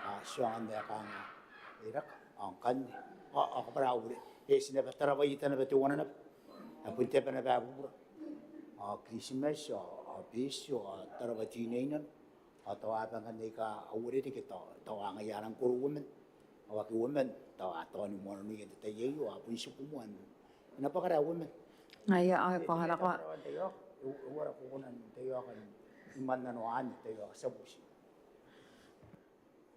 A, ti aonga n ae kanga e raka, ao ngkanne, ao, ao kabwara au bure, e ti naba Tarawa Ieta naba teuana naba ae bon te aba naba ae bubura. Ao Kiritimati, ao, ao Betio, ao Tarawa Teinainano, ao tao aba ngkanne aika a uarereke tao, tao a ngaia a rang koro uoman. Ao ake uoman tao a taoni moa nanoia n te tai aio, a bon tiku moa n, e na bwakara uoman. Ngaia, ao e, e, e, e, e, e, e uara ko kona n taiaoka ni mannanoa anne, taiaoka, ti a bubuti.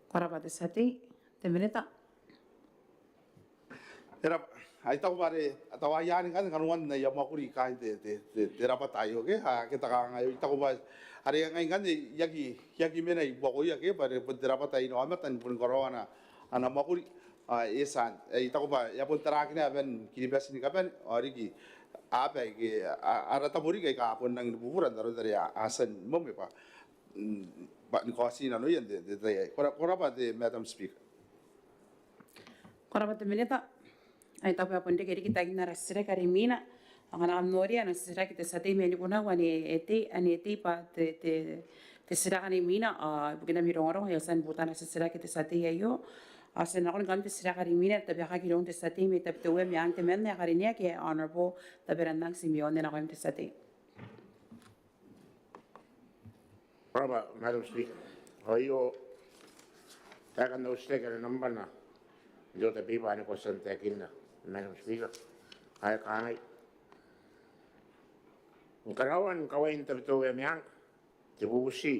Ko rabwa te tia tei, te Minita. E rabwa, I taku bwa are tao ai anne ngkanne kanoan aia mwakuri kaain te, te, te, te rabwata aio, ke, ake ti kangai, I taku bwa are ngai ngkanne I aki, I aki mena i buakoia, ke, bwa are bon te rabwata ae inaomata ni boni karaoa ana, ana mwakuri, a, e tia n, e, I taku bwa e a bon taraaki naba ni Kiribati ni kabane, ao riki aba aike, a, ara tabo riki aika a bon rangi ni bubura n aron are a, a tia ni mwemwe bwa, mm, bwa ni kaoti nanoia n te, te, te, ko ra-, ko rabwa te Madam Speaker. Ko rabwa te Minita. Ao I taku bwa e a bon reke riki tain ara titiraki are imwina. Ao ngkana kam noria ana titiraki te tia tei mai Nikunau, ane e tei, ane e tei bwa te, te, Te titiraki are imwina, ao ibukin ami rongorongo, e a tia ni butana titiraki te tia tei aio. Ao ti a nakon ngkanne te titiraki are imwina, e tabekaki iroun te tia tei mai Tabiteuea Meang temanna ae karineaki, Honourable Taberannang Timeon, e nakoim te tia tei. Ko rabwa, Madam Speaker. Ao aio taekan au titiraki are nambana n te order paper ae ko a tia n taekinna, Madam Speaker, ae kangai: Ni karaoan kawain Tabiteuea Meang, te bubuti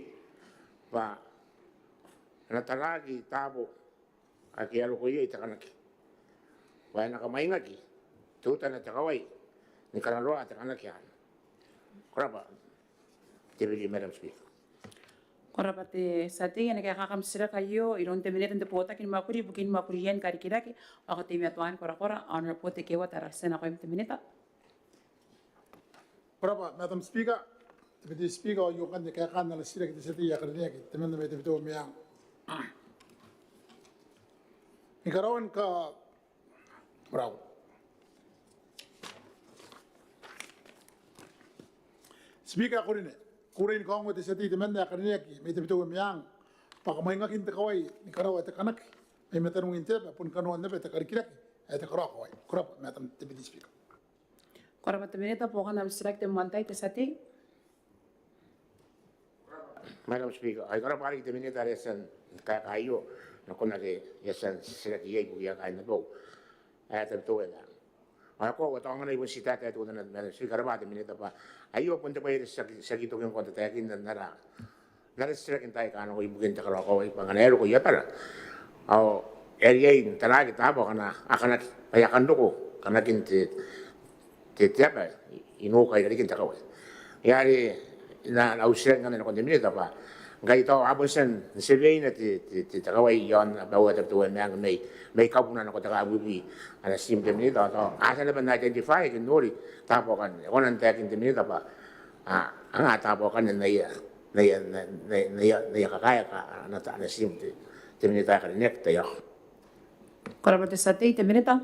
bwa a na taraaki taabo ake a roko iai te kanaki bwa e na kamwaingaki teutana te kawai ni kararoaa te kanaki anne. Ko rabwa, Deputy Madam Speaker. Ko rabwa te tia tei. E na kaekaaki am titiraki aio iroun te Minita n te Botaki ni Mwakuri ibukin Mwakurian Karikirake ao Kateimatoan Korakora, Honourable Tekeeua Tarati, e nakoim te Minita. Ko rabwa, Madam Speaker. Deputy Speaker, ao aio ngkanne kaekaan ana titiraki te tia tei ae karineaki temanna mai Tabiteuea Meang. Ni karaoan ka-, ko rabwa. Speaker ae ko rine, I kukurei ni kaongoa te tia tei temanna ae karineaki mai Tabiteuea Meang bwa kamwaingakin te kawai ni karaoa te kanaki mai mataniwin te aba bon kanoan naba te karikirake ae te karaokawai. Ko rabwa, Madam Deputy Speaker. Ko rabwa te Minita. Buokan am titiraki te moan tai, te tia tei. Madam Speaker, ao ko rabwa riki te Minita are e a tia n kaeka aio nakon are e a tia n titiraki iai ibukiia kaain abau ae Tabiteuea Meang. Ao e koaua, tao ngkana I bon ti taetae teutana, Madam Speaker, ko rabwa te Minita bwa aio bon te bwai are ti aki, ti aki toki ngkoa n tataekinna n ara, n ara titiraki n taai aika nako ibukin te karaokawai bwa ngkana e roko i abara ao e riai n taraaki taabo akana a kanaki bwa e a kan roko kanakin te, te, te aba i nuka i rarikin te kawai. Ngaia are I na, N na titiraki ngkanne nakon te Minita bwa ngkai tao a bon tia n survey-na te, te, te, te kawai iaon abau ae Tabiteuea Meang mai, mai kabuna nako te kabuibui ana tiim te Minita, tao a tia naba n identify ke n nori taabo akanne. E kona n taekin te Minita bwa a, anga taabo akanne n aia, n aia, n aia, n aia, n aia kakae aka ana, ana tiim te, te Minita ae karineaki? Taiaoka. Ko rabwa te tia tei. Te Minita.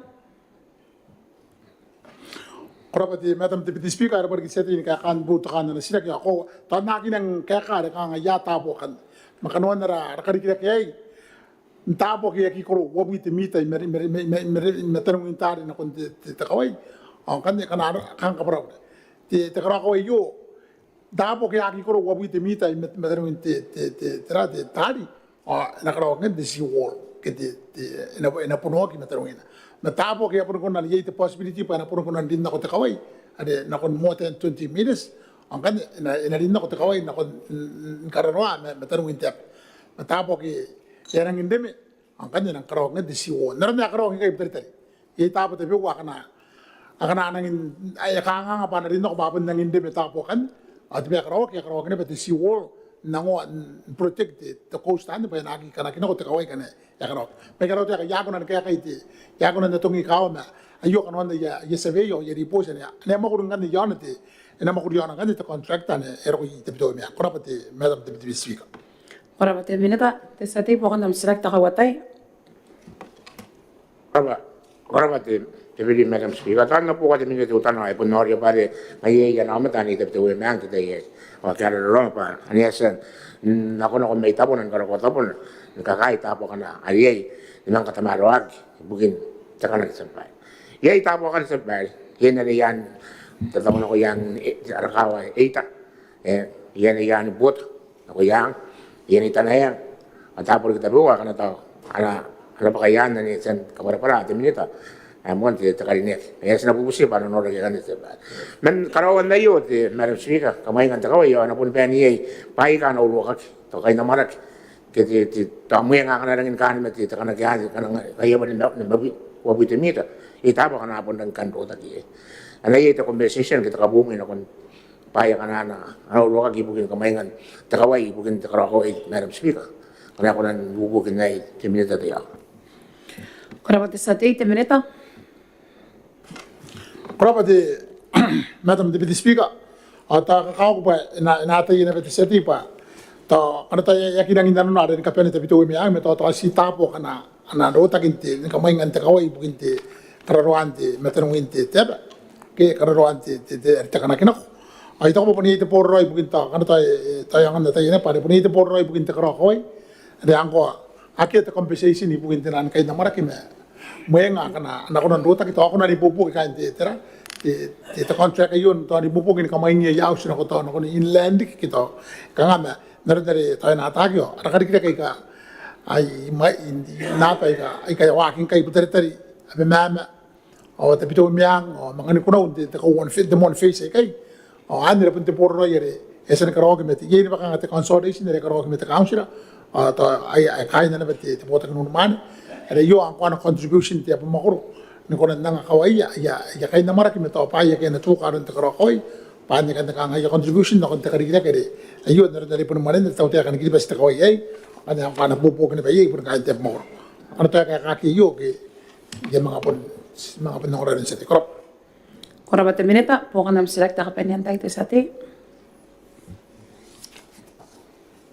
Ko rabwa te Madam Deputy Speaker, e rabwa riki te tia tei ni kaekaan boutokaan ana titiraki. Ao tao N na aki nang kaeka are kanga ia taabo akanne. Ma kanoan ara, ara karikirake aei n taabo ake e aki koro uabwi te mita i mataroa, i mataroa, i mataroa, i mataniwin taari nakon te, te, te kawai. Ao ngkanne kanga, kanga kabwarabwara te, te karaokawai aio, taabo ake e aki koro uabwi te mita i mat-, mataniwin te, te, te, te ra, te taari, ao e na karaoaki ngkanne te seawall ke te, te, e na, e na bonoaki i mataroana. Ma taabo ake e a boni kona n iai te possibility bwa e na boni kona n rin nako te kawai are nakon more than twenty meters, ao ngkanne e na, e na rin nako te kawai nakon, mm, ni kararoaa ma, mataniwin te aba. Ma taabo ake e a rangi n reme, ao ngkanne e nang karaoaki ngkanne te seawall. N aron ae karaoaki ngkai i Butaritari, iai taabo tabeua akana, akana a nangi, ae kanganga bwa a na rin nako bwa a bon nangi n reme taabo akanne. Ao te bwai ae karaoaki, e karaoaki naba te seawall n iangoa n protect te, te coast anne bwa e na aki kanaki nako te kawai ngkana e karaoaki. Ma e karaoaki, e aki kona ni kaekai te, e aki kona n atongi kaawa ma aio kanoan aia, aia survey ao aia report anne. E na mwakuri ngkanne iaona te, e na mwakuri iaona ngkanne te contractor anne e roko i Tabiteuea Meang. Ko rabwa te Madam Deputy Speaker. Ko rabwa te Minita. Te tia tei, buokan am titiraki te kauatai. Ko rabwa, ko rabwa te, te Deputy Madam Speaker. Tao N na buoka te Minita teutana ae bon noria bwa are ngaia ae ana aomata anne i Tabiteuea Meang te tai aei. Ao ake a raraoma bwa ane a tia n nakonako mai tabona ni karokoa tabona ni kakaea taabo akana a riai ni manga katamaroaki ibukin te kanaki, tia babaire. Iai taabo akanne, tia babaire, iai anne i aan, te tabo nako i aan, e, ara kaawa Eita, e, iai anne i aan Buota nako i aan, iai anne i Tanaeang, ao taabo riki tabeua akana tao a na, a na bwaka i aan ane e tia ni kabwarabwara te Minita ae moan te, te karineaki. Ngaia ti na bubuti bwa a na noraki akanne, tia babaire. Man karaoan aio, te Madam Speaker, kamwaingan te kawai ao a na boni bae n iai bwaai aika a na uruakaki, tao kainamwarake ke te, te, tao mwenga akana rangi ni kaan ma te, te kanaki anne, kanaki ae a bane ni ma, ni mabwi, uabwi te mita. Iai taabo akana a bon rangi ni kan rotaki iai. A na iai te compensation ke te kabumwi nakon bwaai akana a na, a na uruakaki ibukin kamwaingan te kawai ibukin te karaokawai, Madam Speaker. Ngkana e kona n ibuobuoki n aei te Minita, taiaoka. Ko rabwa te tia tei. Te Minita. Ko rabwa te Madam Deputy Speaker. Ao tao kakawaki bwa e na, e na ataia naba te tia tei bwa tao ngkana tao e aki rangi n nanona are ni kabane Tabiteuea Meang ma tao tao ti taabo akana a na rotaki n te, ni kamwaingan te kawai ibukin te kararoaan te mataniwin te, te aba ke kararoaan te, te, te, te kanaki nako. Ao I taku bwa bon iai te boraraoi ibukin tao, kanga tao, e, tao e aonga n ataia naba are bon iai te boraraoi ibukin te karaokawai are ngkoa akea te compensation ibukin te naan kain amwarake ma mwenga akana a na kona n rotaki tao a kona n ibuobuoki kaain te, tera, te, te, te contract aio n tao n ibuobuoki ni kamwaingia auti nako tao nakon inland ke tao kanga ma n aron are tao e na ataaki ao ara karikirake aika, ai, mai, i, i, naba aika, aika e a waaki ngkai i Butaritari, Abemama, ao Tabiteuea Meang, ao Manganikunaun, te, te kauoua n phe-, te moan phase aikai. Ao anne are bon te boraraoi are e a tia ni karaoaki ma te, iai naba kanga te consultation are e karaoaki ma te kauntira, ao tao, ai, ai kaaina naba te, te botaki n unimwaane. Are aio ngkoa ana contribution te abamwakoro ni kona n anga kawaia aia, aia kain amwarake ma tao bwaai ake a na tuka aron te karaokawai. Bwa anne kanga aia contribution nakon te karikirake are aio n aron are boni mwanena te tautaeka ni Kiribati te kawai aei. Anne ngkoa ana buobuoki naba iai ibukin kaain te abamwakoro. Ana taeka ae kaki aio ke I a manga bon, manga bon ongora n tia tei. Ko rabwa. Ko rabwa te minita, buokan am titiraki te kabanean tai te tia tei.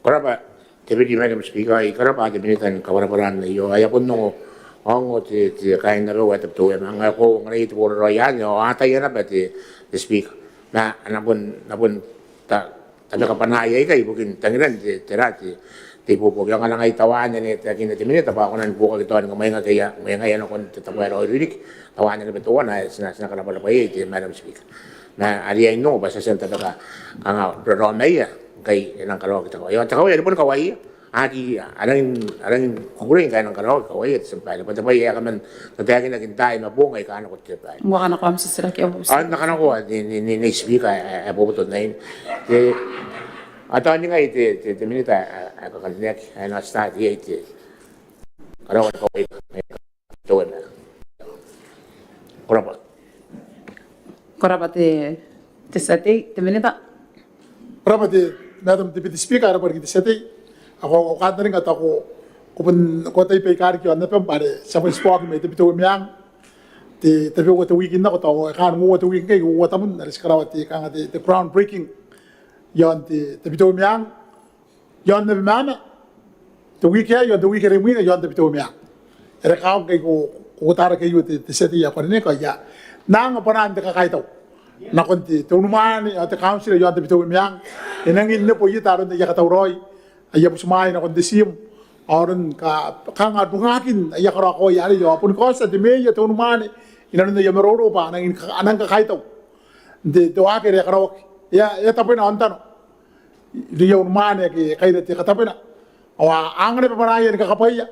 Ko rabwa te Deputy Madam Speaker, I karabwa te minita n kabwarabwaraan aio. Ai a bon ongo, ongo te, te kainabau ae Tabiteuea Meang, ao e koaua ngkai te boraraoi anne, ao a ataia naba te, te Speaker. Ma a na bon, a na bon ta, tabeka bwanaia aikai ibukin tangiran te, tera, te, te ibuobuoki. Ao ngkana ngai teuana ae e taekinna te minita bwa a kona ni buokaki tao ni kamwaingaki aia mwengaia nakon te tabo ae raoiroi riki, teuana naba teuana ae ti na, ti na karabwarabwa iai te Madam Speaker. Ma a riai n ongo bwa ti a tia n tabeka kanga raraomaia ngkai e nang karaoaki te kawai. Ao te kawai are boni kawaia, aki a rangi n, a rangi ni kukurei ngkai e nang karaoaki kawaia te tia babaire. Bwa te bwai ae e a kaman tataekinaki n taai ma boong aika nako te tia babaire. Ngkoa kanakoa am titiraki ae boboto. Ao N na kanakoa, Nei, Nei, Nei Speaker, ae, ae boboto n aine. Te, ao tao ningai te, te, te minita ae, ae kakarineaki ae e na start iai te karaoan kawai aika Tabiteuea Meang. Ko rabwa. Ko rabwa te, te tia tei, te minita. Ko rabwa te Madam Deputy Speaker, ko rabwa riki te tia tei. Ao ko, ko kantaninga tao ko, ko bon, ko ataia bwa I kariki aon abam bwa are ti a bon tibwa oki mai Tabiteuea Meang. Te, tabeua te wiki n nako tao e kaan uoua te wiki ngkai, uoua tabun are ti karaoa te, kanga te, te groundbreaking iaon te, Tabiteuea Meang. Iaon Abemama, te wiki aei, iaon te wiki are imwina, iaon Tabiteuea Meang. Are kanga ngkai ko, ko tarake aio te, te tia tei ae ko karineaki, ao I a anga bwanaan te kakaitau nakon te, te unimwaane ao te kauntira iaon Tabiteuea Meang. E nangi n nebo ieta aron aia katauraoi, aia butimwaai nakon te tiim, ao aron ka, kanga n rungakin aia karaokawai arei, ao boni kaotia te meea, te unimwaane, inanon aia maroro bwa a nangi, a nang kakaitau n te, te waaki are e karaoaki. E a, e a tabwena aontano irouia unimwaane ake kaira te katabwena. Ao a anga naba bwanaaia ni kakabwaia,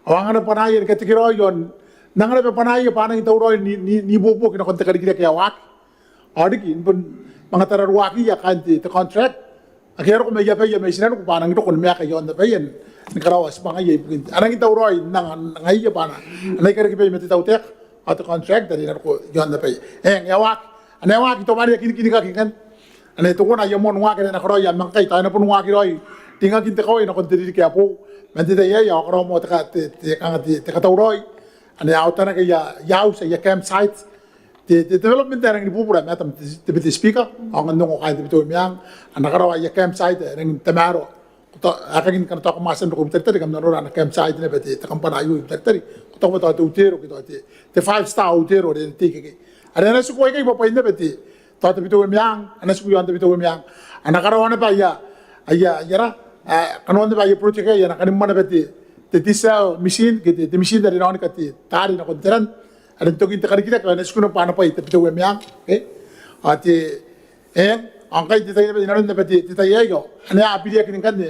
ao a anga naba bwanaaia ni katekeraoi, ao n anga naba bwanaaia bwa a nangi tauraoi n, n, n ibuobuoki nakon te karikirake ae waaki. Ao riki ni bon manga tararuaakiia kaain te, te contract ake a roko mai abaia mai tinaniku bwa a nangi roko ni maeka iaon abaia ni karaoa tibwangaia ibukin te, a nangi tauraoi n anga, n angaia bwa a na, a na ikarekebai ma te tautaeka ao te contract are e na roko iaon abaia. Eng, e a waaki. Ane e a waaki teuana ae kinikinikaki ngkanne. Ane teuana aia moan waaki are e na karaoia, ma ngkai tao e na bon waaki raoi ringakin te kawai nakon te ririki ae boou. Man te tai aei ao a karaoa moa te ka, te, te, kanga te, te katauraoi. Ane a otanaki aia, aia auti, aia campsite. Te, te development ae rangi ni bubura, Madam Deputy Speaker, ao ngkanne ongo kaain Tabiteuea Meang a na karaoa aia campsite ae rangi n tamaroa. Ko tao, aekakin ngkana tao kam a tia n roko i Butaritari kam na nora ana campsite naba te, te kambana aio i Butaritari. Ko taku bwa tao te Utero ke tao te, te five star Utero are e na tei ikekei. Are a na tiku aikai bwa bwain naba te, tao Tabiteuea Meang, a na tiku iaon Tabiteuea Meang. A na karaoa naba aia, aia, aia ra, a, kanoan naba aia project aei, a na kanimwa naba te, te desal machine ke te, te machine are e na onika te taari nakon te ran. Are n tokin te karikirake ao e na tiku naba ana bwai Tabiteuea Meang. Okay? Ao te, eng, ao ngkai te tai naba, inanon naba te, te tai aei ao ane a biriaki ngkanne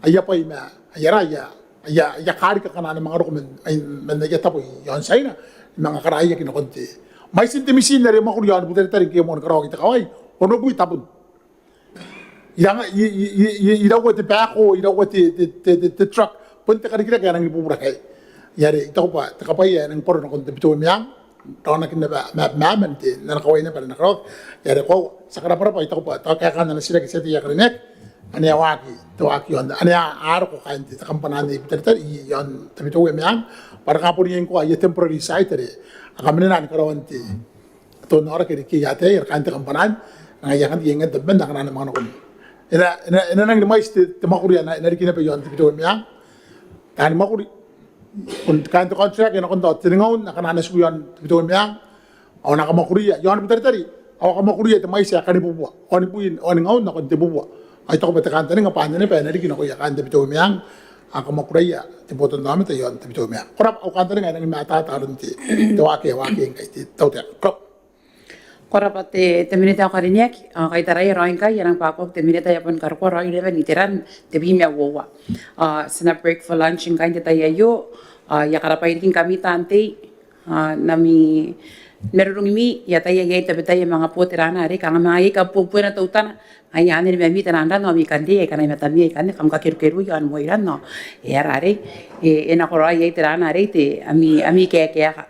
aia bwai ma aia ra, aia, aia, aia karika akana a na manga roko man, man, man aia tabo iaon Tiaina ni manga karaiaki nakon te, mwaitin te mitin are e mwakuri iaon Butaritari ngke e moan karaoaki te kawai, onobwi tabun. Iraua, i, i, i, i, iraua te backhoe, iraua te, te, te, te, te truck. Bon te karikirake ae rangi ni bubura aei. Are I taku bwa te kabwaia ae rangi ni bwaro nakon Tabiteuea Meang, raonakin naba ma, ma, man te, n ana kawai naba are e na karaoaki. Are koaua, ti a karabwarabwa, I taku bwa tao kaekaan ana titiraki te tia tei ae karineaki. Ane a waaki te waaki iaon, ane a, a roko kaain te, te kambana anne i Butaritari iaon Tabiteuea Meang. Bwa are kanga bon iai ngkoa aia temporary site are a kamanena ni karaoan te, te onnaoraki are iai ataei, are kaain te kambana anne. Ngaia ngkanne, iai ngkanne tabeman akana a na manga nakon. E na, e na, e na nangi ni mwaiti te, te mwakuri ae e na, e na riki naba iaon Tabiteuea Meang. Taani mwakuri. Bon kaain te contract, e nakon tao tengaun akana a na tiku iaon Tabiteuea Meang ao a na kamwakuria. Iaon Butaritari ao a kamwakuria te mwaiti ae karibubua, ao ni bwi, ao ni ngaun nakon te bubua. Ao I taku bwa te kantaninga bwa anne naba ae na riki nakoia kaain Tabiteuea Meang, a kamwakuraia te botannaomata iaon Tabiteuea Meang. Ko rabwa, au kantaninga ae nangi matata aron te, te waaki, waaki ngkai te tautaeka. Ko rabwa. Ko rabwa te, te minita ae karineaki, ao ngkai taraia raoi ngkai, e nang bwakuaku te minita ae bon karokoa raoi naba n iteran te bwi ma uoua. Ao ti na break for lunch ngkai n te tai aio, ao I a karabwa riki ngkami taan tei, ao n ami marurungimi, I ataia iai tabetai ae manga bo te rana arei, kanga manga iai kabuebuena teutana, ai anne nimami te rana ao ami kan tei aika a na i matami aikanne, kam kakerukerui ao ni moan rana, ao e aera arei, e, e nakoraoi iai te rana arei te, ami, ami kaekaeka.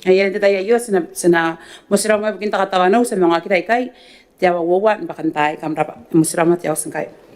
Ai anne n te tai aio, ti na, ti na motirawa moa ibukin te katawanou, ti a manga okira ikai te aoa uoua n bakantaai, kam rabwa, motirawa moa te auti ngkai.